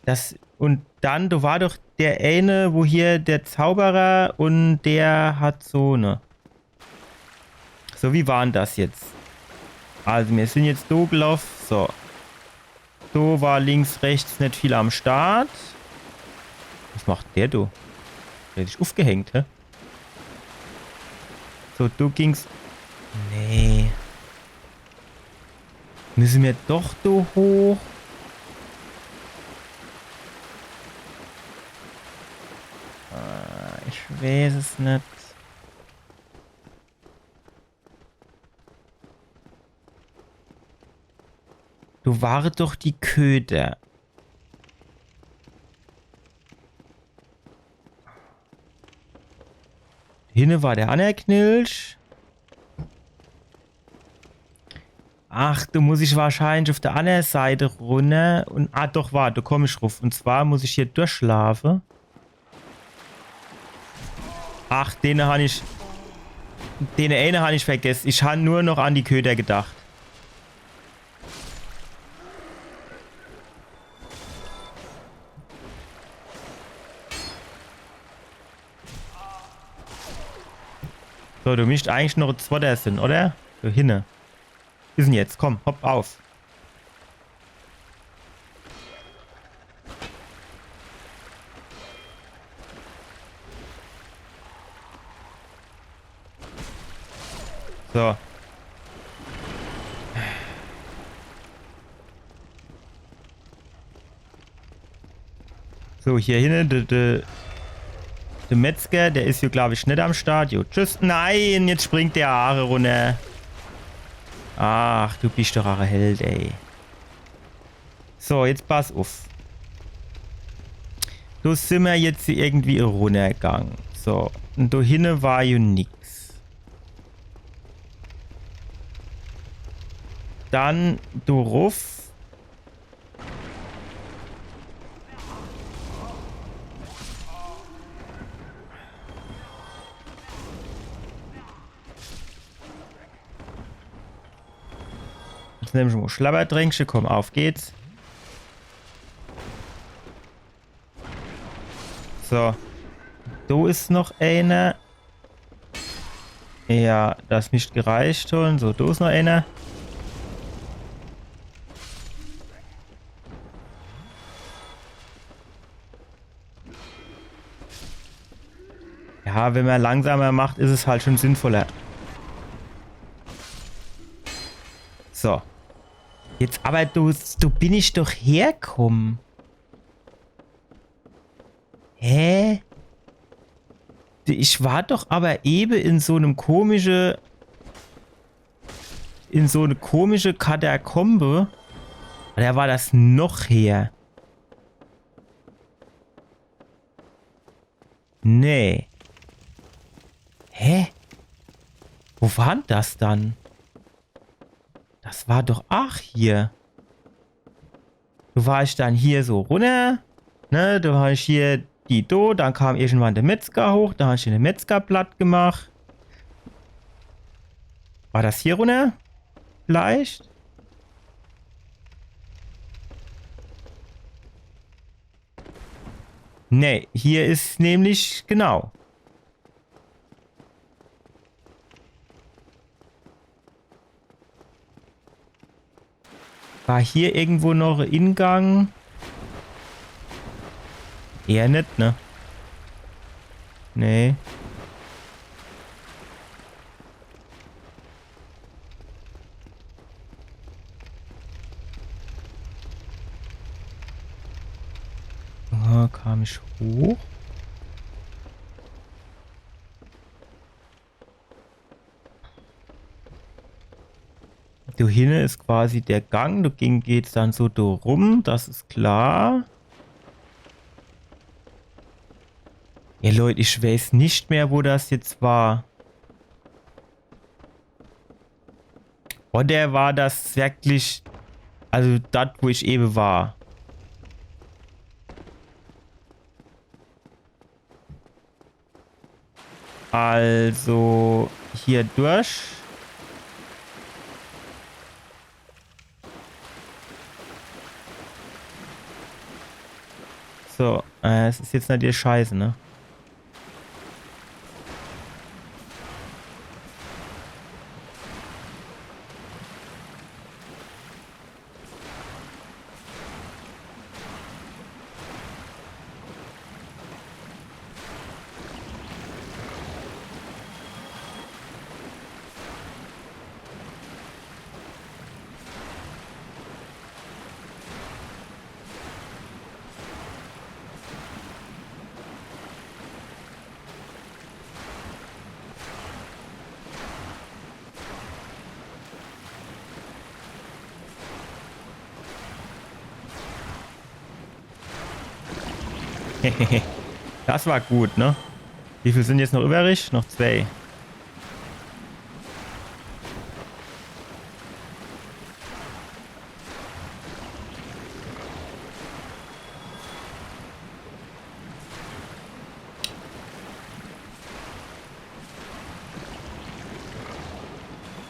Das, und dann, do war doch der eene, wo hier der Zauberer und der hat so, ne? So, wie war dann das jetzt? Also, mir sin jetzt do geloff. So. Do war links, rechts net viel am Start. Was macht der do? Der hat sich ufgehängt, hä? So, do ging's. Nee. Müsse mir doch do hoch? Ah, ich weiß es net. Do ware doch die Köder. Hinne war der anner Knilch. Ach, do muss ich wahrscheinlich uf der anner Seit runner. Und, ah, doch, wart, do komm ich ruf. Und zwar muss ich hier durchlaafe. Ach, dene han ich. Dene eene han ich vergess. Ich han nur noch an die Köder gedacht. So, do misst eigentlich noch e zwetter sin, oder? Do hinne. Wo is dann jetzt? Komm, hopp auf. So. So, hier hinne, de, de, de Metzger, der is hier, glaub ich, net am Start. Jo, tschüss. Nein, jetzt springt der Aare runner. Ach, du bisch doch ach e Held, ey. So, jetzt pass uff. Do simmer jetzt irgendwie runnergang. So, und do hinne war jo nix. Dann do ruff. Jetzt nemm ich mo Schlabberdränkche, komm, auf geht's. So. Do is noch eener. Ja, das misst gereicht hon. So, do is noch eener. Ja, wenn mer langsamer macht, is es halt schon sinnvoller. So. Jetzt aber, do, do bin ich doch herkomm. Hä? Ich war doch aber ewe in so nem komische, in so ne komische Katakombe. Oder war das noch her? Nee. Hä? Wo war dann das dann? Das war doch ach hier. Do war ich dann hier so runner. Ne, do war ich hier die do. Dann kam irgendwann de Metzger hoch. Do han ich de Metzger platt gemacht. War das hier runner? Vielleicht? Nee, hier is nämlich, genau. War hier irgendwo noch e Ingang? Eher net, ne? Nee. Ah, kam ich hoch? Hinne is quasi der Gang. Do ging, geht's dann so do rum. Das is klar. Ja, Leut, ich weiß net mehr, wo das jetzt war. Oder war das wirklich, also das, wo ich ewe war? Also hier durch. So, äh, es is jetzt natürlich scheiße, ne? Das war gut, ne? Wie viel sin jetzt noch übrig? Noch zwei.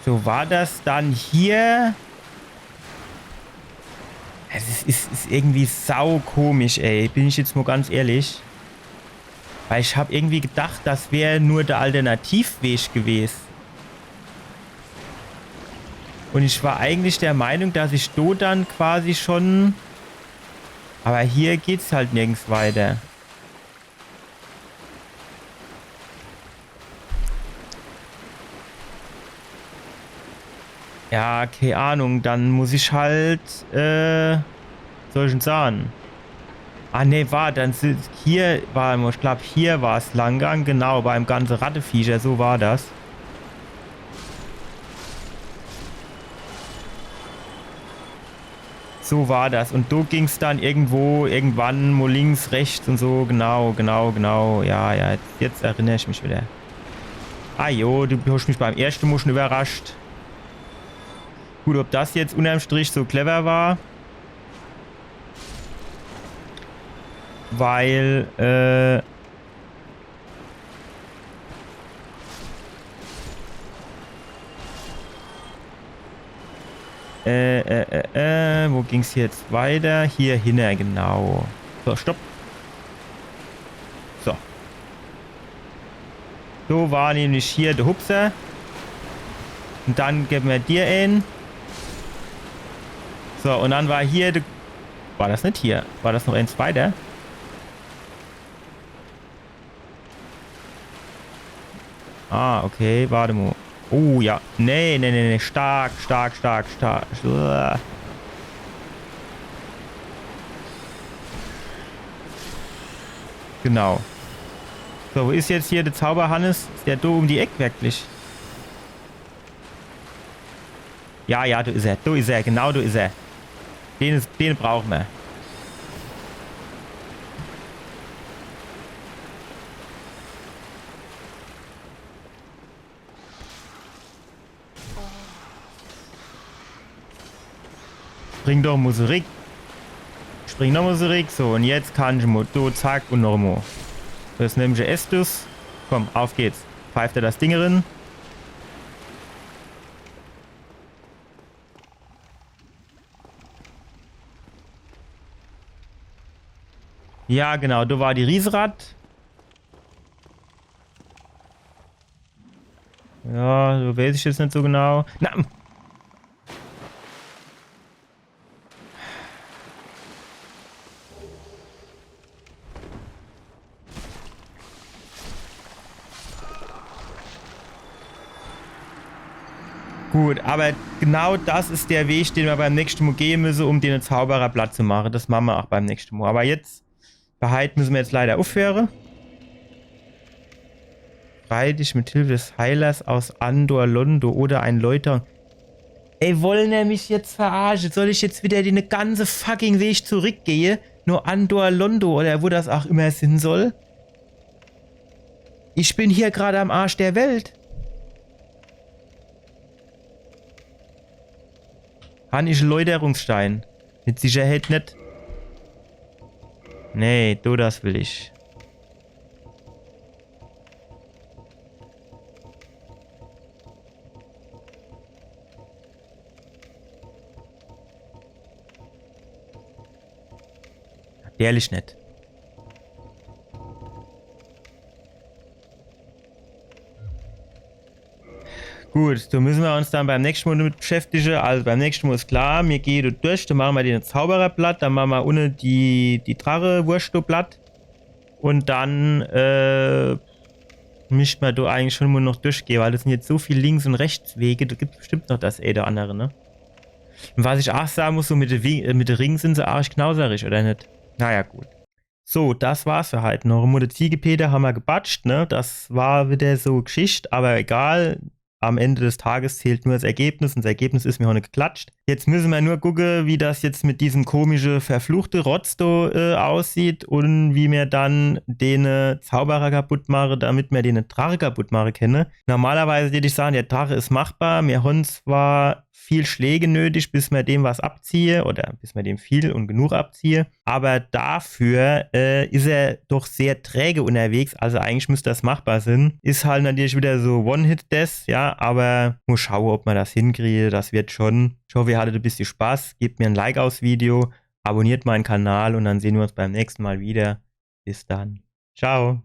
So, war das dann hier? Es is, is, is irgendwie sau komisch, ey. Bin ich jetzt mo ganz ehrlich. Weil ich hab irgendwie gedacht, das wär nur der Alternativweg gewes. Und ich war eigentlich der Meinung, dass ich do dann quasi schon... Aber hier geht's halt nirgends weiter. Ja, kee Ahnung, dann muss ich halt, äh, soll ich dann sahn? Ah, nee, war, dann si-, hier war, ich glaub, hier war's langgang, genau, beim ganze Ratteviecher, so war das. So war das. Und do ging's dann irgendwo, irgendwann mo links, rechts und so. Genau, genau, genau. Ja, ja, jetzt, jetzt erinner ich mich wieder. Ah jo, du hosch mich beim erschte Mo schon überrascht. Gut, ob das jetzt unterm Strich so clever war. Weil, äh, Äh, äh, äh, äh, wo ging's jetzt weiter? Hier hinne, genau. So, stopp. So. So war nämlich hier der Hupser. Und dann geben wir dir en. So, und dann war hier der... War das net hier? War das noch ens weiter? Ah, okay, warte mo. Oh ja. Nee, nee, nee, nee. Stark, stark, stark, stark. Uah. Genau. So, wo is jetzt hier der Zauberhannes? Is der do um die Eck wirklich? Ja, ja, do is er, do is er, genau do is er. Den is, den brauche mer. Spring doch mo zurick. Spring noch mo zurick. So, und jetzt kann ich mo do, zack, und noch mo. Das nämlich Estus. Komm, auf geht's. Pfeift er das Ding rin. Ja, genau, do war die Rieseratt. Ja, do weiß ich jetzt net so genau. Na! Gut, aber genau das is der Weg, den mer beim nächschte Mo gehe müsse, um den Zauberer platt zu mache. Das mache mer auch beim nächschte Mo. Aber jetzt, bei heit müsse mer jetzt leider uffhöre. Frei dich mit Hilfe des Heilers aus Anor Londo oder ein Läuter. Ey, wollen er mich jetzt verarsche? Soll ich jetzt wieder den ganze fucking Weg zurückgehe? Nur Anor Londo oder wo das auch immer sin soll? Ich bin hier grad am Arsch der Welt. Han ich Läuterungsstein? Mit Sicherheit net. Nee, du, das will ich. Natürlich net. Gut, do müsse mer uns dann beim nächschte Mol damit beschäftige. Also beim nächschte Mol is klar, mir gehe do durch, do mache mer den Zauberer platt, dann mache mer unne die, die Drachewurscht do platt. Un dann, äh, misst mer do eigentlich schon mol noch durchgehe, weil das sin jetzt so viel Links- un Rechtswege, do gibt's bestimmt noch das ä oder annere, ne? Un was ich aach sage muss, so mit de, Wi- äh, mit de Ringe sin se arg knauserisch, oder net? Naja, gut. So, das war's für heit. Noch mol de Ziegepeter hammer gebatscht, ne? Das war wieder so Geschicht, aber egal. Am Ende des Tages zählt nur das Ergebnis un das Ergebnis is, mir hon geklatscht. Jetzt müsse mer nur gucke, wie das jetzt mit diesem komische, verfluchte Rotz do, äh, aussieht un wie mer dann dene Zauberer kaputt mache, damit mer dene Drache kaputt mache kenne. Normalerweise würd ich sage, der Drache is machbar. Mir hon zwar viel Schläge nötig, bis mer dem was abziehe oder bis mer dem viel un genug abziehe. Aber dafür, äh, is er doch sehr träge unterwegs. Also eigentlich müsst das machbar sin. Is halt natürlich wieder so One-Hit-Death, ja, aber mol schaue, ob mer das hinkriege. Das wird schon. Ich hoff, ihr hattet e bissje Spaß. Gebt mir e Like aufs Video, abonniert mein Kanal un dann sehn mer uns beim nächschte Mol wieder. Bis dann. Ciao.